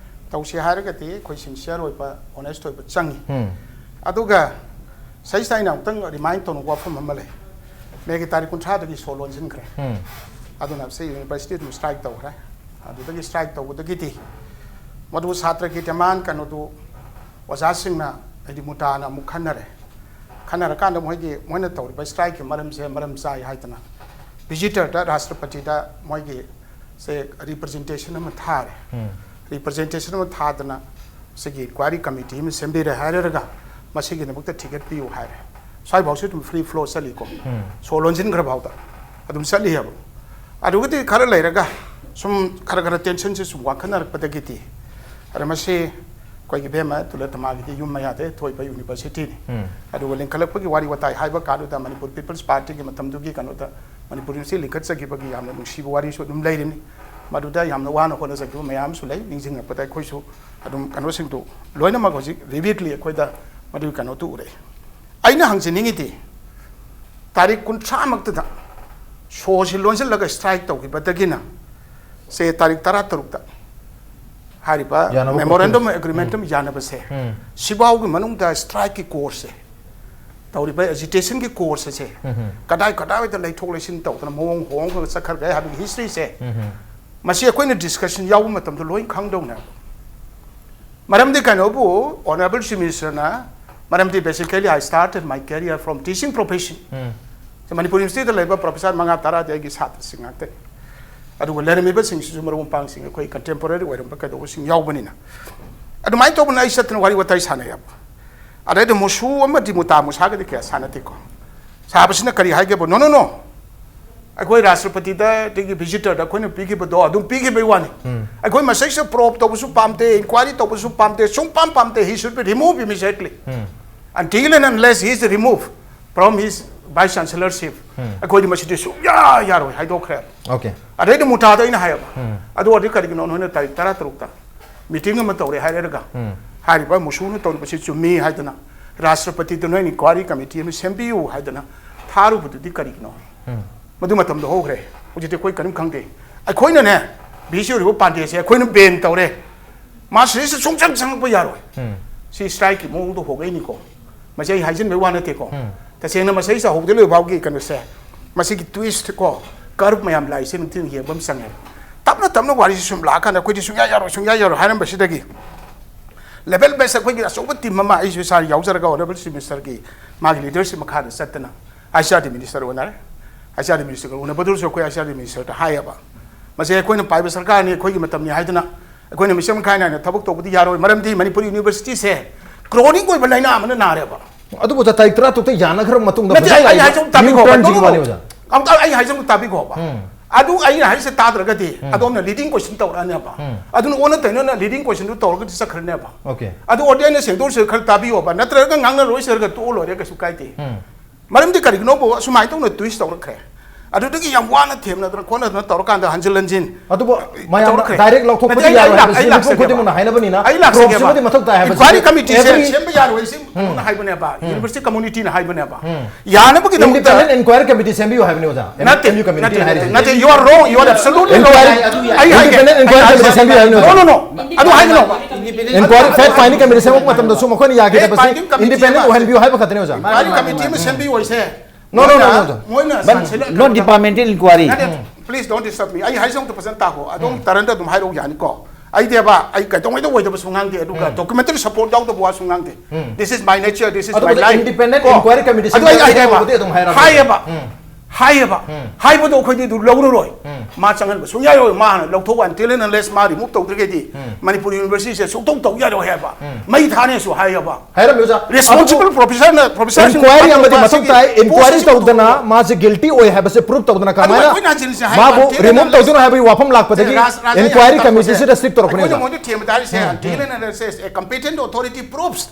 ꯇꯧꯁꯤ ꯍꯥꯏꯔꯒꯗꯤ ꯑꯩꯈꯣꯏ sincere ꯑꯣꯏꯕ, honest ꯑꯣꯏꯕ ꯆꯪꯉꯤ꯫ Hmm. ꯑꯗꯨꯒ ꯁꯤꯗꯩꯁꯤꯗ ꯑꯩꯅ ꯑꯃꯨꯛꯇꯪ remind ꯇꯧꯅꯤꯡꯕ ꯋꯥꯐꯝ ꯑꯃ ꯂꯩ꯫ Mayꯒꯤ ꯇꯥꯔꯤꯛ ꯀꯨꯟꯊ꯭ꯔꯥꯗꯒꯤ ꯁꯣ ꯂꯣꯟꯁꯤꯟꯈ꯭ꯔꯦ꯫ Hmm. ꯑꯗꯨꯅ ꯁꯤ university ꯑꯗꯨꯝ strike ꯇꯧꯈ꯭ꯔꯦ꯫ ꯑꯗꯨꯗꯒꯤ strike ꯇꯧꯕꯗꯒꯤꯗꯤ ꯃꯗꯨ ꯁꯥꯇ꯭ꯔꯒꯤ demand ꯀꯩꯅꯣꯗꯨ ꯑꯣꯖꯥꯁꯤꯡꯅ, ꯍꯥꯏꯗꯤ ꯃꯨꯇꯥꯅ ꯑꯃꯨꯛ ꯈꯟꯅꯔꯦ꯫ ꯈꯟꯅꯔꯀꯥꯟꯗ ꯃꯣꯏꯒꯤ, ꯃꯣꯏꯅ ꯇꯧꯔꯤꯕ strikeꯀꯤ ꯃꯔꯝꯁꯦ ꯃꯔꯝ ꯆꯥꯏ ꯍꯥꯏꯗꯅ visitorꯗ, ꯔꯥꯁꯇ꯭ꯔꯄꯇꯤꯗ ꯃꯣꯏꯒꯤ ꯁꯦ representation ꯑꯃ ꯊꯥꯔꯦ꯫ Hmm. Representation ꯑꯃ ꯊꯥꯗꯅ ꯁꯤꯒꯤ inquiry committee ꯑꯃ ꯁꯦꯝꯕꯤꯔꯦ ꯍꯥꯏꯔꯒ ꯃꯁꯤꯒꯤꯗꯃꯛꯇ ꯊꯤꯒꯠꯄꯤꯌꯨ ꯍꯥꯏꯔꯦ꯫ ꯁ꯭ꯋꯥꯏꯐꯥꯎꯁꯨ ꯑꯗꯨꯝ free flow ꯆꯠꯂꯤꯀꯣ꯫ Hmm. ꯁꯣ ꯂꯣꯟꯁꯤꯟꯈ꯭ꯔ ꯐꯥꯎꯗ ꯑꯗꯨꯝ ꯆꯠꯂꯤ ꯍꯥꯏꯕ꯫ ꯑꯗꯨꯒꯗꯤ ꯈꯔ ꯂꯩꯔꯒ ꯁꯨꯝ ꯈꯔ ꯈꯔ tensionꯁꯦ ꯁꯨꯝ ꯋꯥꯡꯈꯠꯅꯔꯛꯄꯗꯒꯤꯗꯤ, ꯑꯗ ꯃꯁꯤ ꯑꯩꯈꯣꯏꯒꯤ ꯏꯕꯦꯝꯃ ꯇꯨꯂꯇꯃꯥꯒꯤꯗꯤ ꯌꯨꯝ ꯃꯌꯥꯗ ꯊꯣꯏꯕ universityꯅꯤ꯫ Hmm. ꯑꯗꯨꯒ ꯂꯤꯡꯈꯠꯂꯛꯄꯒꯤ ꯋꯥꯔꯤ ꯋꯥꯇꯥꯏ ꯍꯥꯏꯕ ꯀꯥꯟꯗꯨꯗ ꯃꯅꯤꯄꯨꯔ People's Partyꯒꯤ ꯃꯇꯝꯗꯨꯒꯤ ꯀꯩꯅꯣꯗ ꯃꯅꯤꯄꯨꯔ university ꯂꯤꯡꯈꯠꯆꯈꯤꯕꯒꯤ ꯌꯥꯝꯅ ꯅꯨꯡꯁꯤꯕ ꯋꯥꯔꯤꯁꯨ ꯑꯗꯨꯝ ꯂꯩꯔꯤꯅꯤ꯫ ꯃꯗꯨꯗ ꯌꯥꯝꯅ ꯋꯥꯅ ꯍꯣꯠꯅꯖꯈꯤꯕ ꯃꯌꯥꯝ ꯑꯃꯁꯨ ꯂꯩ꯫ ꯅꯤꯡꯁꯤꯡꯉꯛꯄꯗ ꯑꯩꯈꯣꯏꯁꯨ ꯑꯗꯨꯝ ꯀꯩꯅꯣꯁꯤꯡꯗꯨ ꯂꯣꯏꯅꯃꯛ ꯍꯧꯖꯤꯛ vividly ꯑꯩꯈꯣꯏꯗ ꯃꯗꯨꯒꯤ ꯀꯩꯅꯣꯗꯨ ꯎꯔꯛꯏ꯫ ꯑꯩꯅ ꯍꯪꯖꯅꯤꯡꯉꯤꯗꯤ, ꯇꯥꯔꯤꯛ ꯀꯨꯟꯊ꯭ꯔꯥꯃꯛꯇꯨꯗ ꯁꯣꯁꯤ ꯂꯣꯟꯁꯤꯜꯂꯒ strike ꯇꯧꯈꯤꯕꯗꯒꯤꯅ ꯁꯦ ꯇꯥꯔꯤꯛ ꯇꯔꯥꯇꯔꯨꯛꯇ ꯍꯥꯏꯔꯤꯕ ꯌꯥꯅꯕ memorandum ꯈꯣꯠꯈꯤꯕ꯫ agreement ꯑꯃ ꯌꯥꯅꯕꯁꯦ, ꯎꯝ. ꯁꯤꯐꯥꯎꯒꯤ ꯃꯅꯨꯡꯗ strikeꯀꯤ causeꯁꯦ ꯇꯧꯔꯤꯕ agitationꯒꯤ causeꯁꯦ ꯎꯝ. ꯀꯗꯥꯏ ꯀꯗꯥꯏꯗ ꯂꯩꯊꯣꯛ ꯂꯩꯁꯤꯟ ꯇꯧꯗꯅ ꯃꯑꯣꯡ ꯍꯣꯡꯉꯒ ꯆꯠꯈ꯭ꯔꯒꯦ ꯍꯥꯏꯕꯒꯤ historyꯁꯦ ꯎꯝ. ꯃꯁꯤ ꯑꯩꯈꯣꯏꯅ discussion ꯌꯥꯎꯕ ꯃꯇꯝꯗ ꯂꯣꯏ ꯈꯪꯗꯧꯅꯦꯕ꯫ ꯃꯔꯝꯗꯤ ꯀꯩꯅꯣꯕꯨ, Honourable Chief Ministerꯅ, ꯃꯔꯝꯗꯤ basically I started my career from teaching profession. ꯎꯝ. ꯁꯤ ꯃꯅꯤꯄꯨꯔ universityꯗ ꯂꯩꯕ professor ꯃꯉꯥ ꯇꯔꯥꯗꯤ ꯑꯩꯒꯤ ꯁꯥꯇ꯭ꯔꯁꯤꯡ ꯉꯥꯛꯇꯅꯤ꯫ ꯑꯗꯨꯒ ꯂꯩꯔꯝꯃꯤꯕꯁꯤꯡꯁꯤꯁꯨ ꯃꯔꯨꯞ ꯃꯄꯥꯡꯁꯤꯡ, ꯑꯩꯈꯣꯏ contemporary ꯑꯣꯏꯔꯝꯕ ꯀꯩꯗꯧꯕꯁꯤꯡ ꯌꯥꯎꯕꯅꯤꯅ꯫ ꯑꯗꯨꯃꯥꯏꯅ ꯇꯧꯕꯅ ꯑꯩ ꯆꯠꯇꯅ ꯋꯥꯔꯤ ꯋꯥꯇꯥꯏ ꯁꯥꯟꯅꯩꯌꯦꯕ꯫ ꯑꯗꯩꯗ ꯃꯨꯁꯨ ꯑꯃꯗꯤ ꯃꯨꯇꯥ ꯃꯨꯁꯥꯒꯗꯤ ꯀꯌꯥ ꯁꯥꯟꯅꯗꯦꯀꯣ꯫ ꯁꯥꯕꯁꯤꯅ ꯀꯔꯤ ꯍꯥꯏꯒꯦꯕ? No, no, no. ꯑꯩꯈꯣꯏ ꯔꯥꯁꯇ꯭ꯔꯄꯇꯤꯗ ꯑꯗꯒꯤ visitorꯗ ꯑꯩꯈꯣꯏꯅ ꯄꯤꯈꯤꯕꯗꯣ ꯑꯗꯨꯝ ꯄꯤꯈꯤꯕꯩ ꯋꯥꯅꯤ꯫ ꯎꯝ. ꯑꯩꯈꯣꯏ ꯃꯁꯤꯗꯩꯁꯤꯗ probe ꯇꯧꯕꯁꯨ ꯄꯥꯝꯗꯦ, inquiry ꯇꯧꯕꯁꯨ ꯄꯥꯝꯗꯦ, ꯁꯨꯡꯄꯥꯝ ꯄꯥꯝꯗꯦ, he should be removed immediately. Um. Until and unless he is removed from his vice chancellorship, ꯎꯝ. ꯑꯩꯈꯣꯏꯗꯤ ꯃꯁꯤꯗꯤ ꯁꯨꯡꯌꯥ ꯌꯥꯔꯣꯏ ꯍꯥꯏꯗꯣꯛꯈ꯭ꯔꯦ꯫ Okay. ꯑꯗꯩꯗꯤ ꯃꯨꯇꯥꯗ ꯑꯩꯅ ꯍꯥꯏꯌꯦꯕ, ꯎꯝ. ꯑꯗꯨ ꯑꯣꯏꯔꯗꯤ ꯀꯔꯤꯒꯤꯅꯣ ꯅꯣꯏꯅ ꯇꯥꯔꯤꯛ ꯇꯔꯥꯇꯔꯨꯛꯇ meeting ꯑꯃ ꯇꯧꯔꯦ ꯍꯥꯏꯔꯒ ꯎꯝ. ꯍꯥꯏꯔꯤꯕ ꯃꯨꯁꯨꯅ ꯇꯧꯔꯤꯕꯁꯤ ꯆꯨꯝꯃꯤ ꯍꯥꯏꯗꯅ ꯔꯥꯁꯇ꯭ꯔꯄꯇꯤꯗ ꯅꯣꯏꯅ ꯏꯟꯀ꯭ꯋꯥꯏꯔꯤ ꯀꯃꯤꯇꯤ ꯑꯃ ꯁꯦꯝꯕꯤꯌꯨ ꯍꯥꯏꯗꯅ ꯊꯥꯔꯨꯕꯗꯨꯗꯤ ꯀꯔꯤꯒꯤꯅꯣ? ꯃꯗꯨ ꯃꯇꯝꯗ ꯍꯧꯈ꯭ꯔꯦ꯫ ꯍꯧꯖꯤꯛꯇꯤ ꯑꯩꯈꯣꯏ ꯀꯔꯤꯝ ꯈꯪꯗꯦ꯫ ꯑꯩꯈꯣꯏꯅꯅꯦ, ꯚꯤ ꯁꯤ ꯑꯣꯏꯔꯤꯕ ꯄꯥꯟꯗꯦꯁꯦ ꯑꯩꯈꯣꯏꯅ ꯕꯦꯟ ꯇꯧꯔꯦ꯫ ꯃꯥ ꯁꯤꯗꯩꯁꯤꯗ ꯁꯨꯡꯆꯪ ꯆꯪꯉꯛꯄ ꯌꯥꯔꯣꯏ꯫ ꯁꯤ ꯁ꯭ꯇ꯭ꯔꯥꯏꯛꯀꯤ ꯃꯑꯣꯡꯗ ꯍꯣꯡꯉꯛꯏꯅꯤꯀꯣ꯫ ꯃꯁꯤ ꯑꯩ ꯍꯥꯏꯖꯤꯟꯕꯩ ꯋꯥ ꯅꯠꯇꯦꯀꯣ꯫ ꯇꯁꯦꯡꯅ ꯃꯁꯤ ꯆꯥꯎꯍꯧꯗ ꯂꯣꯏ ꯐꯥꯎꯒꯤ ꯀꯩꯅꯣꯁꯦ, ꯃꯁꯤꯒꯤ ꯇ꯭ꯋꯤꯁ ꯀꯣ, ꯀꯔꯞ ꯃꯌꯥꯝ ꯂꯥꯛꯏꯁꯦ ꯅꯤꯡꯊꯤꯅ ꯌꯦꯡꯕ ꯑꯃ ꯆꯪꯉꯦ꯫ ꯇꯞꯅ ꯇꯞꯅ ꯋꯥꯔꯤꯁꯦ ꯁꯨꯝ ꯂꯥꯛꯑꯀꯥꯟꯗ ꯑꯩꯈꯣꯏꯗꯤ ꯁꯨꯡꯌꯥ ꯌꯥꯔꯣꯏ, ꯁꯨꯡꯌꯥ ꯌꯥꯔꯣꯏ ꯍꯥꯏꯔꯝꯕꯁꯤꯗꯒꯤ ꯂꯦꯚꯦꯜ ꯕꯦꯁ ꯑꯩꯈꯣꯏꯒꯤ ꯑꯆꯧꯕ ꯇꯤꯝ ꯑꯃ, ꯑꯩꯁꯨ ꯏꯁꯥꯅ ꯌꯥꯎꯖꯔꯒ ꯑꯣꯅꯔꯦꯕꯜ ꯆꯤꯐ ꯃꯤꯅꯤꯁꯇꯔꯒꯤ ꯃꯥꯒꯤ ꯂꯤꯗꯔꯁꯤꯞ ꯃꯈꯥꯗ ꯆꯠꯇꯅ I C R D minister ꯎꯅꯔꯦ꯫ I C R D ꯃꯤꯅꯤꯁꯇꯔꯒ ꯎꯅꯕꯗꯨꯁꯨ ꯑꯩꯈꯣꯏ ꯑꯥꯏ ꯁꯤ ꯑꯥꯔ ꯗꯤ ꯃꯤꯅꯤꯁꯇꯔꯗ ꯍꯥꯏꯌꯦꯕ, ꯃꯁꯤ ꯑꯩꯈꯣꯏꯅ ꯄꯥꯏꯕ ꯁꯔꯀꯥꯔꯅꯤ, ꯑꯩꯈꯣꯏꯒꯤ ꯃꯇꯝꯅꯤ ꯍꯥꯏꯗꯅ ꯑꯩꯈꯣꯏꯅ ꯃꯤꯆꯪ ꯃꯤꯈꯥꯏ ꯅꯥꯏꯅ ꯊꯕꯛ ꯇꯧꯕꯗꯤ ꯌꯥꯔꯣꯏ꯫ ꯃꯔꯝꯗꯤ ꯃꯅꯤꯄꯨꯔ ꯌꯨꯅꯤꯚꯔꯁꯤꯇꯤꯁꯦ ꯀ꯭ꯔꯣꯅꯤꯛ ꯑꯣꯏꯕ ꯂꯥꯏꯅꯥ ꯑꯃꯅ ꯅꯥꯔꯦꯕ꯫ ꯑꯗꯨꯕꯨ ꯑꯣꯖꯥ, ꯇꯥꯔꯤꯛ ꯇꯔꯥ ꯇꯔꯨꯛꯇ ꯌꯥꯅꯈ꯭ꯔꯕ ꯃꯇꯨꯡꯗ ꯅꯠꯇꯦ, ꯍꯧꯖꯤꯛ ꯑꯩ ꯂꯥꯛꯏꯕ ꯍꯥꯏꯁꯦ ꯑꯃꯨꯛ ꯇꯥꯕꯤꯈꯣ꯫ ꯌꯨ ꯇꯔꯟꯁꯤꯒꯤ ꯅꯣ, ꯅꯣ, ꯋꯥꯅꯤ, ꯑꯣꯖꯥ꯫ ꯑꯝꯇ ꯑꯩ ꯍꯥꯏꯁꯦ ꯑꯃꯨꯛ ꯇꯥꯕꯤꯈꯣꯕ꯫ ꯎꯝ꯫ ꯑꯗꯨ ꯑꯩꯅ ꯍꯥꯏꯁꯦ ꯇꯥꯗ꯭ꯔꯒꯗꯤ ꯎꯝ꯫ ꯑꯗꯣꯝꯅ ꯂꯤꯗꯤꯡ ꯀꯣꯏꯁꯟ ꯇꯧꯔꯛꯑꯅꯦꯕ꯫ ꯎꯝ꯫ ꯑꯗꯨꯅ ꯑꯣꯟꯅ ꯇꯩꯅꯅ ꯂꯤꯗꯤꯡ ꯀꯣꯏꯁꯟꯗꯨ ꯇꯧꯔꯒꯗꯤ ꯆꯠꯈ꯭ꯔꯅꯦꯕ꯫ ꯑꯣꯀꯦ꯫ ꯑꯗꯨ ꯑꯣꯗꯤꯌꯟꯁꯅ ꯁꯦꯡꯗꯣꯛꯁꯦ ꯈꯔ ꯇꯥꯕꯤꯌꯣꯕ, ꯅꯠꯇ꯭ꯔꯒ ꯉꯥꯡꯅꯔꯣꯏꯁꯦ ꯍꯥꯏꯔꯒ ꯇꯣꯛꯑ ꯂꯣꯏꯔꯦ, ꯀꯩꯁꯨ ꯀꯥꯏꯗꯦ꯫ ꯎꯝ꯫ ꯃꯔꯝꯗꯤ ꯀꯔꯤꯒꯤꯅꯣꯕꯨ ꯑꯁꯨꯃꯥꯏꯅ ꯇꯧꯅ ꯇ꯭ꯋꯤꯁ ꯇꯧꯔꯛꯈ꯭ꯔꯦ꯫ ꯑꯗꯨꯗꯒꯤ ꯌꯥꯝ ꯋꯥꯅ ꯊꯦꯝꯅꯗꯅ ꯈꯣꯠꯅꯗꯅ ꯇꯧꯔꯀꯥꯟꯗ ꯍꯟꯖꯤꯟ ꯍꯟꯖꯤꯟ ꯑꯗꯨꯕꯨ ꯃꯌꯥꯝꯅ ꯇꯧꯔꯛꯈ꯭ꯔꯦ꯫ ꯗꯥꯏꯔꯦꯛ ꯂꯧꯊꯣꯛꯄꯗꯤ ꯅꯠꯇꯦ, ꯑꯩ, ꯑꯩ ꯌꯥꯔꯣꯏ ꯂꯥꯛ-, ꯍꯥꯏꯕꯁꯤ ꯑꯩ ꯃꯤꯄꯨꯝ ꯂꯥꯛꯆꯒꯦꯕ꯫ ꯈꯨꯗꯤꯡꯃꯛꯅ ꯍꯥꯏꯅꯕꯅꯤꯅ ꯑꯩ ꯂꯥꯛꯆꯒꯦꯕ꯫ ꯄ꯭ꯔꯨꯐꯁꯤꯃꯗꯤ ꯃꯊꯧ ꯇꯥꯏ ꯍꯥꯏꯕꯁꯤ ꯏꯟꯀ꯭ꯋꯥꯏꯔꯤ ꯀꯃꯤꯇꯤꯁꯦ ꯑꯦꯚ꯭ꯔꯤ ꯁꯦꯝꯕ ꯌꯥꯔꯣꯏ ꯁꯤ ꯎꯝ꯫ ꯀꯩꯅꯣꯅ ꯍꯥꯏꯕꯅꯦꯕ, ꯎꯝ꯫ ꯌꯨꯅꯤꯚꯔꯁꯤꯇꯤ ꯀꯝꯃꯨꯅꯤꯇꯤꯅ ꯍꯥꯏꯕꯅꯦꯕ꯫ ꯎꯝ꯫ ꯌꯥꯅꯕꯒꯤꯗꯃꯛꯇ ꯏꯟꯗꯤꯄꯦꯟꯗꯦꯟ ꯏꯟꯀ꯭ꯋꯥꯏꯔꯤ ꯀꯃꯤꯇꯤ ꯁꯦꯝꯕꯤꯌꯨ ꯍꯥꯏꯕꯅꯤ, ꯑꯣꯖꯥ꯫ ꯅꯠꯇꯦ, ꯑꯦꯝ ꯌꯨ ꯀꯃꯤꯇꯤꯅ ꯅꯠꯇꯦ, ꯍꯥꯏꯔꯤꯁꯦ꯫ ꯅꯠꯇꯦ, you are wrong, you are absolutely wrong. Enquiry, ꯑꯩ ꯍꯥꯏꯒꯦ, ꯏꯟꯗꯤꯄꯦꯟꯗꯦꯟ ꯏꯟꯀ꯭ꯋꯥꯏꯔꯤ ꯑꯩ ꯀꯃꯤꯇꯤ ꯍꯥꯏꯒꯦ꯫ ꯁꯦꯝꯕꯤꯌꯨ ꯍꯥꯏꯕꯅꯤ, No, no, no. ꯑꯗꯨ ꯍꯥꯏꯒꯅꯣꯕ꯫ ꯏꯟꯀ꯭ꯋꯥꯏꯔꯤ ꯐꯦꯛ ꯐꯥꯏꯟꯗꯤꯡ ꯀꯃꯤꯇꯤ ꯁꯦꯝꯃꯛꯄ ꯃꯇꯝꯗꯁꯨ ꯃꯈꯣꯏꯅ ꯌꯥꯈꯤꯗꯕꯁꯤ ꯐꯦꯛ ꯐꯥꯏꯟꯗꯤꯡ ꯀꯃꯤꯇꯤ ꯏꯟꯗꯤꯄꯦꯟꯗꯦꯟ ꯑꯃ, ꯑꯣꯏꯍꯟꯕꯤꯌꯨ ꯍꯥꯏꯕ ꯈꯛꯇꯅꯤ, ꯑꯣꯖꯥ꯫ ꯏꯟꯀ꯭ꯋꯥꯏꯔꯤ ꯀꯃꯤꯇꯤ ꯑꯃ ꯁꯦꯝꯕꯤꯌꯨ ꯍꯥꯏꯁꯦ꯫ No, no, no, ꯃꯣꯏꯅ, no, no. ꯃꯣꯏꯅ But ꯁꯥꯟꯁꯤꯜꯂꯛ-, not departmental inquiry. ꯅꯠꯇꯦ, please don't disturb me. ꯑꯩ ꯍꯥꯏꯁꯦ ꯑꯃꯨꯛꯇ ꯐꯖꯅ ꯇꯥꯈꯣ꯫ ꯑꯗꯣꯝ ꯎꯝ꯫ ꯇꯔꯟꯗ ꯑꯗꯨꯝ ꯍꯥꯏꯔꯛꯎ ꯌꯥꯅꯤꯀꯣ꯫ ꯑꯩꯗꯤꯕ, ꯑꯩ ꯀꯩꯗꯧꯉꯩꯗ ꯑꯣꯏꯗꯕꯁꯨ ꯉꯥꯡꯗꯦ, ꯑꯗꯨꯒ ꯎꯝ꯫ Documentary support ꯌꯥꯎꯗꯕ ꯋꯥꯁꯨ ꯉꯥꯡꯗꯦ꯫ ꯎꯝ꯫ This is my nature, this is ꯑꯗꯨꯕꯨ my life. Independent ꯀꯣ? Inquiry Committee ꯑꯗꯨ ꯑꯩ ꯁꯦꯝꯕ ꯍꯥꯏꯒꯦꯕ꯫ ꯌꯥꯏ ꯍꯥꯏꯕꯗꯤ ꯑꯗꯨꯝ ꯍꯥꯏꯔꯛꯑꯒꯦ꯫ ꯍꯥꯏꯌꯦꯕ꯫ ꯎꯝ꯫ ꯍꯥꯏꯌꯦꯕ꯫ ꯎꯝ꯫ ꯍꯥꯏꯕꯗꯣ ꯑꯩꯈꯣꯏꯗꯤ ꯑꯗꯨ ꯂꯧꯔꯔꯣꯏ꯫ ꯎꯝ꯫ ꯃꯥ ꯆꯪꯍꯟꯕ ꯁꯨꯡꯌꯥ ꯌꯥꯔꯣꯏ꯫ ꯃꯥꯅ ꯂꯧꯊꯣꯛ, until and unless ꯃꯥ remove ꯇꯧꯗ꯭ꯔꯒꯗꯤ ꯎꯝ꯫ ꯃꯅꯤꯄꯨꯔ ꯌꯨꯅꯤꯚꯔꯁꯤꯇꯤꯁꯦ ꯁꯨꯡꯇꯧ ꯇꯧ ꯌꯥꯔꯣꯏ ꯍꯥꯏꯕ꯫ ꯎꯝ꯫ ꯃꯩ ꯊꯥꯅꯦꯁꯨ ꯍꯥꯏꯌꯦꯕ꯫ ꯍꯥꯏꯔꯝꯃꯤ ꯑꯣꯖꯥ꯫ Responsible ꯑꯗꯨ professor ꯅ, professor ꯁꯤꯡ inquiry ꯑꯃꯗꯤ ꯃꯊꯧ ꯇꯥꯏ꯫ Inquiry ꯇꯧꯗꯅ ꯃꯥꯁꯦ guilty ꯑꯣꯏ ꯍꯥꯏꯕꯁꯦ prove ꯇꯧꯗꯅ ꯑꯗꯨ ꯀꯃꯥꯏꯅ ꯑꯩꯈꯣꯏꯅ ꯍꯟꯖꯤꯟꯁꯦ ꯍꯥꯏꯕ ꯃꯥꯕꯨ ꯅꯠꯇꯦ꯫ Remove ꯇꯧꯗꯣꯏꯅꯣ ꯍꯥꯏꯕꯒꯤ ꯋꯥꯐꯝ ꯂꯥꯛꯄꯗꯒꯤ ꯔꯥꯖ-, ꯔꯥꯖ inquiry committee ꯁꯤꯗ strict ꯇꯧꯔꯛꯄꯅꯦ ꯑꯩꯈꯣꯏꯅ ꯑꯣꯖꯥ꯫ ꯃꯣꯏꯗ ꯊꯦꯝꯕ ꯇꯥꯔꯤꯁꯦ, ꯎꯝ, until um. And unless a competent authority proves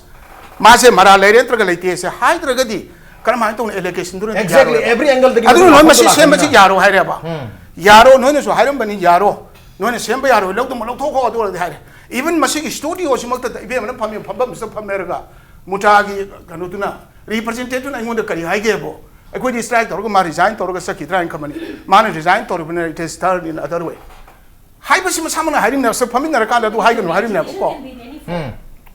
ꯃꯥꯁꯦ ꯃꯔꯥꯜ ꯂꯩꯔꯦ ꯅꯠꯇ꯭ꯔꯒ ꯂꯩꯇꯦ ꯁꯦ ꯍꯥꯏꯗ꯭ꯔꯒꯗꯤ ꯀꯔꯝꯍꯥꯏꯅ ꯇꯧꯅ allegation ꯗꯨꯅ Exactly, ꯌꯥꯔꯣꯏ? Every angle ꯗꯒꯤ ꯑꯗꯨꯅ ꯃꯗꯨ ꯂꯣꯏ ꯋꯥꯐꯝ ꯃꯁꯤ ꯂꯥꯛꯀꯅꯤ ꯁꯦꯝꯕꯁꯤ ꯑꯣꯖꯥ꯫ ꯌꯥꯔꯣ ꯍꯥꯏꯔꯦꯕ꯫ ꯎꯝ꯫ ꯌꯥꯔꯣ, ꯅꯣꯏꯅꯁꯨ ꯍꯥꯏꯔꯝꯕꯅꯤ, ꯌꯥꯔꯣ, ꯅꯣꯏꯅ ꯁꯦꯝꯕ ꯌꯥꯔꯣꯏ, ꯂꯧꯗꯃꯛ ꯂꯧꯊꯣꯛꯈꯣ ꯑꯗꯨ ꯑꯣꯏꯔꯗꯤ ꯍꯥꯏꯔꯦ꯫ Even ꯃꯁꯤꯒꯤ studio ꯁꯤꯃꯛꯇꯗ ꯏꯕꯦꯝꯃꯅ ꯐꯝꯃꯤ ꯐꯝꯐꯝꯁꯤꯗ ꯐꯝꯃꯦꯔꯒ ꯃꯨꯇꯥꯒꯤ ꯀꯩꯅꯣꯗꯨꯅ, ꯔꯤꯄ꯭ꯔꯖꯦꯟꯇꯦꯇꯤꯚꯇꯨꯅ ꯑꯩꯉꯣꯟꯗ ꯀꯔꯤ ꯍꯥꯏꯒꯦꯕꯣ? ꯑꯩꯈꯣꯏꯗꯤ ꯁ꯭ꯇ꯭ꯔꯥꯏꯛ ꯇꯧꯔꯒ ꯃꯥ ꯔꯤꯖꯥꯏꯟ ꯇꯧꯔꯒ ꯆꯠꯈꯤꯗ꯭ꯔꯥ ꯍꯥꯏꯅ ꯈꯟꯕꯅꯤ꯫ ꯃꯥꯅ resign ꯇꯧꯔꯤꯕꯅꯤꯅ it is turned in other way ꯍꯥꯏꯕꯁꯤ ꯃꯁꯥꯃꯛꯅ ꯍꯥꯏꯔꯤꯕꯅꯦꯕ꯫ ꯁꯤ ꯐꯝꯃꯤꯟꯅꯔꯀꯥꯟꯗ ꯑꯗꯨ ꯍꯥꯏꯒꯅꯨ ꯍꯥꯏꯔꯤꯕꯅꯦꯕꯀꯣ꯫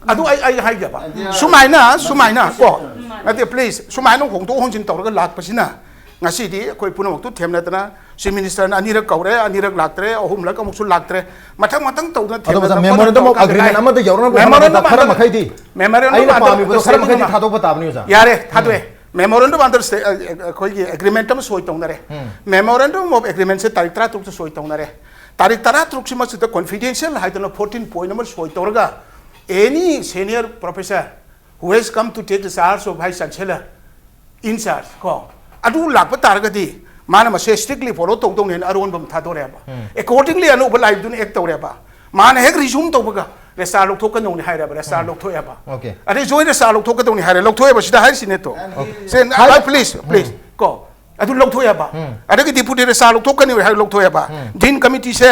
ꯑꯗꯨ ꯑꯩ ꯑꯩ ꯍꯥꯏꯒꯦꯕ꯫ ꯁꯨꯃꯥꯏꯅ ꯁꯨꯃꯥꯏꯅ ꯀꯣ, ꯅꯠꯇꯦ, ꯄ꯭ꯂꯤꯖ, ꯁꯨꯃꯥꯏꯅ ꯍꯣꯡꯗꯣꯛ ꯍꯣꯡꯖꯤꯟ ꯇꯧꯔꯒ ꯂꯥꯛꯄꯁꯤꯅ ꯉꯁꯤꯗꯤ ꯑꯩꯈꯣꯏ ꯄꯨꯝꯅꯃꯛꯇꯨ ꯊꯦꯝꯅꯗꯅ ꯆꯤꯐ ꯃꯤꯅꯤꯁꯇꯔꯅ ꯑꯅꯤꯔꯛ ꯀꯧꯔꯦ, ꯑꯅꯤꯔꯛ ꯂꯥꯛꯇ꯭ꯔꯦ, ꯑꯍꯨꯝꯂꯛ ꯑꯃꯨꯛꯁꯨ ꯂꯥꯛꯇ꯭ꯔꯦ, ꯃꯊꯪ ꯃꯊꯪ ꯇꯧꯗꯅ ꯑꯗꯣ ꯊꯦꯝꯅꯗꯅ ꯃꯦꯃꯣꯔꯦꯟꯗꯝ ꯑꯣꯐ ꯇꯧꯔꯀꯥꯟꯗ ꯑꯦꯒ꯭ꯔꯤꯃꯦꯟ ꯀꯥꯏ? ꯑꯃꯗ ꯌꯧꯔꯛꯅꯕ ꯃꯦꯃꯣꯔꯦꯟꯗꯝ ꯍꯣꯠꯅꯕꯗ ꯈꯔ ꯑꯃꯗ ꯃꯈꯩꯗꯤ ꯃꯦꯃꯣꯔꯦꯟꯗꯝ ꯑꯩꯅ ꯑꯟꯗꯔ ꯄꯥꯝꯃꯤꯕꯗꯣ ꯈꯔ ꯃꯈꯩꯗꯤ ꯊꯥꯗꯣꯛꯄ ꯇꯥꯕꯅꯤ, ꯑꯣꯖꯥ꯫ ꯌꯥꯔꯦ, ꯊꯥꯗꯣꯛꯑꯦ꯫ ꯃꯦꯃꯣꯔꯦꯟꯗꯝ ꯑꯟꯗꯔꯁꯇꯦ ꯑꯩꯈꯣꯏꯒꯤ ꯑꯦꯒ꯭ꯔꯤꯃꯦꯟ ꯑꯃ ꯁꯣꯏ ꯇꯧꯅꯔꯦ꯫ ꯃꯦꯃꯣꯔꯦꯟꯗꯝ ꯑꯣꯐ ꯑꯦꯒ꯭ꯔꯤꯃꯦꯟꯁꯦ ꯇꯥꯔꯤꯛ ꯇꯔꯥꯇꯔꯨꯛꯇ ꯁꯣꯏ ꯇꯧꯅꯔꯦ꯫ ꯇꯥꯔꯤꯛ ꯇꯔꯥꯇꯔꯨꯛꯁꯤꯃꯁꯤꯗ ꯀꯣꯟꯐꯤꯗꯦꯟꯁꯤꯌꯦꯜ ꯍꯥꯏꯗꯅ ꯐꯣꯔꯇꯤꯟ ꯄꯣꯏꯟ ꯑꯃ ꯁꯣꯏ ꯇꯧꯔꯒ, any senior professor who has come to take the charge of vice chancellor in charge ꯀꯣ, ꯑꯗꯨ ꯂꯥꯛꯄ ꯇꯥꯔꯒꯗꯤ ꯃꯥꯅ ꯃꯁꯦ ꯁ꯭ꯇ꯭ꯔꯤꯛꯂꯤ ꯐꯣꯂꯣ ꯇꯧꯗꯧꯅꯦꯅ ꯑꯔꯣꯟꯕ ꯑꯃ ꯊꯥꯗꯣꯔꯛꯑꯦꯕ꯫ ꯑꯦꯀꯣꯔꯗꯤꯡꯂꯤ ꯑꯅꯧꯕ ꯂꯥꯏꯕꯗꯨꯅ ꯑꯦꯛ ꯇꯧꯔꯦꯕ꯫ ꯃꯥꯅ ꯍꯦꯛ ꯔꯤꯖ꯭ꯌꯨꯝ ꯇꯧꯕꯒ ꯔꯦꯁꯇꯥꯔ ꯂꯧꯊꯣꯛꯀꯅꯧꯅꯤ ꯍꯥꯏꯔꯦꯕ, ꯔꯦꯁꯇꯥꯔ ꯂꯧꯊꯣꯛꯑꯦꯕ꯫ Okay. ꯑꯗꯩ ꯖꯣꯏꯟ ꯔꯦꯁꯇꯥꯔ ꯂꯧꯊꯣꯛꯀꯗꯧꯅꯤ ꯍꯥꯏꯔꯦ, ꯂꯧꯊꯣꯛꯑꯦꯕ꯫ ꯁꯤꯗ ꯍꯥꯏꯔꯤꯁꯤꯅꯦ ꯇꯣ꯫ ꯁꯦ, ꯄ꯭ꯂꯤꯖ ꯄ꯭ꯂꯤꯖ ꯀꯣ, ꯑꯗꯨ ꯂꯧꯊꯣꯛꯑꯦꯕ꯫ ꯑꯗꯒꯤ ꯗꯤꯄꯨꯇꯤ ꯔꯦꯁꯇꯥꯔ ꯂꯧꯊꯣꯛꯀꯅꯤ ꯍꯥꯏꯔ ꯂꯧꯊꯣꯛꯑꯦꯕ꯫ ꯗꯤꯟ ꯀꯃꯤꯇꯤꯁꯦ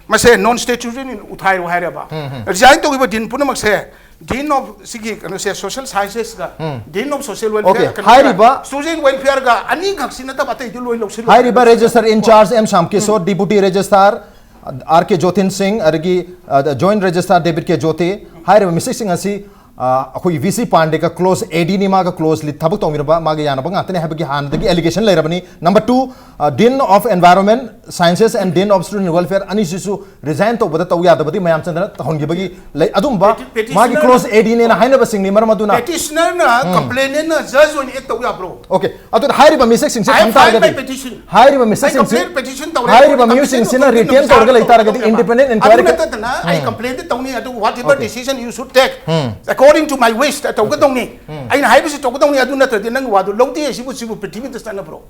ꯃꯁꯦ ꯅꯣꯟ ꯁ꯭ꯇꯦꯆꯨꯇꯔꯤ ꯎꯊꯥꯏꯔꯣ ꯍꯥꯏꯔꯦꯕ꯫ ꯔꯤꯖꯥꯏꯟ ꯇꯧꯈꯤꯕ ꯗꯤꯟ ꯄꯨꯝꯅꯃꯛꯁꯦ ꯗꯤꯟ ꯑꯣꯐ ꯁꯤꯒꯤ ꯀꯩꯅꯣꯁꯦ ꯁꯣꯁꯤꯌꯦꯜ ꯁꯥꯏꯟꯁꯦꯁꯀ dean of social Okay, welfare, ꯍꯥꯏꯔꯤꯕ ꯁꯣꯁꯤꯌꯦꯜ ꯋꯦꯜꯐꯤꯌꯔꯒ ꯑꯅꯤꯈꯛꯁꯤ ꯅꯠꯇꯕ ꯑꯇꯩꯗꯤ ꯂꯣꯏ ꯂꯧꯁꯤꯜꯂꯣ꯫ ꯍꯥꯏꯔꯤꯕ registrar in charge M Shyam Kishore, deputy registrar R K Jotin Singh, ꯑꯗꯒꯤ ꯖꯣꯏꯟ ꯔꯦꯖꯤꯁꯇꯥꯔ ꯗꯦꯕꯤꯠ ꯀꯦ ꯖꯣꯇꯤ ꯍꯥꯏꯔꯤꯕ ꯃꯤꯁꯛꯁꯤꯡ ꯑꯁꯤ ꯑ, ꯑꯩꯈꯣꯏꯒꯤ ꯚꯤ ꯁꯤ ꯄꯥꯟꯗꯦꯒ ꯀ꯭ꯂꯣꯖ ꯑꯦ ꯗꯤꯅꯤ, ꯃꯥꯒ ꯀ꯭ꯂꯣꯖꯂꯤ ꯊꯕꯛ ꯇꯧꯃꯤꯟꯅꯕ, ꯃꯥꯒ ꯌꯥꯅꯕ ꯉꯥꯛꯇꯅꯤ ꯍꯥꯏꯕꯒꯤ ꯍꯥꯟꯅꯗꯒꯤ ꯑꯦꯂꯤꯒꯦꯁꯟ ꯂꯩꯔꯕꯅꯤ꯫ Number two, dean of environment sciences and dean of student welfare ꯑꯅꯤꯁꯤꯁꯨ ꯔꯤꯖꯥꯏꯟ ꯇꯧꯕꯗ ꯇꯧ ꯌꯥꯗꯕꯗꯤ ꯃꯌꯥꯝ ꯆꯟꯗꯅ ꯇꯧꯍꯟꯈꯤꯕꯒꯤ ꯂꯩ꯫ ꯑꯗꯨꯝꯕ Peti- petitioner- ꯃꯥꯒꯤ ꯀ꯭ꯂꯣꯖ ꯑꯦ ꯗꯤꯅꯦꯅ ꯍꯥꯏꯅꯕꯁꯤꯡꯅꯤ꯫ ꯃꯔꯝ ꯑꯗꯨꯅ ꯄꯦꯇꯤꯁꯅꯔꯅ ꯀꯝꯄ꯭ꯂꯦꯅꯦꯟꯅ ꯖꯖ ꯑꯣꯏꯅ ꯑꯦꯛ ꯇꯧ ꯌꯥꯕ꯭ꯔꯣ? ꯑꯣꯀꯦ, ꯑꯗꯨꯅ ꯍꯥꯏꯔꯤꯕ ꯃꯤꯁꯛꯁꯤꯡꯁꯦ I have ꯈꯪ filed my ꯇꯥꯔꯒꯗꯤ petition. ꯍꯥꯏꯔꯤꯕ I ꯃꯤꯁꯛꯁꯤꯡꯁꯤ complaint petition ꯇꯧꯔꯦ꯫ ꯍꯥꯏꯔꯤꯕ Complaint ꯃꯤꯑꯣꯏꯁꯤꯡꯁꯤꯅ ꯇꯧꯔꯦ꯫ ꯔꯤꯇꯦꯟ ꯇꯧꯔꯒ ꯂꯩꯇꯥꯔꯒꯗꯤ ꯏꯟꯗꯤꯄꯦꯟꯗꯦꯟ ꯑꯗꯨ ꯏꯟꯀ꯭ꯋꯥꯏꯔꯤ ꯅꯠꯇꯅ ꯑꯩ complaint ꯇꯧꯅꯤ, ꯑꯗꯨ whatever decision you should take according to my wish ꯇꯧꯒꯗꯧꯅꯤ꯫ ꯑꯩꯅ ꯍꯥꯏꯕꯁꯤ ꯇꯧꯒꯗꯧꯅꯤ, ꯑꯗꯨ ꯅꯠꯇ꯭ꯔꯗꯤ ꯅꯪꯒꯤ ꯋꯥꯗꯨ ꯂꯧꯗꯦ꯫ ꯁꯤꯕꯨ ꯁꯤꯕꯨ ꯄ꯭ꯔꯤꯊꯤꯕꯤꯗ ꯆꯠꯅꯕ꯭ꯔꯣ?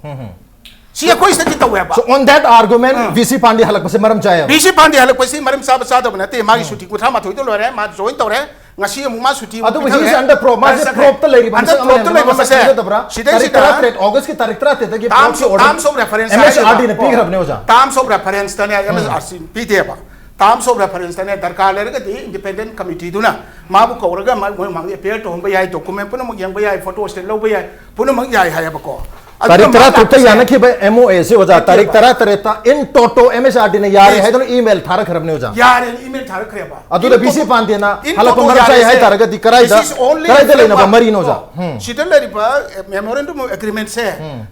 ꯁꯤ ꯑꯩꯈꯣꯏ ꯁꯤꯗꯗꯤ ꯇꯧꯋꯦꯕ꯫ So on that argument, V C ꯄꯥꯟꯗꯦ ꯍꯜꯂꯛꯄꯁꯦ ꯃꯔꯝ ꯆꯥꯏꯌꯦꯕ꯫ ꯚꯤ ꯁꯤ ꯄꯥꯟꯗꯦ ꯍꯜꯂꯛꯄꯁꯤ ꯃꯔꯝ ꯆꯥꯕ ꯆꯥꯗꯕ ꯅꯠꯇꯦ꯫ ꯃꯥꯒꯤ ꯁꯨꯇꯤ ꯀꯨꯟꯊ꯭ꯔꯥ ꯃꯥꯊꯣꯏꯗ ꯂꯣꯏꯔꯦ, ꯃꯥ ꯖꯣꯏꯟ ꯇꯧꯔꯦ꯫ ꯉꯁꯤ ꯑꯃꯨꯛ ꯃꯥ ꯁꯨꯇꯤ ꯑꯃꯨꯛ ꯑꯗꯨꯕꯨ ꯄꯤꯊꯈ꯭ꯔꯦ꯫ he's under probe, ꯃꯥꯁꯦ ꯆꯠꯈ꯭ꯔꯦ꯫ ꯄ꯭ꯔꯣꯞꯇ ꯂꯩꯔꯤꯕ Under ꯃꯤꯁꯛ ꯑꯃꯅꯦ꯫ probeꯇ ꯂꯩꯕ ꯃꯁꯛ ꯃꯁꯦ꯫ ꯈꯪꯖꯗꯕ꯭ꯔꯥ? ꯇꯥꯔꯤꯛ ꯁꯤꯗꯩꯁꯤꯗ ꯇꯔꯥꯇꯔꯦꯠ, ꯑꯣꯒꯁꯀꯤ ꯇꯥꯔꯤꯛ ꯇꯔꯥꯇꯔꯦꯠꯇꯒꯤ terms ꯄ꯭ꯔꯣꯞꯁꯤ of- ꯑꯣꯏꯔꯦ꯫ terms of reference M S R ꯍꯥꯏꯔꯤꯕ꯫ ꯗꯤꯅ ꯄꯤꯈ꯭ꯔꯕꯅꯦ, ꯑꯣꯖꯥ꯫ Terms of referenceꯇꯅꯦ ꯑꯦꯝ ꯑꯦꯁ ꯑꯥꯔ ꯁꯤ ꯄꯤꯗꯦꯕ꯫ Terms of reference ꯇꯅꯦ, ꯗꯔꯀꯥꯔ ꯂꯩꯔꯒꯗꯤ independent committee ꯗꯨꯅ ꯃꯥꯕꯨ ꯀꯧꯔꯒ ꯃꯥ-, ꯃꯣꯏ ꯃꯥꯡꯗ appear ꯇꯧꯍꯟꯕ ꯌꯥꯏ, document ꯄꯨꯝꯅꯃꯛ ꯌꯦꯡꯕ ꯌꯥꯏ, photo state ꯂꯧꯕ ꯌꯥꯏ, ꯄꯨꯝꯅꯃꯛ ꯌꯥꯏ ꯍꯥꯏꯌꯦꯕꯀꯣ꯫ ꯑꯗꯨꯒ ꯇꯥꯔꯤꯛ ꯃꯥ ꯇꯔꯥ ꯇꯔꯨꯛꯇ ꯂꯥꯛꯇ꯭ꯔꯤꯁꯦ ꯌꯥꯅꯈꯤꯕ MOA ꯁꯤ ꯑꯣꯖꯥ ꯇꯥꯔꯤꯛ ꯅꯠꯇꯦꯕ꯫ ꯇꯔꯥ ꯇꯔꯦꯠꯇ in toto MHRD ꯅ ꯌꯥꯔꯦ Yes. ꯍꯥꯏꯗꯨꯅ email ꯊꯥꯔꯛꯈ꯭ꯔꯕꯅꯦ ꯑꯣꯖꯥ꯫ ꯌꯥꯔꯦꯅ email ꯊꯥꯔꯛꯈ꯭ꯔꯦꯕ꯫ ꯑꯗꯨꯗ In V C toto-, ꯄꯥꯟꯗꯦꯅ in ꯍꯜꯂꯛꯄ toto ꯃꯔꯝ ꯆꯥꯏ ꯌꯥꯔꯦꯁꯦ, ꯍꯥꯏꯇꯥꯔꯒꯗꯤ ꯀꯔꯥꯏꯗ, this is only ꯀꯔꯥꯏꯗ a ꯂꯩꯅꯕ framework. ꯃꯔꯤꯅꯣ ꯑꯣꯖꯥ? ꯎꯝ꯫ ꯁꯤꯗ ꯂꯩꯔꯤꯕ memorandum of agreement say,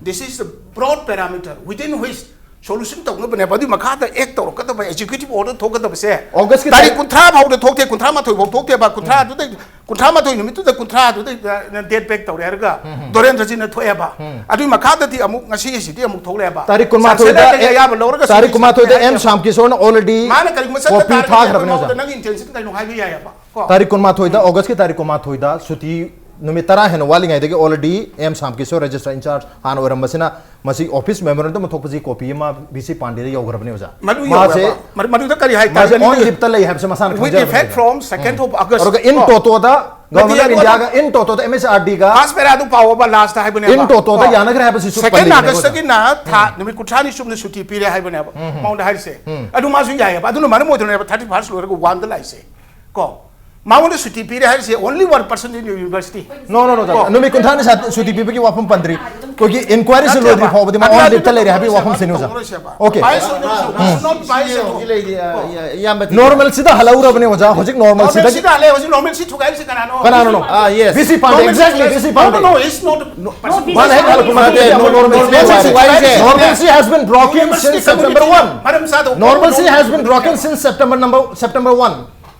this is the broad parameter within which solution ꯇꯧꯅꯕꯅꯦꯕ꯫ ꯑꯗꯨꯒꯤ ꯃꯈꯥꯗ act ꯇꯧꯔꯛꯀꯗꯕ, executive order ꯊꯣꯛꯀꯗꯕꯁꯦ August ꯀꯤ ꯇꯥꯔꯤꯛ ꯇꯥꯔꯤꯛ ꯀꯨꯟꯊ꯭ꯔꯥ ꯐꯥꯎꯗ ꯊꯣꯛꯇꯦ, ꯀꯨꯟꯊ꯭ꯔꯥ ꯃꯥꯊꯣꯏ ꯐꯥꯎ ꯊꯣꯛꯇꯦꯕ, ꯀꯨꯟꯊ꯭ꯔꯥ ꯑꯗꯨꯗꯩ ꯀꯨꯟꯊ꯭ꯔꯥ ꯃꯥꯊꯣꯏ ꯅꯨꯃꯤꯠꯇꯨꯗ ꯀꯨꯟꯊ꯭ꯔꯥ ꯑꯗꯨꯗꯩ date back ꯇꯧꯔꯦ ꯍꯥꯏꯔꯒ ꯙꯤꯔꯦꯟꯗ꯭ꯔꯖꯤꯠꯅ ꯊꯣꯛꯑꯦꯕ꯫ ꯑꯗꯨꯒꯤ ꯃꯈꯥꯗꯗꯤ ꯑꯃꯨꯛ ꯉꯁꯤ ꯑꯁꯤꯗꯤ ꯑꯃꯨꯛ ꯊꯣꯛꯂꯛꯑꯦꯕ꯫ ꯇꯥꯔꯤꯛ ꯀꯨꯟꯃꯥꯊꯣꯏꯗ ꯆꯥꯟꯁꯦꯂꯔꯗꯒꯤ ꯑꯌꯥꯕ ꯂꯧꯔꯒ ꯇꯥꯔꯤꯛ ꯁꯤꯒꯤ ꯀꯨꯟꯃꯥꯊꯣꯏꯗ ꯆꯠꯀꯅꯤ ꯑꯦꯝ ꯁ꯭ꯌꯥꯝ ꯀꯤꯁꯣꯔꯅ already ꯃꯥꯅ ꯀꯔꯤꯒꯨꯝꯕ ꯆꯠꯄ copy ꯇꯥꯔꯒꯗꯤ ꯊꯥꯈ꯭ꯔꯕꯅꯦ ꯃꯉꯣꯟꯗ ꯑꯣꯖꯥ꯫ ꯅꯪꯒꯤ intention ꯀꯩꯅꯣ ꯍꯥꯏꯕ ꯌꯥꯏꯑꯕ꯫ ꯀꯣ꯫ ꯇꯥꯔꯤꯛ ꯀꯨꯟꯃꯥꯊꯣꯏꯗ, August ꯀꯤ ꯇꯥꯔꯤꯛ ꯀꯨꯟꯃꯥꯊꯣꯏꯗ ꯁꯨꯇꯤ ꯅꯨꯃꯤꯠ ꯇꯔꯥ ꯍꯦꯟꯅ ꯋꯥꯠꯂꯤꯉꯩꯗꯒꯤ already M Shyam Kishore registrar in charge ꯍꯥꯟꯅ ꯑꯣꯏꯔꯝꯕꯁꯤꯅ ꯃꯁꯤ office memorandum ꯑꯃ ꯊꯣꯛꯄꯁꯤ copy ꯑꯃ ꯚꯤ ꯁꯤ ꯄꯥꯟꯗꯦꯗ ꯌꯧꯈ꯭ꯔꯕꯅꯦ ꯑꯣꯖꯥ꯫ ꯃꯗꯨ ꯃꯥꯁꯦ ꯌꯧꯔꯕ? ꯃꯗꯨ-, ꯃꯗꯨꯗ ꯀꯔꯤ ꯍꯥꯏ ꯃꯥꯁꯦ ꯇꯥꯔꯒꯗꯤ on leave ꯇ ꯂꯩ ꯍꯥꯏꯕꯁꯦ ꯃꯁꯥꯅ with ꯈꯪꯖꯕꯅꯦ effect ꯑꯣꯖꯥ꯫ from second of August. ꯑꯗꯨꯒ in ꯀꯣ꯫ toto ꯗ Government of ꯅꯠꯇꯦ, India ꯒ in toto ꯗ MHRD ꯒ First paraꯗꯨ ꯄꯥꯎꯑꯣꯕ, last ꯍꯥꯏꯕꯅꯦꯕ꯫ in toto ꯗ ꯀꯣ꯫ ꯌꯥꯅꯈ꯭ꯔꯦ ꯍꯥꯏꯕꯁꯤꯁꯨ Second ꯄꯟꯕꯤꯔꯦ ꯑꯣꯖꯥ꯫ August ꯇꯒꯤꯅ ꯊꯥ ꯅꯨꯃꯤꯠ ꯀꯨꯟꯊ꯭ꯔꯥꯅꯤ ꯆꯨꯞꯅ ꯁꯨꯇꯤ ꯄꯤꯔꯦ ꯍꯥꯏꯕꯅꯦꯕ ꯃꯉꯣꯟꯗ ꯍꯥꯏꯔꯤꯁꯦ꯫ ꯑꯗꯨ ꯃꯥꯁꯨ ꯌꯥꯏꯑꯕ꯫ ꯑꯗꯨꯅ ꯃꯔꯝ ꯑꯣꯏꯗꯅꯦꯕ thirty first ꯂꯣꯏꯔꯒ one ꯗ ꯂꯥꯛꯏꯁꯦ꯫ ꯀꯣ꯫ ꯃꯉꯣꯟꯗ ꯁꯨꯇꯤ ꯄꯤꯔꯦ ꯍꯥꯏꯔꯤꯁꯦ only one person in your university. No, no, no, ꯀꯣ꯫ ꯅꯨꯃꯤꯠ ꯀꯨꯟꯊ꯭ꯔꯥꯅꯤ ꯁꯥ-, ꯁꯨꯇꯤ ꯄꯤꯕꯒꯤ ꯋꯥꯐꯝ ꯄꯟꯗ꯭ꯔꯤ꯫ ꯑꯩꯈꯣꯏꯒꯤ inquiry ꯁꯤ ꯅꯠꯇꯦꯕ꯫ ꯂꯣꯏꯗ꯭ꯔꯤ ꯐꯥꯎꯕꯗꯤ ꯃꯥ ꯑꯗꯨ on ꯑꯗꯨ leave ꯇ ꯂꯩꯔꯦ ꯍꯥꯏꯕꯒꯤ ꯇꯧꯔꯔꯣꯏꯁꯦꯕ, ꯋꯥꯐꯝꯁꯤꯅꯤ ꯑꯣꯖꯥ꯫ ꯇꯧꯔꯔꯣꯏꯁꯦꯕ꯫ Okay. Bias of the issue, it's not bias at all. ꯁꯤꯗꯤ ꯂꯩꯔꯤ, ꯑ, ꯏꯌꯥꯝꯕ ꯊꯤꯡꯉꯦ꯫ Normal ꯁꯤꯗ ꯍꯜꯍꯧꯔꯕꯅꯦ ꯑꯣꯖꯥ꯫ ꯍꯧꯖꯤꯛ normal Normal ꯁꯤꯗꯒꯤ ꯁꯤꯗ ꯍꯜꯂꯦ, ꯍꯧꯖꯤꯛ normal ꯁꯤ ꯊꯨꯒꯥꯏꯔꯤꯁꯦ ꯀꯅꯥꯅꯣ? ꯀꯅꯥꯅꯣꯅꯣ? ꯑꯥ, yes. ꯚꯤ ꯁꯤ ꯄꯥꯟꯗꯦ, Normal ꯁꯤ exactly, ꯊꯨꯒꯥꯏꯔꯤꯁꯦ V C Pandey. No, no, no, it's not. ꯃꯥꯅ ꯍꯦꯛ ꯍꯜꯂꯛꯄ ꯃꯇꯝꯗ ꯅꯠꯇꯦ, normal ꯅꯣꯔꯃꯦꯜꯁꯤ ꯊꯨꯒꯥꯏꯔꯤꯁꯦ꯫ Normalcy has been broken since September one. ꯃꯔꯝ ꯆꯥꯗꯕ Normalcy has been ꯀꯣ꯫ broken since September number, September one.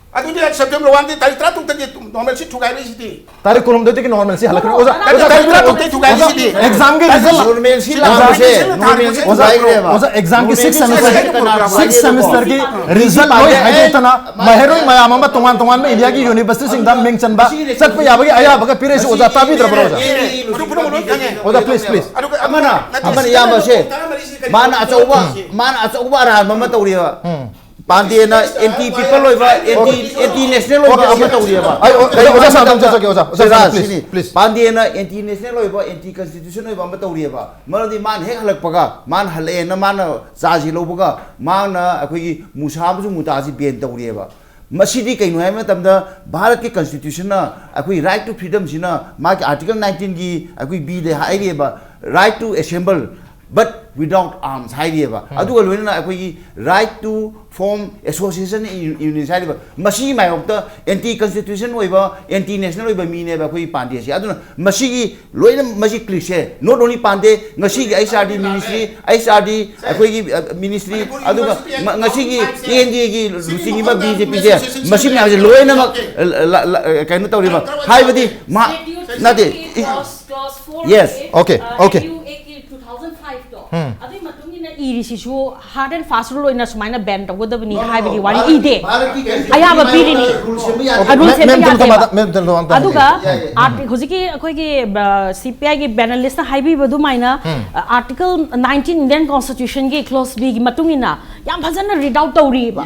ꯑꯗꯨꯗꯤ September one ꯗꯤ ꯇꯥꯔꯤꯛ ꯇꯔꯥ ꯇꯔꯨꯛꯇꯒꯤ normalcy ꯊꯨꯒꯥꯏꯔꯤꯁꯤꯗꯤ꯫ ꯇꯥꯔꯤꯛ ꯀꯨꯟꯍꯨꯝꯗꯣꯏꯗꯒꯤ normalcy ꯍꯜꯂꯛꯈ꯭ꯔꯦ꯫ ꯑꯣꯖꯥ, ꯇꯥꯔꯤꯛ ꯑꯣꯖꯥ, ꯇꯔꯥ ꯇꯔꯨꯛꯇꯒꯤ ꯊꯨꯒꯥꯏꯔꯤꯁꯤꯗꯤ꯫ Exam ꯒꯤ result, normalcy ꯑꯣꯖꯥ, ꯂꯥꯛꯄꯁꯦ, normalcy ꯑꯣꯖꯥ, ꯊꯨꯒꯥꯏꯈ꯭ꯔꯦꯕ꯫ ꯑꯣꯖꯥ, exam ꯒꯤ sixth Normalcy semester ꯒꯤ, ꯊꯨꯒꯥꯏꯈ꯭ꯔꯦ꯫ sixth semester ꯒꯤ result ꯂꯣꯏ ꯍꯥꯏꯗꯣꯛꯇꯅ ꯃꯍꯩꯔꯣꯏ ꯃꯌꯥꯝ ꯑꯃ ꯇꯣꯉꯥꯟ ꯇꯣꯉꯥꯟꯕ India ꯒꯤ university ꯁꯤꯡꯗ ꯃꯤꯡ ꯆꯟꯕ ꯆꯠꯄ ꯌꯥꯕꯒꯤ ꯑꯌꯥꯕ ꯄꯤꯔꯛꯏꯁꯦ ꯑꯣꯖꯥ ꯇꯥꯕꯤꯗ꯭ꯔꯕ꯭ꯔꯣ ꯑꯣꯖꯥ? ꯃꯗꯨ ꯄꯨꯝꯅꯃꯛ ꯂꯣꯏ ꯈꯪꯉꯦ꯫ ꯑꯣꯖꯥ, please, please. ꯑꯗꯨꯒ ꯑꯃꯅ, ꯑꯃꯅ ꯏꯌꯥꯝꯕꯁꯦ, ꯇꯔꯥꯃꯔꯤꯁꯤ ꯀꯔꯤ ꯃꯥꯅ ꯑꯆꯧꯕ, ꯇꯧꯔꯤꯁꯦ? ꯃꯥꯅ ꯑꯆꯧꯕ ꯑꯔꯥꯟꯕ ꯑꯃ ꯇꯧꯔꯤꯕ꯫ ꯄꯥꯟꯗꯦꯅ ꯑꯦꯟꯇꯤ ꯄꯤꯄꯜ ꯑꯣꯏꯕ, ꯑꯦꯟꯇꯤ ꯑꯦꯟꯇꯤ ꯅꯦꯁꯅꯦꯜ ꯑꯣꯏꯕ ꯑꯃ ꯇꯧꯔꯤꯑꯕ꯫ ꯑꯩ, ꯑꯣ, ꯑꯩ, ꯑꯣꯖꯥ ꯁꯥꯔ, ꯑꯝꯇꯪ ꯆꯠꯆꯒꯦ, ꯑꯣꯖꯥ, ꯑꯣꯖꯥ ꯁꯥꯔ, ꯁꯤꯔꯥꯖ, please, ꯁꯤꯅꯤ꯫ please. ꯄꯥꯟꯗꯦꯅ ꯑꯦꯟꯇꯤ ꯅꯦꯁꯅꯦꯜ ꯑꯣꯏꯕ, ꯑꯦꯟꯇꯤ ꯀꯟꯁꯇꯤꯇ꯭ꯌꯨꯁꯟ ꯑꯣꯏꯕ ꯑꯃ ꯇꯧꯔꯤꯑꯕ꯫ ꯃꯔꯝꯗꯤ ꯃꯥꯅ ꯍꯦꯛ ꯍꯜꯂꯛꯄꯒ, ꯃꯥꯅ ꯍꯜꯂꯛꯑꯦꯅ ꯃꯥꯅ ꯆꯥꯁꯤ ꯂꯧꯕꯒ, ꯃꯥꯅ ꯑꯩꯈꯣꯏꯒꯤ ꯃꯨꯁꯥ ꯑꯃꯁꯨꯡ ꯃꯨꯇꯥꯁꯤ ꯕꯦꯟ ꯇꯧꯔꯤꯑꯕ꯫ ꯃꯁꯤꯗꯤ ꯀꯩꯅꯣ ꯍꯥꯏꯕ ꯃꯇꯝꯗ, ꯚꯥꯔꯠꯀꯤ ꯀꯟꯁꯇꯤꯇ꯭ꯌꯨꯁꯟꯅ ꯑꯩꯈꯣꯏ ꯔꯥꯏꯠ ꯇꯨ ꯐ꯭ꯔꯤꯗꯝꯁꯤꯅ ꯃꯥꯒꯤ ꯑꯥꯔꯇꯤꯀꯜ ꯅꯥꯏꯟꯇꯤꯟꯒꯤ ꯑꯩꯈꯣꯏ ꯕꯤꯗ ꯍꯥꯏꯔꯤꯑꯕ, right to assemble but without arms ꯍꯥꯏꯔꯤꯑꯕ꯫ ꯑꯗꯨꯒ ꯂꯣꯏꯅꯅ ꯑꯩꯈꯣꯏꯒꯤ right to form association units ꯍꯥꯏꯔꯤꯕ, ꯃꯁꯤꯒꯤ ꯃꯥꯌꯣꯛꯇ ꯑꯦꯟꯇꯤ ꯀꯟꯁꯇꯤꯇ꯭ꯌꯨꯁꯟ ꯑꯣꯏꯕ, ꯑꯦꯟꯇꯤ ꯅꯦꯁꯅꯦꯜ ꯑꯣꯏꯕ ꯃꯤꯅꯦꯕ ꯑꯩꯈꯣꯏꯒꯤ ꯄꯥꯟꯗꯦꯁꯤ꯫ ꯑꯗꯨꯅ ꯃꯁꯤꯒꯤ ꯂꯣꯏꯅ ꯃꯁꯤ ꯀ꯭ꯂꯤꯛꯁꯦ, not only ꯄꯥꯟꯗꯦ, ꯉꯁꯤꯒꯤ H R D ministry, H R D ꯑꯩꯈꯣꯏꯒꯤ ꯃꯤꯅꯤꯁꯇ꯭ꯔꯤ, ꯑꯗꯨꯒ ꯉꯁꯤꯒꯤ ꯇꯤ ꯑꯦꯟ ꯗꯤꯒꯤ ꯂꯨꯆꯤꯡꯉꯤꯕ ꯕꯤ ꯖꯦ ꯄꯤꯁꯦ, ꯃꯁꯤ ꯃꯌꯥꯝꯁꯦ ꯂꯣꯏꯅꯃꯛ ꯀꯩꯅꯣ ꯇꯧꯔꯤꯕ, ꯍꯥꯏꯕꯗꯤ ꯃꯥ ꯅꯠꯇꯦ꯫ Yes. Okay, okay. ꯑꯗꯨꯒꯤ ꯃꯇꯨꯡ ꯏꯟꯅ ꯏꯔꯤꯁꯤꯁꯨ ꯍꯥꯔꯠ ꯑꯦꯟ ꯐꯥꯁ ꯔꯨꯜ ꯑꯣꯏꯅ ꯁꯨꯃꯥꯏꯅ ꯕꯦꯟ ꯇꯧꯒꯗꯕꯅꯤ ꯍꯥꯏꯕꯒꯤ ꯋꯥꯔꯤ ꯏꯗꯦ꯫ ꯑꯌꯥꯕ ꯄꯤꯔꯤꯅꯤ꯫ ꯑ, ꯔꯨꯜ ꯁꯦꯝꯕ ꯌꯥꯗꯦꯕ꯫ ꯑꯗꯨꯒ ꯍꯧꯖꯤꯛꯀꯤ ꯑꯩꯈꯣꯏꯒꯤ ꯁꯤ ꯄꯤ ꯑꯥꯏꯒꯤ ꯄꯦꯅꯦꯂꯤꯁꯅ ꯍꯥꯏꯕꯤꯕ ꯑꯗꯨꯃꯥꯏꯅ, ꯑꯥꯔꯇꯤꯀꯜ ꯅꯥꯏꯟꯇꯤꯟ ꯏꯟꯗꯤꯌꯟ ꯀꯣꯟꯁꯇꯤꯇ꯭ꯌꯨꯁꯟꯒꯤ ꯀ꯭ꯂꯣꯁ ꯕꯤꯒꯤ ꯃꯇꯨꯡ ꯏꯟꯅ ꯌꯥꯝ ꯐꯖꯅ ꯔꯤꯗ ꯑꯥꯎꯠ ꯇꯧꯔꯤꯕ꯫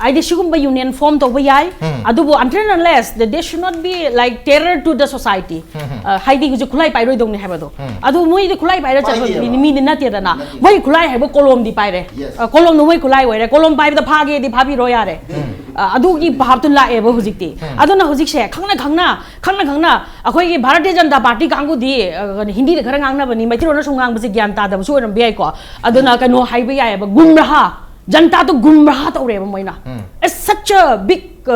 ꯍꯥꯏꯗꯤ ꯁꯤꯒꯨꯝꯕ ꯌꯨꯅꯤꯌꯟ ꯐꯣꯔꯝ ꯇꯧꯕ ꯌꯥꯏ꯫ ꯑꯗꯨꯕꯨ until and unless they should not be like terror to the society, ꯍꯥꯏꯗꯤ ꯍꯧꯖꯤꯛ ꯈꯨꯠꯂꯥꯏ ꯄꯥꯏꯔꯣꯏꯗꯧꯅꯤ ꯍꯥꯏꯕꯗꯣ꯫ ꯑꯗꯨ ꯃꯣꯏꯗꯤ ꯈꯨꯠꯂꯥꯏ ꯄꯥꯏꯔ ꯆꯠꯄ ꯃꯤꯗꯤ ꯅꯠꯇꯦꯗꯅ꯫ ꯃꯣꯏ ꯈꯨꯠꯂꯥꯏ ꯍꯥꯏꯕ ꯀꯣꯂꯣꯝꯗꯤ ꯄꯥꯏꯔꯦ꯫ ꯀꯣꯂꯣꯝꯗꯣ ꯃꯣꯏ ꯈꯨꯠꯂꯥꯏ ꯑꯣꯏꯔꯦ꯫ ꯀꯣꯂꯣꯝ ꯄꯥꯏꯕꯗ ꯐꯥꯒꯦꯗꯤ ꯐꯥꯕꯤꯔꯣ ꯌꯥꯔꯦ꯫ ꯑꯗꯨꯒꯤ ꯚꯥꯞꯇꯨ ꯂꯥꯛꯑꯦꯕ ꯍꯧꯖꯤꯛꯇꯤ꯫ ꯑꯗꯨꯅ ꯍꯧꯖꯤꯛꯁꯦ ꯈꯪꯅ ꯈꯪꯅ ꯈꯪꯅ ꯈꯪꯅ ꯑꯩꯈꯣꯏꯒꯤ ꯚꯥꯔꯇꯤꯌ ꯖꯅꯇꯥ ꯄꯥꯔꯇꯤ ꯀꯥꯡꯕꯨꯗꯤ, ꯍꯤꯟꯗꯤꯗ ꯈꯔ ꯉꯥꯡꯅꯕꯅꯤ, ꯃꯩꯇꯩꯂꯣꯟꯅ ꯁꯨꯝ ꯉꯥꯡꯕꯁꯦ ꯒ꯭ꯌꯥꯟ ꯇꯥꯗꯕꯁꯨ ꯑꯣꯏꯔꯝꯕ ꯌꯥꯏꯀꯣ꯫ ꯑꯗꯨꯅ ꯀꯩꯅꯣ ꯍꯥꯏꯕ ꯌꯥꯏꯑꯕ, ꯒꯨꯝꯔꯥꯍꯥ, ꯖꯅꯇꯥꯗꯣ ꯒꯨꯝꯔꯥꯍꯥ ꯇꯧꯔꯦꯕ ꯃꯣꯏꯅ꯫ It's such a big,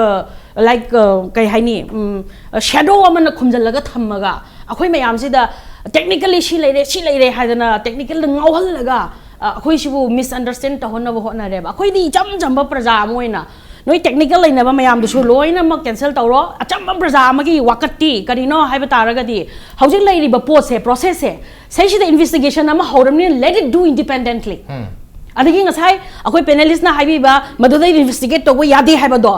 like, ꯀꯩ ꯍꯥꯏꯅꯤ, ꯁꯦꯗꯣ ꯑꯃꯅ ꯈꯨꯝꯖꯤꯜꯂꯒ ꯊꯝꯃꯒ ꯑꯩꯈꯣꯏ ꯃꯌꯥꯝꯁꯤꯗ ꯇꯦꯛꯅꯤꯀꯦꯜꯂꯤ ꯁꯤ ꯂꯩꯔꯦ, ꯁꯤ ꯂꯩꯔꯦ ꯍꯥꯏꯗꯅ ꯇꯦꯛꯅꯤꯀꯦꯜꯗ ꯉꯥꯎꯍꯜꯂꯒ ꯑꯩꯈꯣꯏꯁꯤꯕꯨ ꯃꯤꯁꯑꯟꯗꯔꯁꯇꯦꯟ ꯇꯧꯍꯟꯅꯕ ꯍꯣꯠꯅꯔꯦꯕ꯫ ꯑꯩꯈꯣꯏꯗꯤ ꯏꯆꯝ ꯆꯝꯕ ꯄ꯭ꯔꯖꯥ ꯑꯃ ꯑꯣꯏꯅ ꯅꯣꯏ ꯇꯦꯛꯅꯤꯀꯦꯜ ꯂꯩꯅꯕ ꯃꯌꯥꯝꯗꯨꯁꯨ ꯂꯣꯏꯅꯃꯛ ꯀꯦꯟꯁꯦꯜ ꯇꯧꯔꯣ꯫ ꯑꯆꯝꯕ ꯄ꯭ꯔꯖꯥ ꯑꯃꯒꯤ ꯋꯥꯀꯠꯇꯤ ꯀꯔꯤꯅꯣ ꯍꯥꯏꯕ ꯇꯥꯔꯒꯗꯤ ꯍꯧꯖꯤꯛ ꯂꯩꯔꯤꯕ ꯄꯣꯠꯁꯦ, ꯄ꯭ꯔꯣꯁꯦꯁꯁꯦ, ꯁꯤꯗꯩꯁꯤꯗ ꯏꯟꯚꯦꯁꯇꯤꯒꯦꯁꯟ ꯑꯃ ꯍꯧꯔꯕꯅꯤꯅ let it do independently꯫ ꯑꯗꯒꯤ ꯉꯁꯥꯏ ꯑꯩꯈꯣꯏ ꯄꯦꯅꯦꯂꯤꯁꯅ ꯍꯥꯏꯕꯤꯕ ꯃꯗꯨꯗ ꯏꯟꯚꯦꯁꯇꯤꯒꯦꯠ ꯇꯧꯕ ꯌꯥꯗꯦ ꯍꯥꯏꯕꯗꯣ,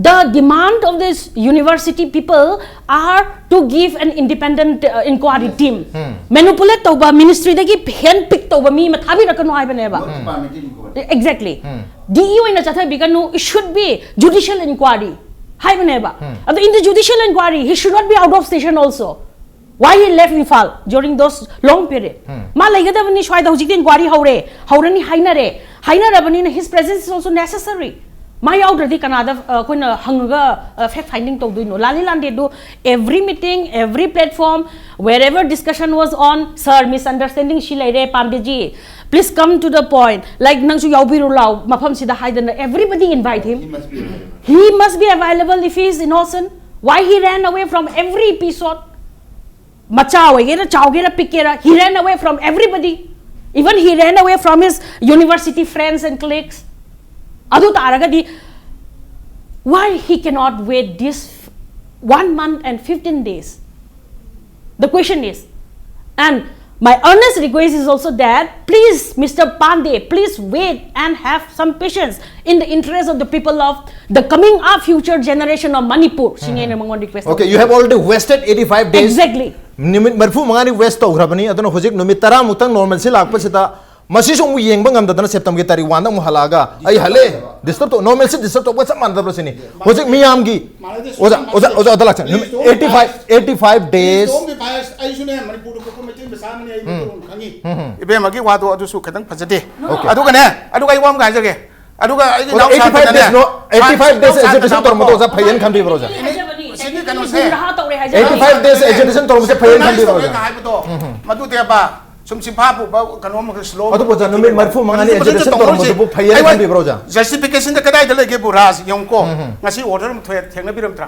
the demand of this university people are to give an independent inquiry team. Manipulate ꯇꯧꯕ, ꯃꯤꯅꯤꯁꯇ꯭ꯔꯤꯗꯒꯤ ꯍꯦꯟ ꯄꯤꯛ ꯇꯧꯕ ꯃꯤ ꯑꯃ ꯊꯥꯕꯤꯔꯛꯀꯅꯣ ꯍꯥꯏꯕꯅꯦꯕ꯫ Exactly. ꯗꯤ ꯏ ꯑꯣꯏꯅ ꯆꯠꯊꯕꯤꯒꯅꯨ, it should be judicial inquiry ꯍꯥꯏꯕꯅꯦꯕ꯫ ꯑꯗꯣ in the judicial inquiry he should not be out of station also. Why he left Imphal during those long period? ꯃꯥ ꯂꯩꯒꯗꯕꯅꯤ ꯁ꯭ꯋꯥꯏꯗ, ꯍꯧꯖꯤꯛꯇꯤ inquiry ꯍꯧꯔꯦ, ꯍꯧꯔꯅꯤ ꯍꯥꯏꯅꯔꯦ, ꯍꯥꯏꯅꯔꯕꯅꯤꯅ his presence is also necessary. ꯃꯥ ꯌꯥꯎꯗ꯭ꯔꯗꯤ ꯀꯅꯥꯗ ꯑ, ꯑꯩꯈꯣꯏꯅ ꯍꯪꯉꯒ fact finding ꯇꯧꯗꯣꯏꯅꯣ? ꯂꯥꯜꯂꯤ ꯂꯥꯟꯗꯦꯗꯨ every meeting, every platform, wherever discussion was on, sir, misunderstanding ꯁꯤ ꯂꯩꯔꯦ, ꯄꯥꯟꯗꯦꯖꯤ, please come to the point. Like, ꯅꯪꯁꯨ ꯌꯥꯎꯕꯤꯔꯨ ꯂꯥꯎ ꯃꯐꯝꯁꯤꯗ ꯍꯥꯏꯗꯅ, everybody invite him. He must be available if he is innocent. Why he ran away from every episode? ꯃꯆꯥ ꯑꯣꯏꯒꯦꯔꯥ, ꯆꯥꯎꯒꯦꯔꯥ, ꯄꯤꯛꯀꯦꯔꯥ, he ran away from everybody. Even he ran away from his university friends and colleagues. ꯑꯗꯨ ꯇꯥꯔꯒꯗꯤ, why he cannot wait this one month and fifteen days? The question is, and my earnest request is also that, please, Mister Pandey, please wait and have some patience in the interest of the people of the coming up future generation of Manipur. ꯁꯤꯅꯦ ꯑꯩꯅ ꯃꯉꯣꯟꯗ request Okay, you have already wasted eighty-five days. Exactly. ꯅꯨꯃꯤꯠ ꯃꯔꯤꯐꯨ ꯃꯉꯥꯅꯤ waste ꯇꯧꯈ꯭ꯔꯕꯅꯤ꯫ ꯑꯗꯨꯅ ꯍꯧꯖꯤꯛ ꯅꯨꯃꯤꯠ ꯇꯔꯥꯃꯨꯛꯇꯪ normalcy ꯂꯥꯛꯄꯁꯤꯗ ꯃꯁꯤꯁꯨ ꯑꯃꯨꯛ ꯌꯦꯡꯕ ꯉꯝꯗꯗꯅ Septemberꯒꯤ ꯇꯥꯔꯤꯛ ꯋꯥꯟꯗ ꯑꯃꯨꯛ ꯍꯜꯂꯛꯑꯒ ꯑꯩ ꯍꯜꯂꯦ, disturb ꯇꯧ, normalcy disturb ꯇꯧꯕꯒ ꯆꯞ ꯃꯥꯟꯅꯗꯕ꯭ꯔꯥ ꯁꯤꯅꯤ꯫ ꯍꯧꯖꯤꯛ ꯃꯤꯌꯥꯝꯒꯤ ꯑꯣꯖꯥ, ꯑꯣꯖꯥ, ꯑꯣꯖꯥ, ꯑꯣꯖꯥ ꯂꯥꯛꯆꯥ꯫ Eighty five, eighty five days. ꯑꯩꯁꯨꯅꯦ ꯃꯅꯤꯄꯨꯔꯗ ꯄꯣꯛꯄ ꯃꯩꯇꯩ ꯃꯆꯥ ꯑꯃꯅꯤ, ꯑꯩ ꯃꯩꯇꯩꯂꯣꯟ ꯈꯪꯉꯤ꯫ ꯏꯕꯦꯝꯃꯒꯤ ꯋꯥꯗꯣ ꯑꯗꯨꯁꯨ ꯈꯤꯇꯪ ꯐꯖꯗꯦ꯫ Okay. ꯑꯗꯨꯒꯅꯦ, ꯑꯗꯨꯒ ꯑꯩ ꯋꯥ ꯑꯃ ꯍꯥꯏꯖꯒꯦ꯫ ꯑꯗꯨꯒ ꯑꯩꯒꯤ ꯑꯣꯖꯥ, eighty five ꯏꯅꯥꯎꯆꯥꯗꯨꯅꯅꯦ, days ꯅꯣ, eighty five days agitation ꯇꯧꯔꯝꯕꯗꯣ ꯑꯣꯖꯥ ꯐꯩꯌꯦꯅ ꯈꯟꯕꯤꯕ꯭ꯔꯣ ꯑꯣꯖꯥ? ꯑꯩꯅ ꯍꯥꯏꯖꯕꯅꯤ, ꯑꯩꯅ ꯍꯥꯏꯖꯕꯅꯤ꯫ Eighty five days agitation ꯇꯧꯔꯝꯕꯁꯦ ꯐꯩꯌꯦꯅ ꯈꯟꯕꯤꯕ꯭ꯔꯣ ꯑꯣꯖꯥ? ꯃꯗꯨꯗꯦꯕ, ꯁꯨꯝ ꯆꯤꯟꯐꯥ ꯄꯨꯕ ꯀꯩꯅꯣ ꯑꯃꯈꯛ slow ꯑꯗꯨꯕꯨ ꯑꯣꯖꯥ, ꯅꯨꯃꯤꯠ ꯃꯔꯤꯐꯨ ꯃꯉꯥꯅꯤ agitation ꯇꯧꯔꯝꯕꯗꯨꯕꯨ ꯐꯩꯌꯦꯅ ꯈꯟꯕꯤꯕ꯭ꯔꯣ ꯑꯣꯖꯥ? Justificationꯗ ꯀꯗꯥꯏꯗ ꯂꯩꯒꯦꯕꯨ ꯔꯥꯖ ꯌꯦꯡꯉꯨꯀꯣ꯫ ꯉꯁꯤ order ꯑꯃ ꯊꯣꯛꯑꯦ, ꯊꯦꯡꯅꯕꯤꯔꯝꯗ꯭ꯔꯥ?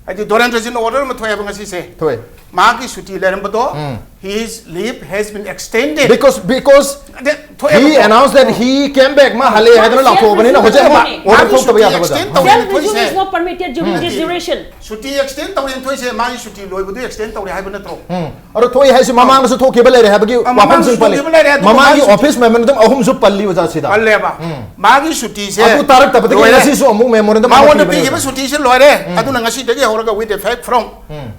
ꯍꯥꯏꯗꯤ ꯙꯣꯔꯦꯟꯗ꯭ꯔꯖꯤꯠꯅ order ꯑꯃ ꯊꯣꯛꯑꯦꯕ ꯉꯁꯤꯁꯦ꯫ ꯊꯣꯛꯑꯦ꯫ ꯃꯥꯒꯤ ꯁꯨꯇꯤ ꯂꯩꯔꯝꯕꯗꯣ, his leave has been extended. Because, because ꯊꯣꯛꯑꯦꯕꯀꯣ꯫ He announced that he came back, ꯃꯥ ꯍꯜꯂꯦ ꯍꯥꯏꯗꯅ ꯂꯥꯎꯊꯣꯛꯑꯕꯅꯤꯅ ꯍꯧꯖꯤꯛ ꯑꯃ order ꯊꯣꯛꯇꯕ ꯌꯥꯗꯕ ꯑꯣꯖꯥ꯫ Self-regime is not permitted during this duration. ꯁꯨꯇꯤ extend ꯇꯧꯔꯦꯅ ꯊꯣꯛꯏꯁꯦ, ꯃꯥꯒꯤ ꯁꯨꯇꯤ ꯂꯣꯏꯕꯗꯨ extend ꯇꯧꯔꯦ ꯍꯥꯏꯕ ꯅꯠꯇ꯭ꯔꯣ? ꯑꯗꯣ ꯊꯣꯛꯏ ꯍꯥꯏꯁꯤ ꯃꯃꯥꯡꯗꯁꯨ ꯊꯣꯛꯈꯤꯕ ꯂꯩꯔꯦ ꯍꯥꯏꯕꯒꯤ ꯋꯥꯐꯝꯁꯨ ꯄꯜꯂꯤ꯫ ꯃꯃꯥꯡꯒꯤ office memorandum ꯑꯍꯨꯝꯁꯨ ꯄꯜꯂꯤ ꯑꯣꯖꯥ ꯁꯤꯗ꯫ ꯄꯜꯂꯦꯕ꯫ ꯃꯥꯒꯤ ꯁꯨꯇꯤꯁꯦ ꯂꯣꯏꯔꯦ꯫ ꯑꯗꯨ ꯇꯥꯔꯛꯇꯕꯗꯒꯤ ꯉꯁꯤꯁꯨ ꯑꯃꯨꯛ memorandum ꯑꯃ ꯄꯤꯕꯅꯦ꯫ ꯃꯉꯣꯟꯗ ꯄꯤꯈꯤꯕ ꯁꯨꯇꯤꯁꯦ ꯂꯣꯏꯔꯦ꯫ ꯑꯗꯨꯅ ꯉꯁꯤꯗꯒꯤ ꯍꯧꯔꯒ with effect from,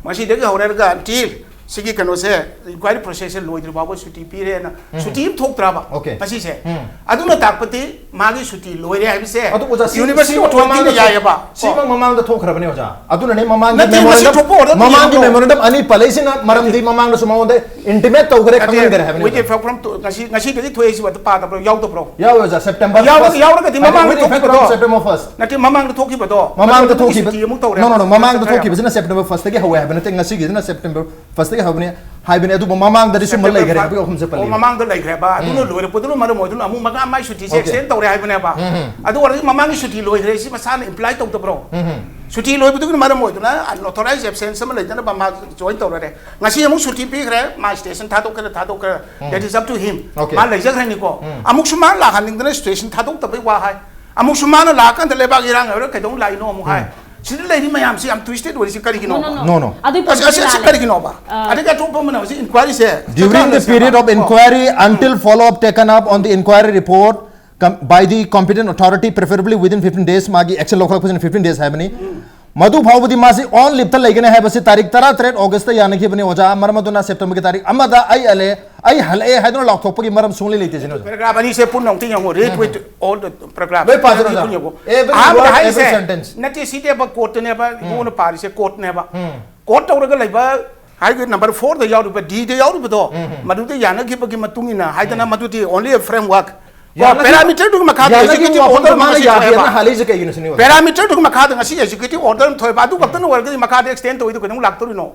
ꯉꯁꯤꯗꯒꯤ ꯍꯧꯔꯒ until ꯁꯤꯒꯤ ꯀꯩꯅꯣꯁꯦ, ꯏꯟꯀ꯭ꯋꯥꯏꯔꯤ ꯄ꯭ꯔꯣꯁꯦꯁꯁꯦ ꯂꯣꯏꯗ꯭ꯔꯤ ꯐꯥꯎꯕ ꯁꯨꯇꯤ ꯄꯤꯔꯦꯅ ꯁꯨꯇꯤ ꯑꯃ ꯊꯣꯛꯇ꯭ꯔꯕ Okay. ꯉꯁꯤꯁꯦ? ꯎꯝ. ꯑꯗꯨꯅ ꯇꯥꯛꯄꯗꯤ ꯃꯥꯒꯤ ꯁꯨꯇꯤ ꯂꯣꯏꯔꯦ ꯍꯥꯏꯕꯁꯦ ꯑꯗꯨ ꯑꯣꯖꯥ, ꯁꯤ- ꯌꯨꯅꯤꯚꯔꯁꯤꯇꯤ ꯁꯤꯒꯤ ꯑꯣꯊꯣꯔꯤꯇꯤꯅ ꯃꯃꯥꯡꯗ ꯌꯥꯏꯑꯕ꯫ ꯁꯤꯃꯛ ꯃꯃꯥꯡꯗ ꯊꯣꯛꯈ꯭ꯔꯕꯅꯦ ꯑꯣꯖꯥ꯫ ꯑꯗꯨꯅꯅꯦ ꯃꯃꯥꯡꯒꯤ ꯅꯠꯇꯦ, ꯉꯁꯤ memorandum- ꯊꯣꯛꯄ order ꯗꯨ ꯃꯃꯥꯡꯒꯤ ꯌꯦꯡꯉꯨ꯫ memorandum ꯑꯅꯤ ꯄꯜꯂꯛꯏꯁꯤꯅ ꯃꯔꯝꯗꯤ ꯃꯃꯥꯡꯗꯁꯨ ꯃꯉꯣꯟꯗ intimate ꯇꯧꯈ꯭ꯔꯦ, ꯈꯪꯍꯟꯈ꯭ꯔꯦ ꯍꯥꯏꯕꯅꯦ ꯋꯤꯗꯤ ꯑꯣꯖꯥ꯫ ꯐ꯭ꯔꯣꯝ ꯉꯁꯤ ꯉꯁꯤꯗꯒꯤ ꯊꯣꯛꯏꯁꯤ ꯑꯗꯨ ꯄꯥꯗꯕ꯭ꯔꯣ, ꯌꯥꯎꯗꯕ꯭ꯔꯣ? ꯌꯥꯎꯋꯦ ꯑꯣꯖꯥ, September ꯌꯥꯎꯔꯒ- first. ꯌꯥꯎꯔꯒꯗꯤ ꯍꯥꯏꯗꯤ ꯃꯃꯥꯡꯗ with effect from ꯊꯣꯛꯈꯤꯕꯗꯣ September first. ꯅꯠꯇꯦ, ꯃꯃꯥꯡꯗ ꯊꯣꯛꯈꯤꯕꯗꯣ ꯃꯃꯥꯡꯗ ꯑꯗꯨꯗꯤ ꯊꯣꯛꯈꯤꯕ ꯁꯨꯇꯤ ꯑꯃꯨꯛ ꯇꯧꯔꯦ꯫ No, no, no, ꯃꯃꯥꯡꯗ ꯆꯠꯈ꯭ꯔꯦ꯫ ꯊꯣꯛꯈꯤꯕꯁꯤꯅ September first ꯇꯒꯤ ꯍꯧꯋꯦ ꯍꯥꯏꯕ ꯅꯠꯇꯦ, ꯉꯁꯤꯒꯤꯁꯤꯅ September first ꯇꯒꯤ ꯍꯧꯕꯅꯤ ꯍꯥꯏꯕꯅꯤ꯫ ꯑꯗꯨꯕꯨ ꯃꯃꯥꯡꯗꯗꯤ ꯁꯨꯝꯕ September ꯂꯩꯈ꯭ꯔꯦ first ꯍꯥꯏꯕꯒꯤ ꯋꯥꯐꯝꯁꯦ ꯑꯣ, ꯄꯜꯂꯤ꯫ Okay. extend ꯇꯧꯔꯦ ꯍꯥꯏꯕꯅꯦꯕ꯫ ꯑꯗꯨ ꯑꯣꯏꯔꯗꯤ ꯃꯃꯥꯡꯒꯤ ꯁꯨꯇꯤ ꯂꯣꯏꯈ꯭ꯔꯦ, ꯁꯤ ꯃꯁꯥꯅ imply ꯇꯧꯗꯕ꯭ꯔꯣ? ꯁꯨꯇꯤ ꯂꯣꯏꯕꯗꯨꯒꯤ ꯃꯔꯝ ꯑꯣꯏꯗꯨꯅ unauthorized absence ꯑꯃ ꯂꯩꯗꯅꯕ ꯃꯥ join ꯇꯧꯔꯔꯦ꯫ ꯉꯁꯤ ꯑꯃꯨꯛ ꯁꯨꯇꯤ ꯄꯤꯈ꯭ꯔꯦ, ꯃꯥ station ꯊꯥꯗꯣꯛꯈ꯭ꯔꯦ, ꯊꯥꯗꯣꯛꯈ꯭ꯔꯦ, that is up to him. Okay. ꯃꯥ ꯂꯩꯖꯈ꯭ꯔꯅꯤꯀꯣ꯫ ꯑꯃꯨꯛꯁꯨ ꯃꯥ ꯂꯥꯛꯍꯟꯅꯤꯡꯗꯅ station ꯊꯥꯗꯣꯛꯇꯕꯩ ꯋꯥ ꯍꯥꯏ꯫ ꯑꯃꯨꯛꯁꯨ ꯃꯥꯅ ꯂꯥꯛꯑꯀꯥꯟꯗ ꯂꯩꯕꯥꯛ ꯏꯔꯥꯡ ꯑꯣꯏꯔ ꯀꯩꯗꯧ ꯂꯥꯛꯏꯅꯣ ꯑꯃꯨꯛ ꯍꯥꯏ꯫ ꯁꯤꯗ ꯂꯩꯔꯤ ꯃꯌꯥꯝꯁꯤ ꯌꯥꯝ twisted ꯑꯣꯏꯔꯤꯁꯤ ꯀꯔꯤꯒꯤꯅꯣ? No, no, no. No, no. ꯑꯗꯨꯏ ꯑꯁꯤ ꯑꯁꯤ ꯄꯣꯠꯇꯨꯗꯤ ꯂꯥꯜꯂꯦ꯫ ꯀꯔꯤꯒꯤꯅꯣꯕ? ꯑ, ꯑꯗꯒꯤ ꯑꯇꯣꯞꯄ ꯑꯃꯅ ꯍꯧꯖꯤꯛ inquiry say During the ꯆꯠꯊꯍꯜꯂꯁꯦꯕ꯫ period of inquiry until follow up taken up on the inquiry report com- by the competent authority, preferably within fifteen days, ꯃꯥꯒꯤ action ꯂꯧꯈꯠꯂꯛꯄꯁꯤꯅ fifteen days ꯍꯥꯏꯕꯅꯤ꯫ ꯃꯗꯨ ꯐꯥꯎꯕꯗꯤ ꯃꯥꯁꯤ on leave ꯇ ꯂꯩꯒꯅꯤ ꯍꯥꯏꯕꯁꯤ ꯇꯥꯔꯤꯛ ꯇꯔꯥꯇꯔꯦꯠ August ꯇ ꯌꯥꯅꯈꯤꯕꯅꯤ ꯑꯣꯖꯥ꯫ ꯃꯔꯝ ꯑꯗꯨꯅ September ꯒꯤ ꯇꯥꯔꯤꯛ ꯑꯃꯗ ꯑꯩ ꯑꯂꯦ, ꯑꯩ ꯍꯜꯂꯛꯑꯦ ꯍꯥꯏꯗꯨꯅ ꯂꯥꯎꯊꯣꯛꯄꯒꯤ ꯃꯔꯝ ꯁꯨꯡꯂꯩ ꯂꯩꯇꯦ ꯁꯤꯅꯤ ꯑꯣꯖꯥ꯫ Paragraph ꯑꯅꯤꯁꯦ ꯄꯨꯟꯅ ꯑꯃꯨꯛꯇ ꯌꯦꯡꯉꯣ, read with all the paragraph꯫ ꯂꯣꯏ ꯄꯥꯖꯔꯣ, ꯑꯗꯨꯗꯤ ꯑꯣꯖꯥ꯫ ꯄꯨꯟꯅ ꯌꯦꯡꯉꯣ꯫ Every ꯑꯍꯥꯟꯕꯗ word, ꯍꯥꯏꯔꯤꯁꯦ every sentence. ꯅꯠꯇꯦ, ꯁꯤꯗꯤ ꯑꯕ court ꯇꯅꯦꯕ, ꯏꯕꯨꯡꯉꯣꯅ ꯄꯥꯔꯤꯁꯦ court ꯅꯦꯕ꯫ Court ꯇꯧꯔꯒ ꯂꯩꯕ ꯍꯥꯏꯒꯤ number four ꯗ ꯌꯥꯎꯔꯤꯕ, D ꯗ ꯌꯥꯎꯔꯤꯕꯗꯣ, ꯃꯗꯨꯗ ꯌꯥꯅꯈꯤꯕꯒꯤ ꯃꯇꯨꯡ ꯏꯟꯅ ꯍꯥꯏꯗꯅ ꯃꯗꯨꯗꯤ only a framework꯫ ꯀꯣ, ꯌꯥꯅꯈꯤꯕ- parameter ꯗꯨꯒꯤ ꯃꯈꯥꯗ ꯌꯥꯅꯈꯤꯕ executive ꯋꯥꯐꯝꯗ order ꯑꯃ ꯃꯥꯅ ꯉꯁꯤ ꯌꯥꯗꯦꯅ ꯊꯣꯛꯑꯦꯕ꯫ ꯍꯥꯏꯔꯛꯏꯁꯦ ꯀꯩꯒꯤꯅꯣ ꯁꯤꯅꯤ ꯑꯣꯖꯥ? Parameter ꯗꯨꯒꯤ ꯃꯈꯥꯗ ꯉꯁꯤ executive order ꯑꯃ ꯊꯣꯛꯑꯦꯕ, ꯑꯗꯨ ꯈꯛꯇꯅ ꯑꯣꯏꯔꯒꯗꯤ ꯃꯈꯥꯗ extend ꯇꯧꯋꯤꯗꯣ ꯀꯩꯗꯧ ꯂꯥꯛꯇꯧꯔꯤꯅꯣ?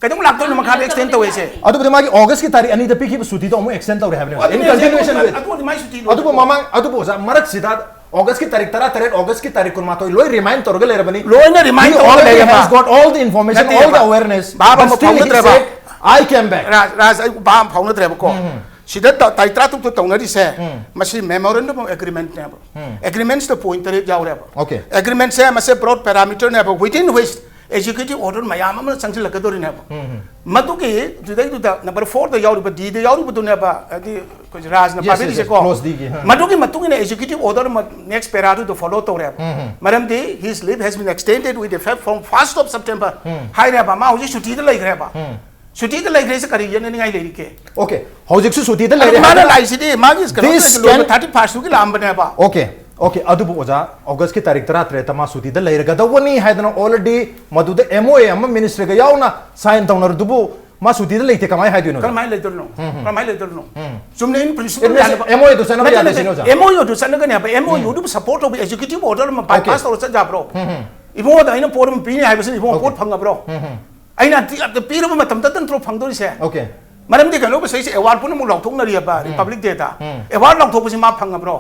ꯀꯩꯗꯧ ꯂꯥꯛꯇꯧꯔꯤꯅꯣ ꯃꯈꯥꯗ extend ꯇꯧꯋꯤꯁꯦ? ꯑꯗꯨꯕꯨꯗꯤ ꯃꯥꯒꯤ August ꯀꯤ ꯇꯥꯔꯤꯛ ꯑꯅꯤꯗ ꯄꯤꯈꯤꯕ ꯁꯨꯇꯤꯗꯣ ꯑꯃꯨꯛ extend ꯇꯧꯔꯦ ꯍꯥꯏꯕꯅꯦ, in continuation with. ꯑꯗꯨꯗꯤ ꯃꯥꯏ ꯁꯨꯇꯤ ꯑꯗꯨꯕꯨ ꯃꯃꯥꯡ, ꯑꯗꯨꯕꯨ ꯑꯣꯖꯥ, ꯃꯔꯛꯁꯤꯗ August ꯀꯤ ꯇꯥꯔꯤꯛ ꯇꯔꯥꯇꯔꯦꯠ, August ꯀꯤ ꯇꯥꯔꯤꯛ ꯀꯨꯟꯃꯥꯊꯣꯏ ꯂꯣꯏ remind ꯇꯧꯔꯒ ꯂꯩꯔꯕꯅꯤ꯫ ꯂꯣꯏꯅ remind He ꯇꯧꯔꯒ already ꯂꯩꯔꯕ꯫ has got all the information, all the ꯅꯠꯇꯦꯕ꯫ awareness. ꯚꯥꯕ But ꯑꯃ still he ꯐꯥꯎꯅꯗ꯭ꯔꯕ꯫ Said, "I came back." ꯔꯥꯖ ꯔꯥꯖ ꯑꯩ ꯚꯥꯕ ꯑꯃ ꯐꯥꯎꯅꯗ꯭ꯔꯦꯕꯀꯣ꯫ ꯁꯤꯗ ꯇ- ꯇꯥꯔꯤꯛ ꯇꯔꯥꯇꯔꯨꯛꯇ ꯇꯧꯅꯔꯤꯁꯦ, ꯃꯁꯤ memorandum of agreement ꯅꯦꯕ꯫ Agreements ꯇ point ꯇꯔꯦꯠ ꯌꯥꯎꯔꯦꯕ꯫ Okay. Agreement ꯁꯦ ꯃꯁꯤ broad parameter ꯅꯦꯕ, within which executive order ꯃꯌꯥꯝ ꯑꯃ ꯆꯪꯁꯤꯜꯂꯛꯀꯗꯧꯔꯤꯅꯦꯕ꯫ ꯃꯗꯨꯒꯤ ꯑꯗꯨꯗꯩꯗꯨꯗ number four ꯗ ꯌꯥꯎꯔꯤꯕ, D ꯗ ꯌꯥꯎꯔꯤꯕꯗꯨꯅꯦꯕ, ꯍꯥꯏꯗꯤ ꯑꯩꯈꯣꯏ ꯔꯥꯖꯅ Yes, yes, yes. ꯄꯥꯕꯤꯔꯤꯁꯦꯀꯣ꯫ Clause D ꯒꯤ, ꯍꯥ꯫ ꯃꯗꯨꯒꯤ ꯃꯇꯨꯡ ꯏꯟꯅ executive order ꯑꯃ next para ꯗꯨꯗ follow ꯇꯧꯔꯦꯕ꯫ ꯃꯔꯝꯗꯤ his leave has been extended with effect from first of September ꯍꯥꯏꯔꯦꯕ, ꯃꯥ ꯍꯧꯖꯤꯛ ꯁꯨꯇꯤꯗ ꯂꯩꯈ꯭ꯔꯦꯕ꯫ ꯁꯨꯇꯤꯗ ꯂꯩꯈ꯭ꯔꯦꯁꯦ ꯀꯔꯤ ꯌꯦꯠꯅꯅꯤꯡꯉꯥꯏ ꯂꯩꯔꯤꯒꯦ? Okay, ꯍꯧꯖꯤꯛꯁꯨ ꯁꯨꯇꯤꯗ ꯑꯗꯨ ꯂꯩꯔꯦ ꯃꯥꯅ ꯍꯥꯏꯗꯅ ꯂꯥꯛꯏꯁꯤꯗꯤ ꯃꯥꯒꯤ This can- ꯊꯥꯔꯇꯤ ꯐꯥꯔꯁꯇꯨꯒꯤ ꯂꯥꯛꯑꯝꯕꯅꯦꯕ. Okay, okay, ꯑꯗꯨꯕꯨ ꯑꯣꯖꯥ, ꯑꯣꯒꯁꯀꯤ ꯇꯥꯔꯤꯛ ꯇꯔꯥꯇꯔꯦꯠꯇ ꯃꯥ ꯁꯨꯇꯤꯗ ꯂꯩꯔꯒꯗꯧꯕꯅꯤ ꯍꯥꯏꯗꯅ already ꯃꯗꯨꯗ M O A ꯑꯃ ꯃꯤꯅꯤꯁꯇ꯭ꯔꯤꯒ ꯌꯥꯎꯅ ꯁꯥꯏꯟ ꯇꯧꯅꯔꯗꯨꯕꯨ ꯃꯥ ꯁꯨꯇꯤꯗ ꯂꯩꯇꯦ ꯀꯃꯥꯏꯅ ꯍꯥꯏꯗꯣꯏꯅꯣ? ꯀꯔꯝꯍꯥꯏꯅ ꯂꯩꯗꯣꯏꯅꯣ? ꯀꯔꯝꯍꯥꯏꯅ ꯂꯩꯗꯣꯏꯅꯣ? ꯆꯨꯝꯅ ꯑꯩꯅ ꯄ꯭ꯔꯤꯟꯁꯤꯄꯜ It means ꯌꯥꯗꯕ. M O A ꯗꯨ ꯆꯠꯅꯕ ꯅꯠꯇꯦ, ꯌꯥꯗꯦ ꯅꯠꯇꯦ, ꯁꯤꯅꯦ, ꯑꯣꯖꯥ? M O A ꯗꯨ ꯆꯠꯂꯒꯅꯦ ꯍꯥꯏꯕ, M O U ꯗꯨꯕꯨ ꯁꯄꯣꯔꯠ ꯇꯧꯕ ꯑꯦꯛꯖꯤꯀ꯭ꯌꯨꯇꯤꯚ ꯑꯣꯔꯗꯔ ꯑꯃ Okay. ꯕꯥꯏꯄꯥꯁ ꯇꯧꯔ ꯆꯠ ꯌꯥꯕ꯭ꯔꯣ? ꯏꯕꯨꯡꯉꯣꯗ ꯑꯩꯅ ꯄꯣꯠ ꯑꯃ ꯄꯤꯅꯤ ꯍꯥꯏꯕꯁꯤꯅ ꯏꯕꯨꯡꯉꯣ Okay. ꯄꯣꯠ ꯐꯪꯉꯕ꯭ꯔꯣ? ꯑꯩꯅ ꯑꯗꯨ ꯑꯗꯨ ꯄꯤꯔꯕ ꯃꯇꯝꯗ ꯅꯠꯇ꯭ꯔꯣ ꯐꯪꯗꯣꯔꯤꯁꯦ? Okay. ꯃꯔꯝꯗꯤ ꯀꯩꯅꯣ, ꯉꯁꯥꯏꯁꯦ ꯑꯦꯋꯥꯔꯗ ꯄꯨꯝꯅꯃꯛ ꯂꯥꯎꯊꯣꯛꯅꯔꯤꯑꯕ ꯔꯤꯄꯕ꯭ꯂꯤꯛ ꯗꯦꯗ. ꯑꯦꯋꯥꯔꯗ ꯂꯥꯎꯊꯣꯛꯄꯁꯤ ꯃꯥ ꯐꯪꯉꯕ꯭ꯔꯣ?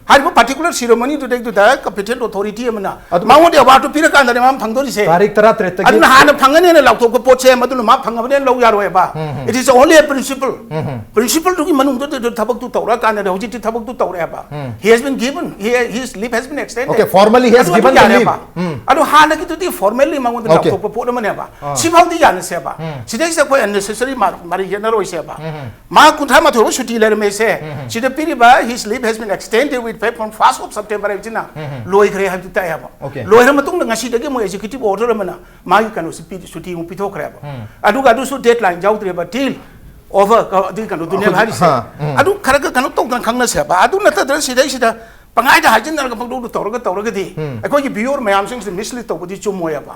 ꯍꯥꯏꯔꯤꯕ ꯄꯥꯔꯇꯤꯀꯨꯂꯔ ꯁꯤꯔꯣꯃꯅꯤꯗꯨꯗꯩꯗꯨꯗ ꯀꯝꯄꯤꯇꯦꯟ ꯑꯣꯊꯣꯔꯤꯇꯤ ꯑꯃꯅ ꯑꯗꯨ- ꯃꯉꯣꯟꯗ ꯑꯦꯋꯥꯔꯗꯇꯨ ꯄꯤꯔꯀꯥꯟꯗꯅꯦ ꯃꯥ ꯐꯪꯗꯣꯔꯤꯁꯦ. ꯇꯥꯔꯤꯛ ꯇꯔꯥꯇꯔꯦꯠꯇꯒꯤ ꯑꯗꯨꯅ ꯍꯥꯟꯅ ꯐꯪꯒꯅꯦꯅ ꯂꯥꯎꯊꯣꯛꯄ ꯄꯣꯠꯁꯦ ꯃꯗꯨꯅ ꯃꯥ ꯐꯪꯉꯕꯅꯦꯅ ꯂꯧ ꯌꯥꯔꯣꯏꯕ. It is only a principle. ꯄ꯭ꯔꯤꯟꯁꯤꯄꯜꯗꯨꯒꯤ ꯃꯅꯨꯡꯗ ꯊꯕꯛꯇꯨ ꯇꯧꯔꯀꯥꯟꯗ ꯍꯧꯖꯤꯛꯇꯤ ꯊꯕꯛꯇꯨ ꯇꯧꯔꯦꯕ. He has been given, he, his leave has been extended. Okay, formally he has ꯑꯗꯨ given the ꯌꯥꯔꯦꯕ. leave. ꯑꯗꯨ ꯍꯥꯟꯅꯒꯤꯗꯨꯗꯤ ꯐꯣꯔꯃꯦꯜꯂꯤ ꯃꯉꯣꯟꯗ Okay. ꯂꯥꯎꯊꯣꯛꯄ ꯄꯣꯠ ꯑꯃꯅꯦꯕ. ꯁꯤꯐꯥꯎꯗꯤ ꯌꯥꯅꯁꯦꯕ. ꯁꯤꯗꯩꯁꯤꯗ ꯑꯩꯈꯣꯏ unnecessary ꯃꯔꯩ ꯌꯦꯠꯅꯔꯣꯏꯁꯦꯕ. ꯃꯥ ꯀꯨꯟꯊ꯭ꯔꯥ ꯃꯥꯊꯣꯏ ꯐꯥꯎ ꯁꯨꯇꯤ ꯂꯩꯔꯝꯃꯦꯁꯦ. ꯁꯤꯗ ꯄꯤꯔꯤꯕ his leave has been extended with effect from first of September ꯍꯥꯏꯕꯁꯤꯅ ꯂꯣꯏꯈ꯭ꯔꯦ ꯍꯥꯏꯕꯗꯤ ꯇꯥꯛꯑꯦꯕ. Okay. ꯂꯣꯏꯔ ꯃꯇꯨꯡꯗ ꯉꯁꯤꯗꯒꯤ ꯑꯃꯨꯛ ꯑꯦꯛꯖꯤꯀ꯭ꯌꯨꯇꯤꯚ ꯑꯣꯔꯗꯔ ꯑꯃꯅ ꯃꯥꯒꯤ ꯀꯩꯅꯣꯁꯤ ꯄꯤ, ꯁꯨꯇꯤ ꯑꯃꯨꯛ ꯄꯤꯊꯣꯛꯈ꯭ꯔꯦꯕ. ꯑꯗꯨꯒ ꯑꯗꯨꯁꯨ ꯗꯦꯠ ꯂꯥꯏꯟ ꯌꯥꯎꯗ꯭ꯔꯦꯕ, till over ꯑꯗꯨꯒꯤ ꯀꯩꯅꯣꯗꯨꯅꯦꯕ ꯑꯩꯈꯣꯏ- ꯍꯥꯏꯔꯤꯁꯦ. ꯍꯥ, ꯎꯝ. ꯑꯗꯨ ꯈꯔ ꯈꯔ ꯀꯩꯅꯣ ꯇꯧꯗꯅ ꯈꯪꯅꯁꯦꯕ. ꯑꯗꯨ ꯅꯠꯇꯗꯅ ꯁꯤꯗꯩꯁꯤꯗ ꯄꯪꯍꯥꯏꯗ ꯍꯥꯏꯖꯤꯟꯅꯔꯒ ꯄꯪꯗꯧꯗ ꯇꯧꯔꯒ ꯇꯧꯔꯒꯗꯤ ꯑꯩꯈꯣꯏꯒꯤ ꯚꯤꯌꯣꯔ ꯃꯌꯥꯝꯁꯤꯡꯁꯦ ꯃꯤꯁꯂꯤꯗ ꯇꯧꯕꯗꯤ ꯆꯨꯝꯃꯣꯏꯕ.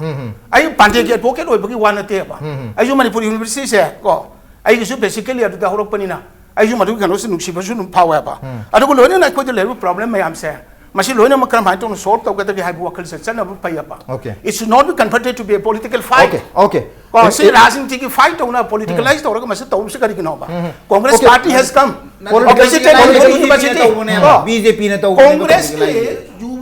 ꯑꯩ ꯄꯥꯟꯗꯦꯒꯤ ꯑꯦꯗꯚꯣꯀꯦꯠ ꯑꯣꯏꯕꯒꯤ ꯋꯥ ꯅꯠꯇꯦꯕ. ꯑꯩꯁꯨ ꯃꯅꯤꯄꯨꯔ ꯌꯨꯅꯤꯚꯔꯁꯤꯇꯤꯁꯦ ꯀꯣ, ꯑꯩꯒꯤꯁꯨ ꯕꯦꯁꯤꯀꯦꯂꯤ ꯑꯗꯨꯗ ꯍꯧꯔꯛꯄꯅꯤꯅ ꯑꯩꯁꯨ ꯃꯗꯨꯒꯤ ꯀꯩꯅꯣꯁꯦ ꯅꯨꯡꯁꯤꯕꯁꯨ ꯑꯗꯨꯝ ꯐꯥꯎꯋꯦꯕ. ꯑꯗꯨꯒ ꯂꯣꯏꯅꯅ ꯑꯩꯈꯣꯏꯗ ꯂꯩꯔꯤꯕ ꯄ꯭ꯔꯣꯕ꯭ꯂꯦꯝ ꯃꯌꯥꯝꯁꯦ, ꯃꯁꯤ ꯂꯣꯏꯅꯃꯛ ꯀꯔꯝꯍꯥꯏꯅ ꯇꯧꯅ ꯁꯣꯜꯕ ꯇꯧꯒꯗꯒꯦ ꯍꯥꯏꯕ ꯋꯥꯈꯜꯁꯦ ꯆꯠꯅꯕ ꯐꯩꯌꯦꯕ. Okay. It should not be converted to be a political fight. Okay, okay. ꯀꯣ, It- ꯁꯤ it- ꯔꯥꯖꯅꯤꯇꯤꯒꯤ ꯐꯥꯏꯠ ꯇꯧꯅ ꯄꯣꯂꯤꯇꯤꯀꯦꯂꯥꯏꯁ ꯇꯧꯔꯒ ꯃꯁꯤ ꯇꯧꯕꯁꯤ ꯀꯔꯤꯒꯤꯅꯣꯕ? Congress Okay. party has come. Political- Opposition and political- university. ꯇꯧꯕꯅꯦꯕ, ꯀꯣ, BJP ꯅ ꯇꯧꯕꯅꯦꯕ, ꯀꯣꯡꯒ꯭ꯔꯦꯁꯀꯤ political. ꯌꯨ-,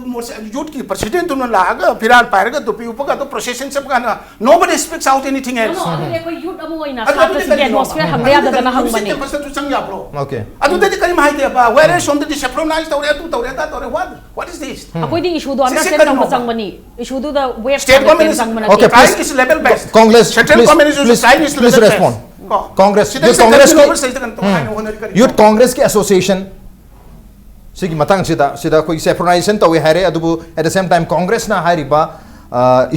ꯌꯨꯠꯀꯤ ꯄ꯭ꯔꯁꯤꯗꯦꯟꯠꯇꯨꯅ ꯂꯥꯛꯑꯒ ꯐꯤꯔꯥꯜ ꯄꯥꯏꯔꯒ ꯇꯨꯄꯤ ꯎꯞꯄꯒ ꯑꯗꯨ ꯄ꯭ꯔꯣꯁꯦꯁꯟ ꯆꯠꯄ ꯀꯥꯟꯗ nobody speaks out anything else. ꯑꯗꯨꯗꯤ ꯑꯩꯈꯣꯏ ꯌꯨꯠ ꯑꯃ ꯑꯣꯏꯅ ꯑꯗꯨ ꯑꯗꯨꯗꯤ ꯁꯥꯇ꯭ꯔꯁꯤꯡꯒꯤ ꯀꯔꯤꯅꯣ? ꯑꯦꯠꯃꯣꯁꯐꯤꯌꯔ ꯍꯪꯕ ꯌꯥꯗꯗꯅ ꯀꯩꯅꯣ? ꯍꯪꯕꯅꯤ꯫ ꯀꯦꯝꯄꯁꯇꯁꯨ ꯆꯪ ꯌꯥꯕ꯭ꯔꯣ? Okay. ꯑꯗꯨꯗꯗꯤ ꯀꯔꯤꯝ ꯍꯥꯏꯗꯦꯕ. Whereas ꯁꯣꯝꯗꯗꯤ ꯁꯦꯐ꯭ꯔꯣꯅꯥꯏꯁ ꯇꯧꯔꯦ, ꯑꯗꯨ ꯇꯧꯔꯦ, ꯑꯗꯥ ꯇꯧꯔꯦ. What, what is this? ꯑꯩꯈꯣꯏꯗꯤ ꯏꯁꯨꯗꯣ ꯁꯤꯁꯦ ꯑꯟꯗꯔꯁꯇꯦꯟ ꯇꯧꯕ ꯀꯔꯤꯅꯣꯕ? ꯆꯪꯕꯅꯤ꯫ ꯏꯁꯨꯗꯨꯗ ꯋꯦꯁ State government is, ꯆꯪꯕ Okay, ꯅꯠꯇꯦ꯫ Crime please. is level based. Congress, Central please, government is also, please, crime is please level respond. based. ꯀꯣ? Congress, ꯁꯤꯗ youth ꯁꯤꯗ Congress ꯀꯤ- ꯂꯧꯕ ꯁꯤꯗ ꯀꯩꯅꯣ ꯇꯧ ꯍꯥꯏꯅ ꯍꯣꯠꯅꯔꯤ ꯀꯔꯤꯒꯤꯅꯣ? Youth Congress ꯀꯤ association ꯁꯤꯒꯤ ꯃꯇꯥꯡꯁꯤꯗ, ꯁꯤꯗ ꯑꯩꯈꯣꯏ ꯁꯦꯐ꯭ꯔꯣꯅꯥꯏꯖꯦꯁꯟ ꯇꯧꯋꯦ ꯍꯥꯏꯔꯦ, ꯑꯗꯨꯕꯨ at the same time Congress ꯅ ꯍꯥꯏꯔꯤꯕ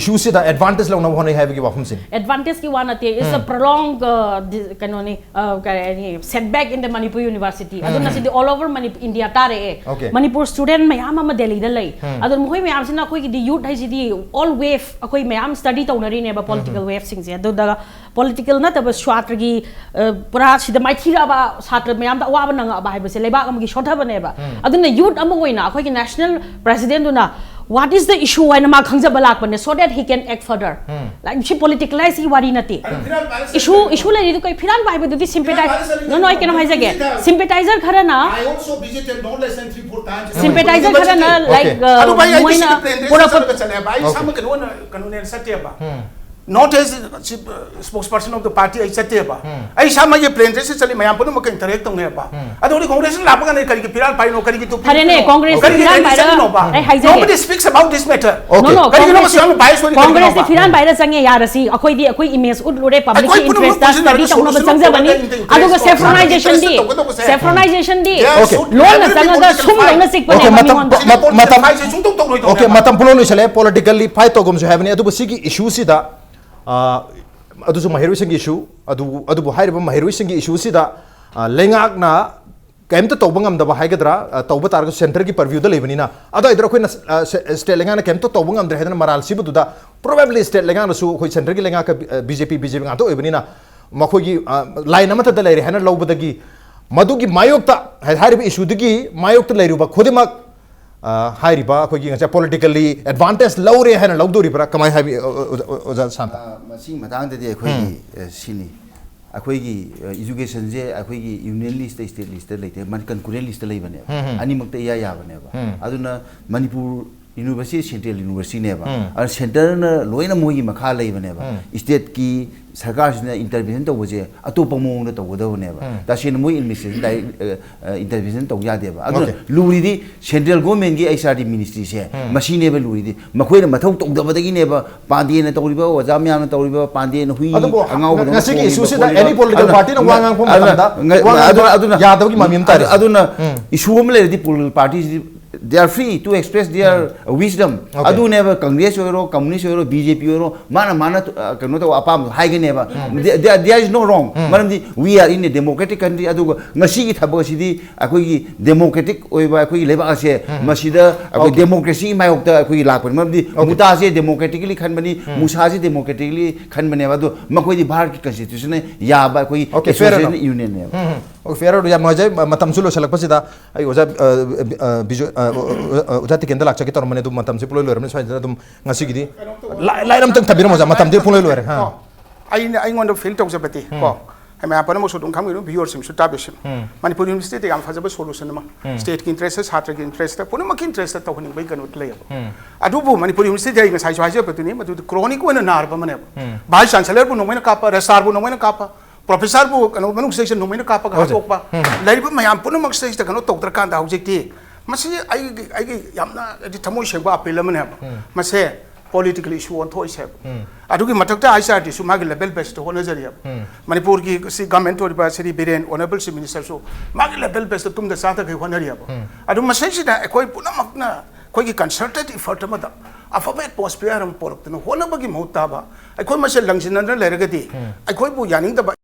ꯏꯁꯨꯁꯤꯗ ꯑꯦꯗꯚꯥꯟꯇꯦꯖ ꯂꯧꯅꯕ ꯍꯣꯠꯅꯩ ꯍꯥꯏꯕꯒꯤ ꯋꯥꯐꯝꯁꯤꯅꯤ꯫ ꯑꯦꯗꯚꯥꯟꯇꯦꯖꯀꯤ ꯋꯥ ꯅꯠꯇꯦ, it's a prolonged uh, dis- ꯀꯩꯅꯣꯅꯤ, uh, ꯀꯔꯤ ꯍꯥꯏꯅꯤ, setback in the Manipur University. ꯑꯗꯨꯅ ꯁꯤꯗꯤ all over Manipur, India ꯇꯥꯔꯛꯑꯦ. Okay. ꯃꯅꯤꯄꯨꯔ ꯁ꯭ꯇꯨꯗꯦꯟ ꯃꯌꯥꯝ ꯑꯃ ꯗꯦꯜꯂꯤꯗ ꯂꯩ꯫ ꯑꯗꯣ ꯃꯈꯣꯏ ꯃꯌꯥꯝꯁꯤꯅ ꯑꯩꯈꯣꯏꯒꯤꯗꯤ ꯌꯨꯠ ꯍꯥꯏꯁꯤꯗꯤ all wave, ꯑꯩꯈꯣꯏ ꯃꯌꯥꯝ ꯁ꯭ꯇꯗꯤ ꯇꯧꯅꯔꯤꯅꯦꯕ ꯄꯣꯂꯤꯇꯤꯀꯦꯜ ꯋꯦꯚꯁꯤꯡꯁꯦ꯫ ꯑꯗꯨꯗ ꯄꯣꯂꯤꯇꯤꯀꯦꯜ ꯅꯠꯇꯕ ꯁꯥꯇ꯭ꯔꯒꯤ, ꯑ, ꯄꯨꯔꯥ ꯁꯤꯗ ꯃꯥꯏꯊꯤꯔꯛꯑꯕ, ꯁꯥꯇ꯭ꯔ ꯃꯌꯥꯝꯗ ꯑꯋꯥꯕ ꯅꯪꯉꯛꯑꯕ ꯍꯥꯏꯕꯁꯦ ꯂꯩꯕꯥꯛ ꯑꯃꯒꯤ ꯁꯣꯟꯊꯕꯅꯦꯕ꯫ ꯑꯗꯨꯅ ꯌꯨꯠ ꯑꯃ ꯑꯣꯏꯅ ꯑꯩꯈꯣꯏꯒꯤ national ꯄ꯭ꯔꯦꯁꯤꯗꯦꯟꯗꯨꯅ what is the issue ꯍꯥꯏꯅ ꯃꯥ ꯈꯪꯖꯕ ꯂꯥꯛꯄꯅꯦ, so that he can act further. Like, ꯁꯤ ꯄꯣꯂꯤꯇꯤꯀꯦꯂꯥꯏꯁꯀꯤ ꯋꯥꯔꯤ ꯅꯠꯇꯦ꯫ ꯏꯁꯨ ꯏꯁꯨ ꯂꯩꯔꯤꯗꯨ ꯀꯩ ꯐꯤꯔꯥꯟꯕ ꯍꯥꯏꯕꯗꯨꯗꯤ ꯁꯤꯝꯄꯦꯇꯥꯏ ꯅꯣ ꯅꯣ ꯑꯩ ꯀꯩꯅꯣꯝ ꯍꯥꯏꯖꯒꯦ꯫ ꯁꯤꯝꯄꯦꯇꯥꯏꯖꯔ ꯈꯔꯅ ꯁꯤꯝꯄꯦꯇꯥꯏꯖꯔ ꯈꯔꯅ, like, ꯑꯗꯨ ꯚꯥꯏ, ꯑꯩꯗꯤ ꯃꯣꯏꯅ ꯁꯤꯒꯤ ꯄ꯭ꯂꯦꯟꯗ ꯄꯨꯔꯛꯄ ꯆꯠꯂꯒ ꯆꯠꯂꯦꯕ꯫ ꯑꯩ ꯏꯁꯥꯃꯛ ꯀꯩꯅꯣ ꯑꯣꯏꯅ, ꯀꯩꯅꯣꯅꯦꯅ ꯆꯠꯇꯦꯕ꯫ Not as spokesperson of the party ꯑꯩ ꯆꯠꯇꯦꯕ꯫ ꯑꯩ ꯏꯁꯥꯃꯛ ꯄ꯭ꯂꯦꯟ ꯗ꯭ꯔꯦꯁꯇ ꯆꯠꯂꯤ, ꯃꯌꯥꯝ ꯄꯨꯝꯅꯃꯛꯀ ꯏꯟꯇꯔꯦꯛ ꯇꯧꯅꯩꯕ꯫ ꯑꯗꯣ ꯍꯧꯖꯤꯛ ꯀꯣꯡꯒ꯭ꯔꯦꯁꯅ ꯂꯥꯛꯄ ꯀꯥꯟꯗ ꯀꯔꯤꯒꯤ ꯐꯤꯔꯥꯜ ꯄꯥꯏꯔꯤꯅꯣ, ꯀꯔꯤꯒꯤ ꯇꯨꯄꯤ ꯐꯔꯦꯅꯦ, ꯎꯞꯄꯤꯅꯣ? ꯀꯣꯡꯒ꯭ꯔꯦꯁꯀꯤ ꯀꯔꯤꯒꯤ ꯐꯤꯔꯥꯜ ꯗꯦꯜꯂꯤ ꯄꯥꯏꯔ-, ꯆꯠꯂꯤꯅꯣꯕ? ꯑꯩ ꯍꯥꯏꯖꯒꯦ꯫ Nobody speaks about this matter. No, no, ꯀꯔꯤꯒꯤꯅꯣ ꯀꯣꯡꯒ꯭ꯔꯦꯁ ꯃꯁꯤꯅ bias ꯑꯣꯏꯔꯤꯅꯣ? ꯀꯣꯡꯒ꯭ꯔꯦꯁꯁꯦ ꯐꯤꯔꯥꯟ ꯄꯥꯏꯔ ꯆꯪꯉꯦ, ꯌꯥꯔꯁꯤ꯫ ꯑꯩꯈꯣꯏꯗꯤ ꯑꯩꯈꯣꯏ ꯏꯃꯦꯖ ꯎꯠꯂꯨꯔꯦ, ꯄꯕ꯭ꯂꯤꯛꯀꯤ ꯑꯩꯈꯣꯏ ꯄꯨꯝꯅꯃꯛ ꯏꯟꯇꯔꯦꯁꯇ ꯁ꯭ꯇꯗꯤ ꯄꯨꯟꯁꯤꯟꯅꯔꯒ ꯇꯧꯅꯕ solution ꯆꯪꯖꯕꯅꯤ꯫ ꯄꯨꯔꯛꯑꯒ interest ꯑꯗꯨꯒ ꯇꯧꯒꯗꯕꯁꯦ, ꯁꯦꯐ꯭ꯔꯣꯅꯥꯏꯖꯦꯁꯟꯗꯤ, interest ꯇꯧꯒꯗꯕꯁꯦ, ꯁꯦꯐ꯭ꯔꯣꯅꯥꯏꯖꯦꯁꯟꯗꯤ Yes, should ꯂꯣꯟꯅ never be ꯆꯪꯉꯒ taken ꯁꯨꯝꯗꯧꯅ fight. ꯆꯤꯛꯄꯅꯦ Okay, ꯃꯇꯝ, ꯃꯤꯉꯣꯟꯗ꯫ ꯃ-, ꯃ-, ꯃꯇꯝ, Fight ꯁꯦ ꯁꯨꯡꯇꯧ ꯇꯧꯔꯣꯏꯗꯧꯅꯦꯕ꯫ Okay, ꯃꯇꯝ ꯄꯨꯡꯂꯣꯏ ꯂꯣꯏꯁꯤꯜꯂꯛꯑꯦ꯫ ꯄꯣꯂꯤꯇꯤꯀꯦꯜꯂꯤ ꯐꯥꯏꯠ ꯇꯧꯒꯨꯝꯁꯨ ꯍꯥꯏꯕꯅꯤ, ꯑꯗꯨꯕꯨ ꯁꯤꯒꯤ ꯏꯁꯨꯁꯤꯗ, ꯑ, ꯑꯗꯨꯁꯨ ꯃꯍꯩꯔꯣꯏꯁꯤꯡꯒꯤ ꯏꯁꯨ, ꯑꯗꯨ, ꯑꯗꯨꯕꯨ ꯍꯥꯏꯔꯤꯕ ꯃꯍꯩꯔꯣꯏꯁꯤꯡꯒꯤ ꯏꯁꯨꯁꯤꯗ, ꯑ, ꯂꯩꯉꯥꯛꯅ ꯀꯩꯝꯇ ꯇꯧꯕ ꯉꯝꯗꯕ ꯍꯥꯏꯒꯗ꯭ꯔꯥ, ꯑ, ꯇꯧꯕ ꯇꯥꯔꯒꯁꯨ ꯁꯦꯟꯇꯔꯒꯤ ꯄꯔꯚ꯭ꯌꯨꯗ ꯂꯩꯕꯅꯤꯅ, ꯑꯗꯨꯋꯥꯏꯗ ꯑꯩꯈꯣꯏꯅ, ꯑ, ꯁꯦ-, ꯁ꯭ꯇꯦꯠ ꯂꯩꯉꯥꯛꯅ ꯀꯩꯝꯇ ꯇꯧꯕ ꯉꯝꯗ꯭ꯔꯦ ꯍꯥꯏꯗꯅ ꯃꯔꯥꯜ ꯁꯤꯕꯗꯨꯗ, ꯄ꯭ꯔꯣꯕꯦꯕꯂꯤ ꯁ꯭ꯇꯦꯠ ꯂꯩꯉꯥꯛꯅꯁꯨ ꯑꯩꯈꯣꯏ ꯁꯦꯟꯇꯔꯒꯤ ꯂꯩꯉꯥꯛꯀ, ꯑ, ꯕꯤ ꯖꯦ ꯄꯤ, ꯕꯤ ꯖꯦ ꯄꯤ ꯉꯥꯛꯇ ꯑꯣꯏꯕꯅꯤꯅ, ꯃꯈꯣꯏꯒꯤ, ꯑ, ꯂꯥꯏꯟ ꯑꯃꯠꯇꯗ ꯂꯩꯔꯦ ꯍꯥꯏꯅ ꯂꯧꯕꯗꯒꯤ, ꯃꯗꯨꯒꯤ ꯃꯥꯌꯣꯛꯇ, ꯍꯥꯏ-, ꯍꯥꯏꯔꯤꯕ ꯏꯁꯨꯗꯨꯒꯤ ꯃꯥꯌꯣꯛꯇ ꯂꯩꯔꯨꯕ ꯈꯨꯗꯤꯡꯃꯛ, ꯑ, ꯍꯥꯏꯔꯤꯕ ꯑꯩꯈꯣꯏꯒꯤ ꯉꯁꯥꯏ ꯄꯣꯂꯤꯇꯤꯀꯦꯜꯂꯤ ꯑꯦꯗꯚꯥꯟꯇꯦꯖ ꯂꯧꯔꯦ ꯍꯥꯏꯅ ꯂꯧꯗꯣꯔꯤꯕ꯭ꯔꯥ? ꯀꯃꯥꯏꯅ ꯍꯥꯏꯕꯤ, ꯑꯣ-, ꯑꯣ-, ꯑꯣ-, ꯑꯣꯖꯥ ꯁꯥꯟꯇ? ꯑ, ꯃꯁꯤꯒꯤ ꯃꯇꯥꯡꯗꯗꯤ ꯑꯩꯈꯣꯏꯒꯤ, ꯑ, ꯁꯤꯅꯤ, ꯑꯩꯈꯣꯏꯒꯤ, ꯑ, ꯏꯖꯨꯀꯦꯁꯟꯁꯦ ꯑꯩꯈꯣꯏꯒꯤ ꯌꯨꯅꯤꯌꯟ ꯂꯤꯁꯇ, ꯁ꯭ꯇꯦꯠ ꯂꯤꯁꯇ ꯂꯩꯇꯦ, ꯃꯅꯤ-, ꯀꯟꯀꯔꯦꯟ ꯂꯤꯁꯇ ꯂꯩꯕꯅꯦꯕ꯫ ꯑꯅꯤꯃꯛꯇ ꯏꯌꯥ ꯌꯥꯕꯅꯦꯕ꯫ ꯑꯗꯨꯅ ꯃꯅꯤꯄꯨꯔ ꯌꯨꯅꯤꯚꯔꯁꯤꯇꯤ ꯁꯦꯟꯇ꯭ꯔꯦꯜ ꯌꯨꯅꯤꯚꯔꯁꯤꯇꯤꯅꯦꯕ꯫ ꯑꯗꯨꯅ ꯁꯦꯟꯇꯔꯅ ꯂꯣꯏꯅ ꯃꯣꯏꯒꯤ ꯃꯈꯥ ꯂꯩꯕꯅꯦꯕ꯫ ꯁ꯭ꯇꯦꯠꯀꯤ ꯁꯔꯀꯥꯔꯁꯤꯅ ꯏꯟꯇꯔꯚꯦꯟꯁꯟ ꯇꯧꯕꯁꯦ ꯑꯇꯣꯞꯄ ꯃꯑꯣꯡꯗ ꯇꯧꯒꯗꯕꯅꯦꯕ꯫ ꯇꯁꯦꯡꯅ ꯃꯣꯏ ꯑꯦꯗꯃꯤꯅꯤꯁꯇ꯭ꯔꯦꯁꯟ ꯗꯥꯏꯔꯦꯛ, ꯑ, ꯑ, ꯏꯟꯇꯔꯚꯦꯟꯁꯟ ꯇꯧ ꯌꯥꯗꯦꯕ꯫ ꯑꯗꯨꯅ Okay. ꯂꯨꯔꯤꯗꯤ ꯁꯦꯟꯇ꯭ꯔꯦꯜ ꯒꯣꯔꯃꯦꯟꯒꯤ ꯑꯩꯆ ꯑꯥꯔ ꯗꯤ ꯃꯤꯅꯤꯁꯇ꯭ꯔꯤꯁꯦ, ꯃꯁꯤꯅꯦꯕ ꯂꯨꯔꯤꯗꯤ꯫ ꯃꯈꯣꯏꯅ ꯃꯊꯧ ꯇꯧꯗꯕꯗꯒꯤꯅꯦꯕ ꯄꯥꯟꯗꯦꯅ ꯇꯧꯔꯤꯕ, ꯑꯣꯖꯥ ꯃꯌꯥꯝꯅ ꯇꯧꯔꯤꯕ, ꯄꯥꯟꯗꯦꯅ ꯍꯨꯏ ꯑꯗꯨꯕꯨ ꯑꯉꯥꯎꯕꯗꯧꯅ ꯉꯁꯤꯒꯤ ꯈꯣꯡꯉꯤꯕ ꯏꯁꯨꯁꯤꯗ ꯈꯣꯠꯂꯤꯕ꯫ any political ꯑꯗꯨꯅ, party ꯅ ꯋꯥ ꯉꯥꯡꯉꯛꯄ ꯑꯗꯨꯅ, ꯃꯇꯝꯗ ꯉ-, ꯋꯥ ꯉꯥꯡꯕ ꯑꯗꯨꯅ, ꯑꯗꯨꯅ, ꯌꯥꯗꯕꯒꯤ ꯃꯃꯤ ꯑꯃ ꯇꯥꯔꯦ꯫ ꯑꯗꯨ-, ꯑꯗꯨꯅ ꯎꯝ. ꯏꯁꯨ ꯑꯃ ꯂꯩꯔꯗꯤ political ꯄꯥꯔꯇꯤꯁꯤ They are free to express their wisdom. Okay. ꯑꯗꯨꯅꯦꯕ, ꯀꯪꯒ꯭ꯔꯦꯁ ꯑꯣꯏꯔꯣ, ꯀꯝꯃꯨꯅꯤꯁ ꯑꯣꯏꯔꯣ, ꯕꯤ ꯖꯦ ꯄꯤ ꯑꯣꯏꯔꯣ, ꯃꯥꯅ ꯃꯥꯅ ꯑ, ꯀꯩꯅꯣ ꯇꯧꯕ ꯑꯄꯥꯝꯕꯗꯣ ꯍꯥꯏꯒꯅꯦꯕ. There, there, there is no wrong. ꯃꯔꯝꯗꯤ we are in a democratic country. ꯑꯗꯨꯒ ꯉꯁꯤꯒꯤ ꯊꯕꯛ ꯑꯁꯤꯗꯤ ꯑꯩꯈꯣꯏꯒꯤ democratic ꯑꯣꯏꯕ ꯑꯩꯈꯣꯏꯒꯤ ꯂꯩꯕꯥꯛ ꯑꯁꯦ, ꯃꯁꯤꯗ ꯑꯩꯈꯣꯏ Okay. democracy ꯒꯤ ꯃꯥꯌꯣꯛꯇ ꯑꯩꯈꯣꯏꯒꯤ ꯂꯥꯛꯄꯅꯤ. ꯃꯔꯝꯗꯤ Okay. ꯃꯨꯇꯥꯁꯦ democratically ꯈꯟꯕꯅꯤ, ꯃꯨꯁꯥꯁꯦ democratically ꯈꯟꯕꯅꯦꯕ. ꯑꯗꯣ ꯃꯈꯣꯏꯗꯤ ꯚꯥꯔꯠꯀꯤ constitution ꯅ ꯌꯥꯕ ꯑꯩꯈꯣꯏꯒꯤ Okay, fair association enough. Union ꯅꯦꯕ. ꯎꯝ, ꯎꯝ. Okay, fair enough. ꯌꯥꯝ ꯅꯨꯡꯉꯥꯏꯖꯩ꯫ ꯃ-, ꯃꯇꯝꯁꯨ ꯂꯣꯏꯁꯤꯜꯂꯛꯄꯁꯤꯗ ꯑꯩ ꯑꯣꯖꯥ, ꯑ, ꯑ, ꯕꯤꯖꯣꯏ, ꯑ, ꯑ, ꯑ, ꯑꯣꯖꯥ ꯇꯤꯀꯦꯟꯗ ꯂꯥꯛꯆꯒꯦ ꯇꯧꯔꯝꯕꯅꯦ, ꯑꯗꯨ ꯃꯇꯝꯁꯤ ꯄꯨꯡꯂꯣꯏ ꯂꯣꯏꯔꯕꯅꯤꯅ ꯁ꯭ꯋꯥꯏꯗ ꯑꯗꯨꯝ ꯉꯁꯤꯒꯤꯗꯤ ꯂꯥꯏ-, ꯂꯥꯏꯔ ꯑꯝꯇꯪ ꯊꯝꯕꯤꯔꯝꯃꯣ ꯑꯣꯖꯥ, ꯃꯇꯝꯗꯤ ꯄꯨꯡꯂꯣꯏ ꯂꯣꯏꯔꯦ꯫ ꯑꯥ꯫ ꯀꯣ, ꯑꯩꯅ, ꯑꯩꯉꯣꯟꯗ feel ꯇꯧꯖꯕꯗꯤ ꯀꯣ, ꯑꯩ ꯃꯌꯥꯝ ꯄꯨꯝꯅꯃꯛꯁꯨ ꯑꯗꯨꯝ ꯈꯪꯕꯤꯔꯝꯒꯅꯤ, viewer ꯁꯤꯡꯁꯨ, ꯇꯥꯕꯤꯌꯨꯁꯤꯡ꯫ ꯃꯅꯤꯄꯨꯔ University ꯗ ꯌꯥꯝ ꯐꯖꯕ solution ꯑꯃ, state ꯀꯤ interest ꯇ, ꯁꯥꯇ꯭ꯔꯒꯤ interest ꯇ, ꯄꯨꯝꯅꯃꯛꯀꯤ interest ꯇ ꯇꯧꯍꯟꯅꯤꯡꯕꯒꯤ ꯀꯩꯅꯣ ꯂꯩꯌꯦꯕ꯫ ꯑꯗꯨꯕꯨ ꯃꯅꯤꯄꯨꯔ University ꯗ ꯑꯩ ꯉꯁꯥꯏꯁꯨ ꯍꯥꯏꯖꯕꯗꯨꯅꯤ, ꯃꯗꯨꯗꯤ chronic ꯑꯣꯏꯅ ꯅꯥꯔꯕ ꯑꯃꯅꯦꯕ꯫ Vice Chancellor ꯕꯨ ꯅꯣꯡꯃꯩꯅ ꯀꯥꯞꯄ, Registrar ꯕꯨ ꯅꯣꯡꯃꯩꯅ ꯀꯥꯞꯄ, Professor ꯕꯨ ꯀꯩꯅꯣ ꯃꯅꯨꯡ ꯁꯤꯗꯩꯁꯤꯗ ꯅꯣꯡꯃꯩꯅ ꯀꯥꯞꯄꯒ ꯍꯥꯠꯇꯣꯛꯄ, ꯂꯩꯔꯤꯕ ꯃꯌꯥꯝ ꯄꯨꯝꯅꯃꯛ ꯁꯤꯗꯩꯁꯤꯗ ꯀꯩꯅꯣ ꯇꯧꯗ꯭ꯔꯀꯥꯟꯗ ꯍꯧꯖꯤꯛꯇꯤ ꯃꯁꯤ ꯑꯩꯒꯤ, ꯑꯩꯒꯤ ꯌꯥꯝꯅ ꯍꯥꯏꯗꯤ ꯊꯃꯣꯏ ꯁꯦꯡꯕ appeal ꯑꯃꯅꯦꯕ꯫ ꯃꯁꯦ political issue ꯑꯣꯟꯊꯣꯛꯏꯁꯦꯕ꯫ ꯑꯗꯨꯒꯤ ꯃꯊꯛꯇ I C R T ꯁꯨ ꯃꯥꯒꯤ level base ꯇ ꯍꯣꯠꯅꯖꯔꯤꯑꯕ꯫ ꯃꯅꯤꯄꯨꯔꯒꯤ ꯁꯤ government ꯑꯣꯏꯔꯤꯕ Shri Biren, Honourable Chief Minister ꯁꯨ ꯃꯥꯒꯤ level base ꯇ ꯇꯨꯝꯗ ꯆꯥꯗꯈꯩ ꯍꯣꯠꯅꯔꯤꯑꯕ꯫ ꯑꯗꯨ ꯃꯁꯤꯁꯤꯗ ꯑꯩꯈꯣꯏ ꯄꯨꯝꯅꯃꯛꯅ ꯑꯩꯈꯣꯏꯒꯤ concerted effort ꯑꯃꯗ ꯑꯐꯕ atmosphere ꯑꯃ ꯄꯣꯔꯛꯇꯨꯅ ꯍꯣꯠꯅꯕꯒꯤ ꯃꯍꯨꯠ ꯇꯥꯕ ꯑꯩꯈꯣꯏ ꯃꯁꯦꯜ ꯂꯪꯁꯤꯟꯅꯗꯅ ꯂꯩꯔꯒꯗꯤ ꯑꯩꯈꯣꯏꯕꯨ ꯌꯥꯅꯤꯡꯗꯕ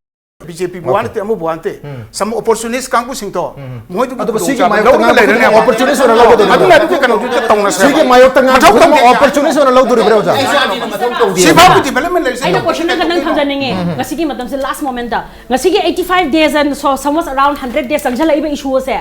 B J P ꯕꯨ ꯋꯥ ꯅꯠꯇꯦ, ꯑꯃꯕꯨ ꯋꯥ ꯅꯠꯇꯦ, some opportunist ꯀꯥꯡꯕꯨꯁꯤꯡꯗꯣ ꯃꯣꯏꯗꯨꯒꯤ ꯑꯗꯨꯕꯨ ꯁꯤꯒꯤ ꯈꯨꯗꯣꯡꯆꯥꯕ ꯃꯥꯌꯣꯛꯇ ꯂꯧꯔꯒ ꯉꯥꯡꯕꯗꯨꯅ ꯂꯩꯔꯅꯦꯕ꯫ opportunist ꯑꯣꯏꯅ ꯂꯧꯒꯗꯧꯔꯤꯕ꯭ꯔꯥ? ꯑꯗꯨꯅ ꯑꯗꯨꯒꯤ ꯀꯩꯅꯣꯗꯨꯗ ꯇꯧꯅꯁꯦꯕ꯫ ꯁꯤꯒꯤ ꯃꯥꯌꯣꯛꯇ ꯃꯊꯧ ꯉꯥꯡꯕꯗꯨꯅ ꯇꯧꯗꯦ꯫ opportunist ꯑꯣꯏꯅ ꯂꯧꯗꯣꯔꯤꯕ꯭ꯔꯥ ꯑꯣꯖꯥ? ꯁꯤꯐꯥꯎꯕ development ꯂꯩꯔꯤꯁꯦ꯫ ꯑꯩꯅ question ꯑꯃꯈꯛꯇꯪ ꯊꯝꯖꯅꯤꯡꯉꯦ꯫ ꯉꯁꯤꯒꯤ ꯃꯇꯝꯁꯦ last moment ꯗ, ꯉꯁꯤꯒꯤ eighty five days and so, some was around hundred days ꯆꯪꯁꯤꯜꯂꯛꯏꯕ issue ꯑꯁꯦ,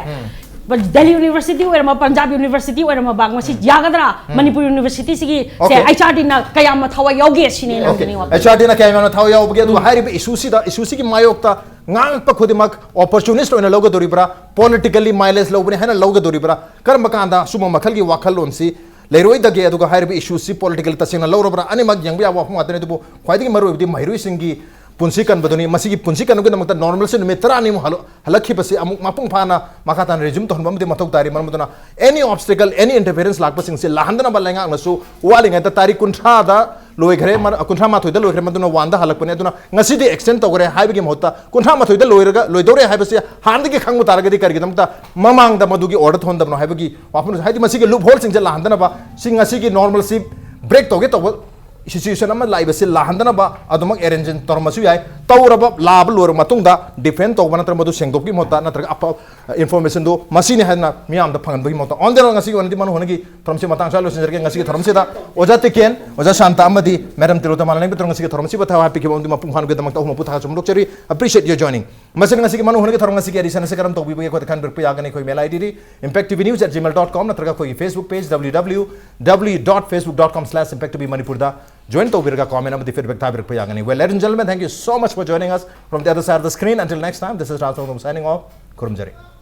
Delhi University ꯑꯣꯏꯔꯝꯕ, Punjab University ꯑꯣꯏꯔꯝꯃꯕ, ꯉꯁꯤ ꯌꯥꯒꯗ꯭ꯔꯥ? ꯃꯅꯤꯄꯨꯔ University ꯁꯤꯒꯤ ꯁꯦ, Okay. H R D ꯅ ꯀꯌꯥꯝ ꯊꯋꯥꯏ ꯌꯥꯎꯒꯦ ꯁꯤꯅꯦ ꯑꯩꯅ Okay. ꯍꯪꯖꯅꯤꯡꯕ꯫ H R D ꯅ ꯀꯌꯥꯝ ꯌꯥꯝꯅ ꯊꯋꯥꯏ ꯌꯥꯎꯕꯒꯦ? ꯑꯗꯨꯒ ꯍꯥꯏꯔꯤꯕ issue ꯁꯤꯗ, issue ꯁꯤꯒꯤ ꯃꯥꯌꯣꯛꯇ ꯉꯥꯡꯉꯛꯄ ꯈꯨꯗꯤꯡꯃꯛ opportunist ꯑꯣꯏꯅ ꯂꯧꯒꯗꯧꯔꯤꯕ꯭ꯔꯥ, politically mileage ꯂꯧꯕꯅꯤ ꯍꯥꯏꯅ ꯂꯧꯒꯗꯧꯔꯤꯕ꯭ꯔꯥ, ꯀꯔꯝꯕ ꯀꯥꯟꯗ ꯁꯨꯝꯕ ꯃꯈꯜꯒꯤ ꯋꯥꯈꯜꯂꯣꯟꯁꯤ ꯂꯩꯔꯣꯏꯗꯒꯦ? ꯑꯗꯨꯒ ꯍꯥꯏꯔꯤꯕ issue ꯁꯤ politically ꯇꯁꯦꯡꯅ ꯂꯧꯔꯕ꯭ꯔꯥ? ꯑꯅꯤꯃꯛ ꯌꯦꯡꯕ ꯌꯥꯕ ꯋꯥꯐꯝ ꯉꯥꯛꯇꯅꯤ꯫ ꯑꯗꯨꯕꯨ ꯈ꯭ꯋꯥꯏꯗꯒꯤ ꯃꯔꯨꯑꯣꯏꯕꯗꯤ ꯃꯍꯩꯔꯣꯏꯁꯤꯡꯒꯤ ꯄꯨꯟꯁꯤ ꯀꯟꯕꯗꯨꯅꯤ꯫ ꯃꯁꯤꯒꯤ ꯄꯨꯟꯁꯤ ꯀꯟꯕꯒꯤꯗꯃꯛꯇ normalcy ꯅꯨꯃꯤꯠ ꯇꯔꯥꯅꯤꯃꯨꯛ ꯍꯜꯂ-, ꯍꯜꯂꯛꯈꯤꯕꯁꯤ ꯑꯃꯨꯛ ꯃꯄꯨꯡ ꯐꯥꯅ ꯃꯈꯥ ꯇꯥꯅ resume ꯇꯧꯍꯟꯕ ꯑꯃꯗꯤ ꯃꯊꯧ ꯇꯥꯔꯤ꯫ ꯃꯔꯝ ꯑꯗꯨꯅ any obstacle, any interference ꯂꯥꯛꯄꯁꯤꯡꯁꯤ ꯂꯥꯛꯍꯟꯗꯅꯕ ꯂꯩꯉꯥꯛꯅꯁꯨ ꯋꯥꯠꯂꯤꯉꯩꯗ ꯇꯥꯔꯤꯛ ꯀꯨꯟꯊ꯭ꯔꯥꯗ ꯂꯣꯏꯈ꯭ꯔꯦ, ꯃꯔ-, ꯀꯨꯟꯊ꯭ꯔꯥ ꯃꯥꯊꯣꯏꯗ ꯂꯣꯏꯈ꯭ꯔꯦ, ꯃꯗꯨꯅ ꯋꯥꯟꯗ ꯍꯜꯂꯛꯄꯅꯦ꯫ ꯑꯗꯨꯅ ꯉꯁꯤꯗꯤ ꯑꯦꯛꯁꯇꯦꯟ ꯇꯧꯈ꯭ꯔꯦ ꯍꯥꯏꯕꯒꯤ ꯃꯍꯨꯠꯇ ꯀꯨꯟꯊ꯭ꯔꯥ ꯃꯥꯊꯣꯏꯗ ꯂꯣꯏꯔꯒ, ꯂꯣꯏꯗꯧꯔꯦ ꯍꯥꯏꯕꯁꯤ ꯍꯥꯟꯅꯗꯒꯤ ꯈꯪꯕ ꯇꯥꯔꯒꯗꯤ ꯀꯔꯤꯒꯤꯗꯃꯛꯇ ꯃꯃꯥꯡꯗ ꯃꯗꯨꯒꯤ ꯑꯣꯔꯗꯔ ꯊꯣꯟꯗꯕꯅꯣ ꯍꯥꯏꯕꯒꯤ ꯋꯥꯐꯝ, ꯍꯥꯏꯗꯤ ꯃꯁꯤꯒꯤ ꯂꯨꯞ ꯍꯣꯜꯁꯤꯡꯁꯦ ꯂꯥꯛꯍꯟꯗꯅꯕ, ꯁꯤ ꯉꯁꯤꯒꯤ ꯅꯣꯔꯃꯦꯜꯁꯤ ꯕ꯭ꯔꯦꯛ ꯇꯧꯒꯦ ꯇꯧꯕ ꯁꯤꯆꯨꯋꯦꯁꯟ ꯑꯃ ꯂꯥꯛꯏꯕꯁꯤ ꯂꯥꯛꯍꯟꯗꯅꯕ ꯑꯗꯨꯃꯛ ꯑꯦꯔꯦꯟꯖꯃꯦꯟ ꯇꯧꯔꯝꯕꯁꯨ ꯌꯥꯏ꯫ ꯇꯧꯔꯕ, ꯂꯥꯕ ꯂꯣꯏꯔꯕ ꯃꯇꯨꯡꯗ ꯗꯤꯐꯦꯟ ꯇꯧꯕ ꯅꯠꯇ꯭ꯔꯒ ꯃꯗꯨ ꯁꯦꯡꯗꯣꯛꯄꯒꯤ ꯃꯍꯨꯠꯇ, ꯅꯠꯇ꯭ꯔꯒ ꯑꯐꯕ ꯏꯟꯐꯣꯔꯃꯦꯁꯟꯗꯨ ꯃꯁꯤꯅꯤ ꯍꯥꯏꯗꯅ ꯃꯤꯌꯥꯝꯗ ꯐꯪꯍꯟꯕꯒꯤ ꯃꯍꯨꯠꯇ, ꯑꯣꯟ ꯗ ꯉꯁꯤꯒꯤ ꯑꯣꯏꯅꯗꯤ ꯃꯅꯨ ꯍꯣꯅꯒꯤ ꯊꯧꯔꯝꯁꯤ ꯃꯇꯥꯡ ꯑꯁ꯭ꯋꯥꯏꯗ ꯂꯣꯏꯁꯤꯟꯖꯔꯒꯦ꯫ ꯉꯁꯤꯒꯤ ꯊꯧꯔꯝꯁꯤꯗ ꯑꯣꯖꯥ ꯇꯤꯀꯦꯟ, ꯑꯣꯖꯥ ꯁꯥꯟꯇ ꯑꯃꯗꯤ ꯃꯦꯗꯥꯝ ꯇꯤꯂꯣꯇꯃꯥꯅ ꯂꯦꯡꯕꯤꯗꯨꯅ ꯉꯁꯤꯒꯤ ꯊꯧꯔꯝꯁꯤꯕꯨ ꯊꯋꯥꯏ ꯍꯥꯞꯄꯤꯈꯤꯕ ꯑꯃꯗꯤ ꯃꯄꯨꯡ ꯐꯥꯍꯟꯕꯒꯤꯗꯃꯛꯇ ꯑꯍꯨꯝꯃꯛꯄꯨ ꯊꯥꯒꯠꯆꯕ ꯐꯣꯡꯗꯣꯛꯆꯔꯤ꯫ Appreciate your joining꯫ ꯃꯁꯤꯅ ꯉꯁꯤꯒꯤ ꯃꯅꯨ ꯍꯣꯅꯒꯤ ꯊꯧꯔꯝ ꯉꯁꯤꯒꯤ ꯑꯦꯗꯤꯁꯟ ꯑꯁꯤ ꯀꯔꯝ ꯇꯧꯕꯤꯕꯒꯦ ꯑꯩꯈꯣꯏꯗ ꯈꯟꯕꯤꯔꯛꯄ ꯌꯥꯒꯅꯤ꯫ ꯑꯩꯈꯣꯏ ꯃꯦꯜ ꯑꯥꯏ ꯗꯤꯗꯤ impacttvnews at gmail dot com ꯅꯠꯇ꯭ꯔꯒ ꯑꯩꯈꯣꯏꯒꯤ Facebook page www dot facebook dot com slash impact tv ꯃꯅꯤꯄꯨꯔꯗ ꯖꯣꯏꯟ ꯇꯧꯕꯤꯔꯒ ꯀꯣꯃꯦꯟ ꯑꯃꯗꯤ ꯐꯤꯗꯕꯦꯛ ꯊꯥꯕꯤꯔꯛꯄ ꯌꯥꯒꯅꯤ꯫ Well, ladies and gentlemen, thank you so much for joining us from the other side of the screen. Until next time, this is Raj Thongthom signing off. ꯈꯨꯔꯨꯝꯖꯔꯤ꯫